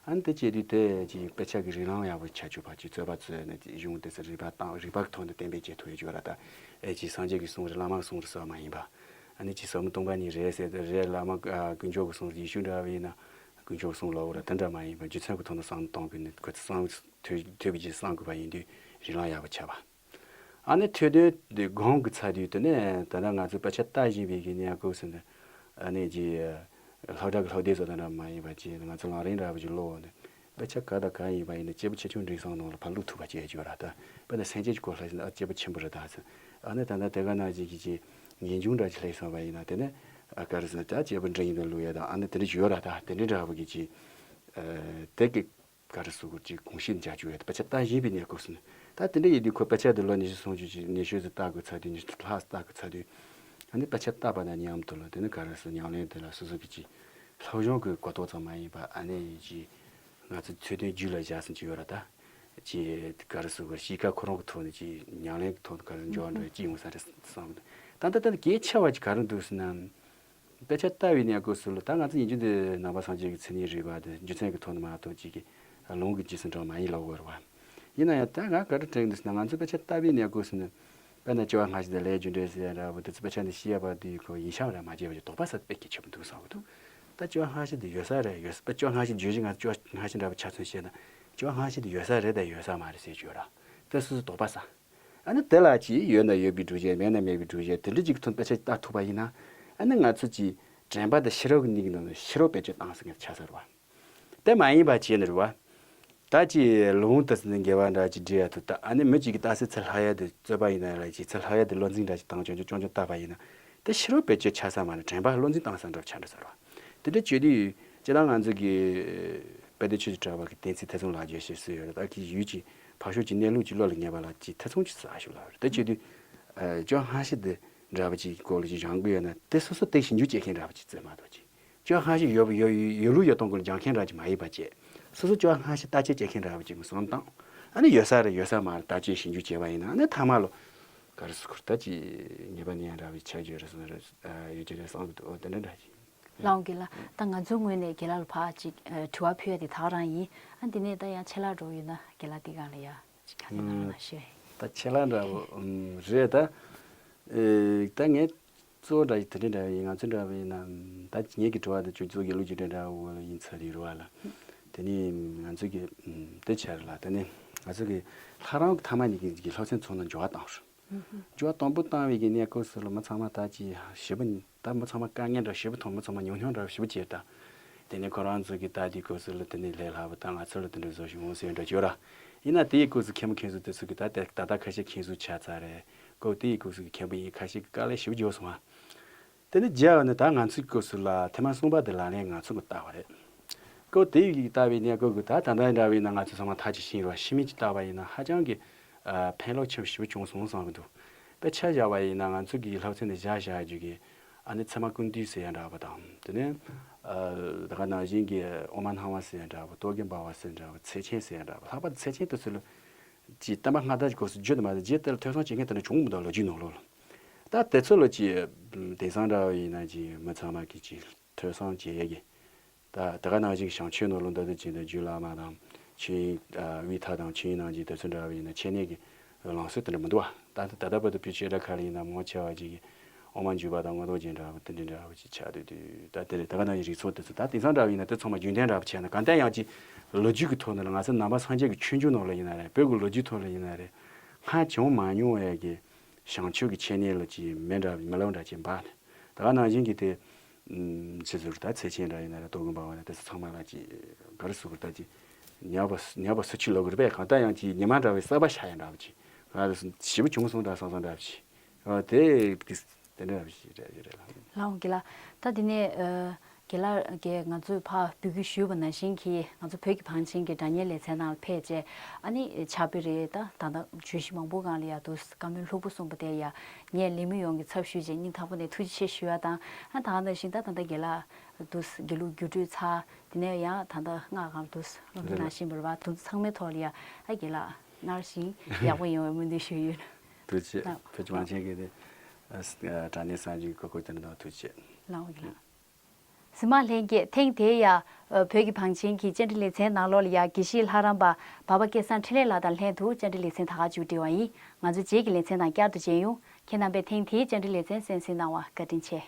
ཨ་ནི་དེ་བྱས་དུས་དེ་ཅིག་དཔེ་ཆ་གི་རིགས་ལམ་ཡག་པོ་ཆ་ཆུ་བ་ཅིག་རྩོད་པ་རྩོད་ནས་ཅིག་གཞུང་དེ་ཚོ་རིགས་པ་དང་རིགས་པ་གི་ཐོག་ནས་གཏན་འབེབས་བྱེད་ཐུབ་ཡ་ཅིག་ཡོད་ར། ད་ཨེ་ཅིག་སངས་རྒྱས་ཀྱི་གསུང་རེད། བླ་མ་གི་གསུང་རེད་ཟེར་བ་མ་ཡིན་པ། ཨ་ནི་ཅིག་ཟབ་མོ་སྟོང་པ་ཉིད་རེད་ཟེར་ཏེ་རེད། བླ་མ་ཨ་དཀོན་མཆོག་གི་གསུང་རེད། ཡེ་ཤུ་འདྲ་བ་ཡིན་ན་དཀོན་མཆོག་གི་གསུང་ལབ་ཡོད་ར། དེ་འདྲ་མ་ཡིན་པ་རྒྱུ་མཚན་གི་ཐོག་ནས་བསམ་བློ་གཏོང་དགོས་ནས། ཁོ་ཚོ་བསམ་ཐོས་ཐོས་པའི་རྗེས་བསམ་དགོས་པ་ཡིན་དུས་རིགས་ལམ་ཡག་པོ་ཆགས་པ། ཨ་ནི་ཐོས་དོན་དེ་སྒོམ་གི་ཚར་དུས། དེ་ནས་ད་ལྟ་ང་ཚོ་དཔེ་ཆ་ལྟ་བཞིན་པའི་གི་གནས་སྐབས་སུ་ནི། ཨ་ནི་ཅིག་སློབ་གྲྭ་གི་སློབ་དེབ་བཟོ་སྟངས་འདྲ་མ་ཡིན་པ་ཅིག་ང་ཚོ་ལམ་རིམ་འདྲ་བ་ཅིག་ཀློག་ནས། དཔེ་ཆ་ག་དང་ག་ཡིན་པ་ཡིན་ན་སྐྱེས་བུ་ཆེ་ཆུང་འབྲིང་གསུམ་ནང་ལ་ཕར་བླུག་ཐུབ་པ་ཅིག་ཡོད་ར། ད་དཔེར་ན་སེམས་ཅན་གྱི་སྐོར་ལ་ཡིན་ན་ཨ་སྐྱེས་བུ་ཆེན་པོ་རེད་ད་ཟེར། ཨ་ནི་ད་ལྟ་དེ་ག་ནང་བཞིན་གྱི་ཅིག་ངེས་འབྱུང་འདྲ་ཅིག་སླེབས་སོང་བ་ཡིན་ན། དེ་ནས་ཨ་ག་རེ་ཟེར་ན། ད་སྐྱེས་བུ་འབྲིང་ཡིན་ན་བླུག་ཡ་དང་། ཨ་ནི་དེ་འདྲ་ཅིག་ཡོད་ར། ད་དེ་འདྲ་འདྲ་བ་གི་ཅིག་ཨ་དེ་གི་ག་རེ་ཟེར་དགོས། ཅིག་གོམས་གཤིས་འཇགས་བཅུག་ཡ་དེ་དཔེ་ཆ་ལྟ་བཞིན་པའི་གནས་སྐབས་སུ་ནི། ད་དེ་འདྲ་ཡིན་དུས་ཁོ་དཔེ་ཆ་དེ་ལོ་ཉི་ཤུ་སུམ་ཅུ་ཅིག་ཉི་ཤུ་ཙམ་ལྟ་དགོས་ཚར་དུས། ཉི་ཤུ་ལྷག་ཙམ་ལྟ་དགོས་ཚར་དུས། ཨ་ནི་དཔེ་ཆ་ལྟ་བ་དང་མཉམ་དུ་ལ་དེ་ནི་ག་རེ་ཟེར། ཉམས་ལེན་དེ་ལ་སོ་སོ་གི་ཅིག་སློབ་སྦྱོང་གི་གོ་རྟོགས་ཙམ་མ་ཡིན་པ། ཨ་ནི་ཅིག་ང་ཚོ་ཚུལ་དོན་རྒྱུད་ལ་བཞག་ཟིན་ཅིག་ཡོད་ར། ད་ཅིག་ག་རེ་ཟེར་དགོས། གཤིས་ཀ་ཁོ་རང་གི་ཐོག་ནས་ཅིག་ཉམས་ལེན་གྱི་ཐོག་ནས་ག་རེ་འགྱུར་བ་འགྲོ་ཡ་ཅིག་ཡོང་ས་རེད་བསམ་གི་འདུག་ད་ལྟ་ད་ལྟ་གལ་ཆེ་བ་ཅིག་ག་རེ་འདུག་ཟེར་ན། དཔེ་ཆ་ལྟ་བའི་གནས་སྐབས་སུ་ལ་ད་ང་ཚོ་ཡིན་རྒྱུ་འདི་ནང་པ་སངས་རྒྱས་ཀྱི་མཚན་ཉིད་རིག་པ་འདི་རྒྱུ་མཚན་གྱི་ཐོག་ནས་མ་གཏོགས་ཅིག་གི་ལུང་གི་རྗེས་སུ་འབྲང་མ་ཡིན་ལབ་དགོས་རེད་བ། ཡིན་ན་ཡང་ད་ང་ག་རེ་དྲན་འདུག་ཟེར་ན། ང་ཚོ་དཔེ་ཆ་ལྟ་བའི་གནས་སྐབས་སུ་ནི། དཔེར་ན་བཅོ་ལྔ་ཞིག་དང་ལས་རྒྱུ་འབྲས་ཟེར་ཡ་འདྲ་བོ་དེ་ཚོ་དཔེ་ཆ་ནས་ཤེས་ཡ་བར་དུ་ཡི་གོ་ཡིན་ཤག་ར་མ་བརྗེད་པ་ཅིག་དོགས་པ་ཟ་དཔེ་གལ་ཆེན་པོ་འདུག་བསམ་གི་འདུག་ད་བཅོ་ལྔ་ཞིག་འདི་ཡོད་ས་རེད། ཡོད་ས། དཔེ་བཅོ་ལྔ་ཞིག་བརྗོད་གཞི་ང་ཚོ་བཅོ་ལྔ་ཞིག་འདྲ་བོ་ཆ་མཚོན་བཤད་ན། བཅོ་ལྔ་ཞིག་འདི་ཡོད་ས་རེད་དང་ཡོད་ས་མ་རེད་ཟེར་གྱི་ཡོད་ར། དེ་སོ་སོ་དོགས་པ་ཟ། ཨ་ནི་དེ་ལ་ཅིག་ཡོད་ན་ཡོད་པའི་སྒྲུབ་བྱེད། མེད་ན་མེད་པའི་སྒྲུབ་བྱེད། དེ་འདྲ་ཅིག་ཐོག་དཔེ་ཆ་ལྟ་ཐུབ་པ་ཡིན་ན། ཨ་ནི་ང་ཚོ་ཅིག་དྲན་པ་དང་ཤེས་རབ་ཀྱི་གཉིས་ཀྱི་ནང་ནས་ཤེས་རབ་བེད་སྤྱོད་བཏང་ཟེར་མཁན་ཆགས་ས་རེད་བ། དེ་མ་ཡིན་པ་བྱས་ནས་རེད་བ། ད་ཅི་ལུང་དུ་ཟིན་འགལ་བ་འདྲ་ཅིག་འདྲི་ཡ་ཐུབ། ད་ཨ་ནི་མི་གཅིག་གིས་རྟགས་གསལ་ཚུར་ལྷག་ཡ་དེ་རྩོད་པ་ཡིན་ན་ལ་ཅིག་ཚུར་ལྷག་ཡ་དེ་བློ་འཛིན་འདྲ་ཅིག་བཏང་ཅོང་ཅོང་ཅོང་ཅོང་བཏགས་པ་ཡིན་ན། དེ་ཤེས་རབ་བེད་སྤྱོད་ཆགས་ས་མ་རེད། དྲན་པ་བློ་འཛིན་བཏང་ས་འདྲ་ཆགས་འགྲོ་ས་རེད་བ། དེ་འདྲ་བྱེད་དུས་ཅི་ལྟར་ང་ཚོ་གི་དཔལ་ལྡན་ཆོས་ཀྱི་གྲགས་པ་གི་བསྟན་རྩིས་ཐེ་ཚོམ་ལག་འཇུ་ཞེས་སུ་ཡོད་རེད། ད་གི་ཡུལ་གྱི་ཕར་ཕྱོགས་ཀྱི་གནས་ལུགས་ཀྱི་བློ་ལ་ངེས་པ་ལ་ཅིག་ཐེ་ཚོམ་ཅིག་ཟ་ཞུ་ལ་རེད། དེ་བྱེད་དུས་བཅོ་ལྔ་ཞིག་དེ་འདྲ་བ་ཅིག་སྐོར་ལ་ཅིག་སྦྱང་དགོས་ཡོད་ན། དེ་སོ་སོ་དེ་ཞིབ་འཇུག་བྱེད་མཁན་འདྲ་བ་ཅིག་བརྩི་མ་གཏོགས་ཅིག་བཅོ་ལྔ་ཞིག་ཡོད་ཡོད་ཡོད་ལུགས་ཡོད་སྟངས་སྐོར་སྦྱང་མཁན་འདྲ་ཅིག་མ་ཡིན་པ་བྱས། སོ་སོ་བཅོ་ལྔ་ཞིག་བརྟག་དཔྱད་བྱེད་མཁན་འདྲ་བ་ཅིག་བསམ་བཏང་། ཨ་ནི་ཡོད་ས་རེད་ཡོད་ས་མ་རེད་བརྟག་དཔྱད་ཞིབ་འཇུག་བྱས་པ་ཡིན་ན། ཨ་ནི་མཐའ་མ་ལ་ག་རེ་ཟེར་དགོས་རེད། ད་ཅིག་ཉེས་པ་ནི་ཡང་འདྲ་བའི་ཆ་རྒྱུས་རེད་བསམ་རེད། ཡོད་ཀྱི་རེད་བསམ་གི་འདུག་འོ་དེ་འདྲ་འདྲ་ཅིག་ལགས་འོང་རྒན་ལགས། ད་ང་ཚོའི་ངོས་ནས་རྒན་ལགས་ལ་ཕར་ཅིག་ཨ་དྲི་བ་ཕུལ་ཡ་དེ་ད་ག་རང་ཡིན། ཨ་འདི་ནས་ད་ཡང་ཆད་ལྷག་འགྲོ་ཡོད་ན་རྒན་ལགས་འདི་སྒང་ལ་ཡ་ཅིག་ཁ་སྣོན་གནང་རོགས་གནང་ཞུ་ཡ་ཡིན། ད་ཆད་ལྷག་འདྲ་བོ་ཨུམ་རེད་ད། ཨེ་ད་ངས་གཙོ་བོ་འདྲ་ཡི་དེ་འདྲ་འདྲ་བ་ཡིན། ང་ཚོ་འདྲ་བ་ཡིན་ན། ད་ངེད་ཀྱི་དྲི་བ་དེ་ཁྱོད་ཚོ་དགེ་ལུགས་ཀྱི་འདྲ་འདྲ་བོ་ཡིན་ཚར་ཡོད་རེད་བ་ལ། དེ་ནས་ང་ཚོ་གི་ཨུམ་དེ་ཆ་རེད་ལ། དེ་ནས་ང་ཚོ་གི་ལྷ་རམས་ཀྱི་ཐ་མ་གཉིས་ཀྱི་གི་སློབ་ཚན་ཚོགས་ན་འབྱོར་བ་བཏང་རེད། འབྱོར་བ་དང་པོ་བཏང་བའི་གི་གནས་སྐབས་སུ་ལ་མི་ཚང་མ་ད་ཅི་ཞེ་པོ། ད་མི་ཚང་མ་དཀའ་ངལ་འདྲ་ཞེ་པོ་མཐོང་། མི་ཚང་མ་ཉུང་ཉུང་འདྲ་ཞེ་པོ་བྱས་ད། དེ་ནས་ཁོ་རང་ཚོ་གི་ད་དེའི་སྐབས་སུ་ལ་དེ་ནས་ལས་སླ་བ་ད་ང་ཚོ་ལ་དེ་འདྲ་བཟོ་ཞིག་འོང་ཟེར་འདྲ་བྱོས་ར། ཡིན་ན་དེའི་སྐབས་སུ་མཁན་པོ་མཁན་ཟུར་དེ་ཚོ་གི་ད་ད་ད་ཁ་ཤས་མཁན་ཟུར་ཆགས་ཚར་རེད། སྐབས་དེའི་སྐབས་སུ་གི་མཁན་པོ་ཡིན་ཁ་ཤས་ཀྱི་དཀའ་ལས་ཞེ་པོ་འབྱོར་སོང་ང་། དེ་ནས་རྒྱ་བ་ནི་ད་ང་ཚོའི་སྐབས་སུ་ལ་ཐེངས་མ་གསུམ་པ་དེ་ལག་ལེན་ང་ཚོ་གི་བསྟར་བ་རེད། སྐབས་དེ་ཡི་བསྟར་བའི་གནས་སྐབས་ཀྱི་ད་ད་ལྟ་འདྲ་བས་ན་ང་ཚོ་ཚང་མ་ཐག་ཅིག་ཤེས་ར། ཕྱི་མིག་ཅིག་བལྟས་པ་ཡིན་ན་ཧ་ཅང་གི་ཨ་ཕན་ལོག་ཆེན་པོ་ཞེ་པོ་བྱུང་སོང་བསམ་གི་འདུག་དཔེར་ཆ་བཞག་པ་ཡིན་ན་ང་ཚོ་གི་སློབ་ཚན་ནས་བཞག་བཞག་རྒྱུ་གི་ཨ་ནི་ཚད་མ་ཀུན་བཏུས་ཟེར་ཡ་འདྲ་བ་དང་། དེ་ནས་ཨ་ད་ག་ནང་བཞིན་གྱི་དབུ་མ་སྣང་བ་ཟེར་ཡ་འདྲ་བ། རྟོག་གེ་འབར་བ་ཟེར་ཡ་འདྲ་བ། ཚེགས་ཆེན་ཟེར་ཡ་འདྲ་བ། ལྷག་པར་དུ་ཚེགས་ཆེན་དེ་ཚོ་ལ་ཅིག་བསྟན་པ་སྔ་དར་གྱི་སྐབས་སུ་བརྗོད་དུ་མ་དར། རྗེས་དེ་ལ་ཐོས་བསམ་བྱེད་མཁན་དེ་འདྲ་བྱུང་མི་འདུག་ལོ་རྒྱུས་ནང་ལོགས་ལ། ད་དེ་ཚོ་ལ་ཅིག་དེང་སང་འདྲ་བ་ཡིན་ན་ཅིག་མི་ཚང་མ་གིས་ཅིག་ཐོས་བསམ་བྱེད་ཡས་ཀྱི། ད་དེ་ག་ནང་བཞིན་བྱང་ཆུབ་ནོར་ལུགས་མདོ་སྡེ་རྒྱན་དང་རྒྱུད་བླ་མ་དང་ཆོས་དབྱིངས་ཨ་དབུས་མཐའ་དང་ཆོས་དབྱིངས་རྣམ་འབྱེད་དེ་ཚོ་འདྲ་བ་ཡིན་ན་འཆད་ཉན་གྱི་ལམ་སྲོལ་དེ་འདྲ་མི་འདུག་བ། ད་ད་ལྟ་བར་དུ་བོད་ཆོས་གྲྭ་ཁག་ལ་ཡིན་ན་མང་ཆེ་བ་ཅིག་གིས་དབུ་མ་འཇུག་པ་དང་མངོན་རྟོགས་རྒྱན་འདྲ་བ་དེ་འདྲ་འདྲ་བ་ཅིག་ཆགས་བསྡད་དུས། ད་དེ་རེད། དེ་ག་ནང་བཞིན་རིགས་ཚོགས་དེ་ཚོ་ད་དེང་སང་འདྲ་བ་ཡིན་ན་དེ་ཚང་མ་རྒྱུན་ལྡན་འདྲ་བ་བྱས་ན། གང་ལྟར་ཡང་ཅིག་ལོ་རྒྱུས་ཀྱི་ཐོག་ནས་ལ་ང་ཚོ་ནང་པ་སངས་རྒྱས་ཀྱི་ཆོས་འབྱུང་ནང་ལ་ཡིན་ན་རེད། བོད་ཀྱི་ལོ་རྒྱུས་ཐོག་ལ་ཡིན་ན་རེད། སྔར་བྱུང་མ་མྱོང་བའི་གི་བྱང་ཆུབ་ཀྱི་འཆད་ཉན་ལ་ཅིག་མེ་འདྲ་མེ་ལོང་འདྲ་ཅིག་འབར་ནས། དེ་ག་ནང་བཞིན་གྱི་དེ་ཨུམ་ཕྱི་ཟུར་ད་ཚེགས་ཆེན་འདྲ་ཡིན་ན་རེད། རྟོག་གེ་འབར་བ་ན་དེ་ཚོ་ཚང་མ་ལ་ཅིག་ག་རེ་ཟེར་དགོས་རེད། ད་ཅིག་ཉག་པ་ཉག་པ་སུ་ཆུ་ལོག་གི་རེད་པས། གང་ལྟར་ཡང་ཅིག་ཉི་མ་འདྲ་བའི་གསར་པ་ཤར་ཡ་འདྲ་བ་ཅིག་ང་ལ་ཞེ་པོ་བྱུང་སོང་འདྲ་བསམ་བསམ་འདྲ་བ་ཅིག་ཨ་དེ་དེ་འདྲ་བ་ཅིག་རེད་རེད་ལགས། ལགས་འོང་རྒན་ལགས། ད་དེ་ནས་ཨ་རྒན་ལགས་ཀྱིས་ང་ཚོས་ཕར་འབོད་སྐུལ་ཞུས་པ་ནང་བཞིན་གྱིས་ང་ཚོ་བོད་ཀྱི་བང་ཆེན་གྱི་སྒྲ་སྙན་ལེ་ཚན་ནང་ལ་ཕེབས་བྱས། ཨ་ནི་ཕྱག་དཔེ་རེད། ད་ད་ལྟ་བརྗོད་གཞི་མང་པོ་སྒང་ལ་ཡ་འདུག་བཀའ་མོལ་ལྷུག་པོ་གསུངས་པ་དེ་ཡ་ངས་ལས་མི་ཡོངས་ཀྱི་ཚབ་ཞུས་བྱས་སྙིང་ཐག་པ་ནས་ཐུགས་རྗེ་ཆེ་ཞུ་ཡ་དང་། ཨ་ད་ག་ནང་བཞིན་ད་ད་ལྟ་རྒན་ལགས་འདུག་དགེ་ལུགས་རྒྱུགས་སྤྲོད་ཚར། དེ་ནས་ཡང་ད་ལྟ་སྔགས་སྒང་འདུག་སློབ་སྦྱོང་གནང་བཞིན་པ་རེད་བ། དེ་ཚོ་ཚང་མའི་ཐོག་ལ་ཡ་ཨ་རྒན་ལགས་སྔར་བཞིན་ཡག་པོ་ཡོང་བའི་སྨོན་འདུན་ཞུ་ཡོད། ཐུགས་རྗེ་ཆེ། ལགས། བོད་ཀྱི་བང་ཆེན་གྱི་དེ་ཨ་དྲ་གནས་གསར་འཛུགས་ཀྱི་གོ་སྐབས་དེ་འདྲ་དང་ཐུགས་རྗེ་ཆེ། ལགས་འོང་རྒན་ལགས། གཟིགས་མ་ལྷན་རྒྱས། ཐེངས་དེའི་ཡ་ཨ་བོད་ཀྱི་བང་ཆེན་གྱི་བཅར་འདྲི་ལེ་ཚན་ནང་ལོགས་ལ་ཡ་དགེ་བཤེས་ལྷ་རམས་པ་འབའ་པ་སྐལ་བཟང་འཕྲིན་ལས་ལགས་དང་ལྷན་དུ་བཅར་འདྲི་ལེ་ཚན་ད་ག་མཇུག་སྒྲིལ་བ་ཡིན། ང་ཚོ་རྗེས་ཀྱི་ལེ་ཚན་དང་བསྐྱར་དུ་མཇལ་ཡོང་། ཁྱེད་རྣམ་པས་ཐེངས་དེའི་བཅར་འདྲི་ལེ་ཚན་གསན་གཟིགས་གནང་བར་བཀའ་དྲིན་ཆེ།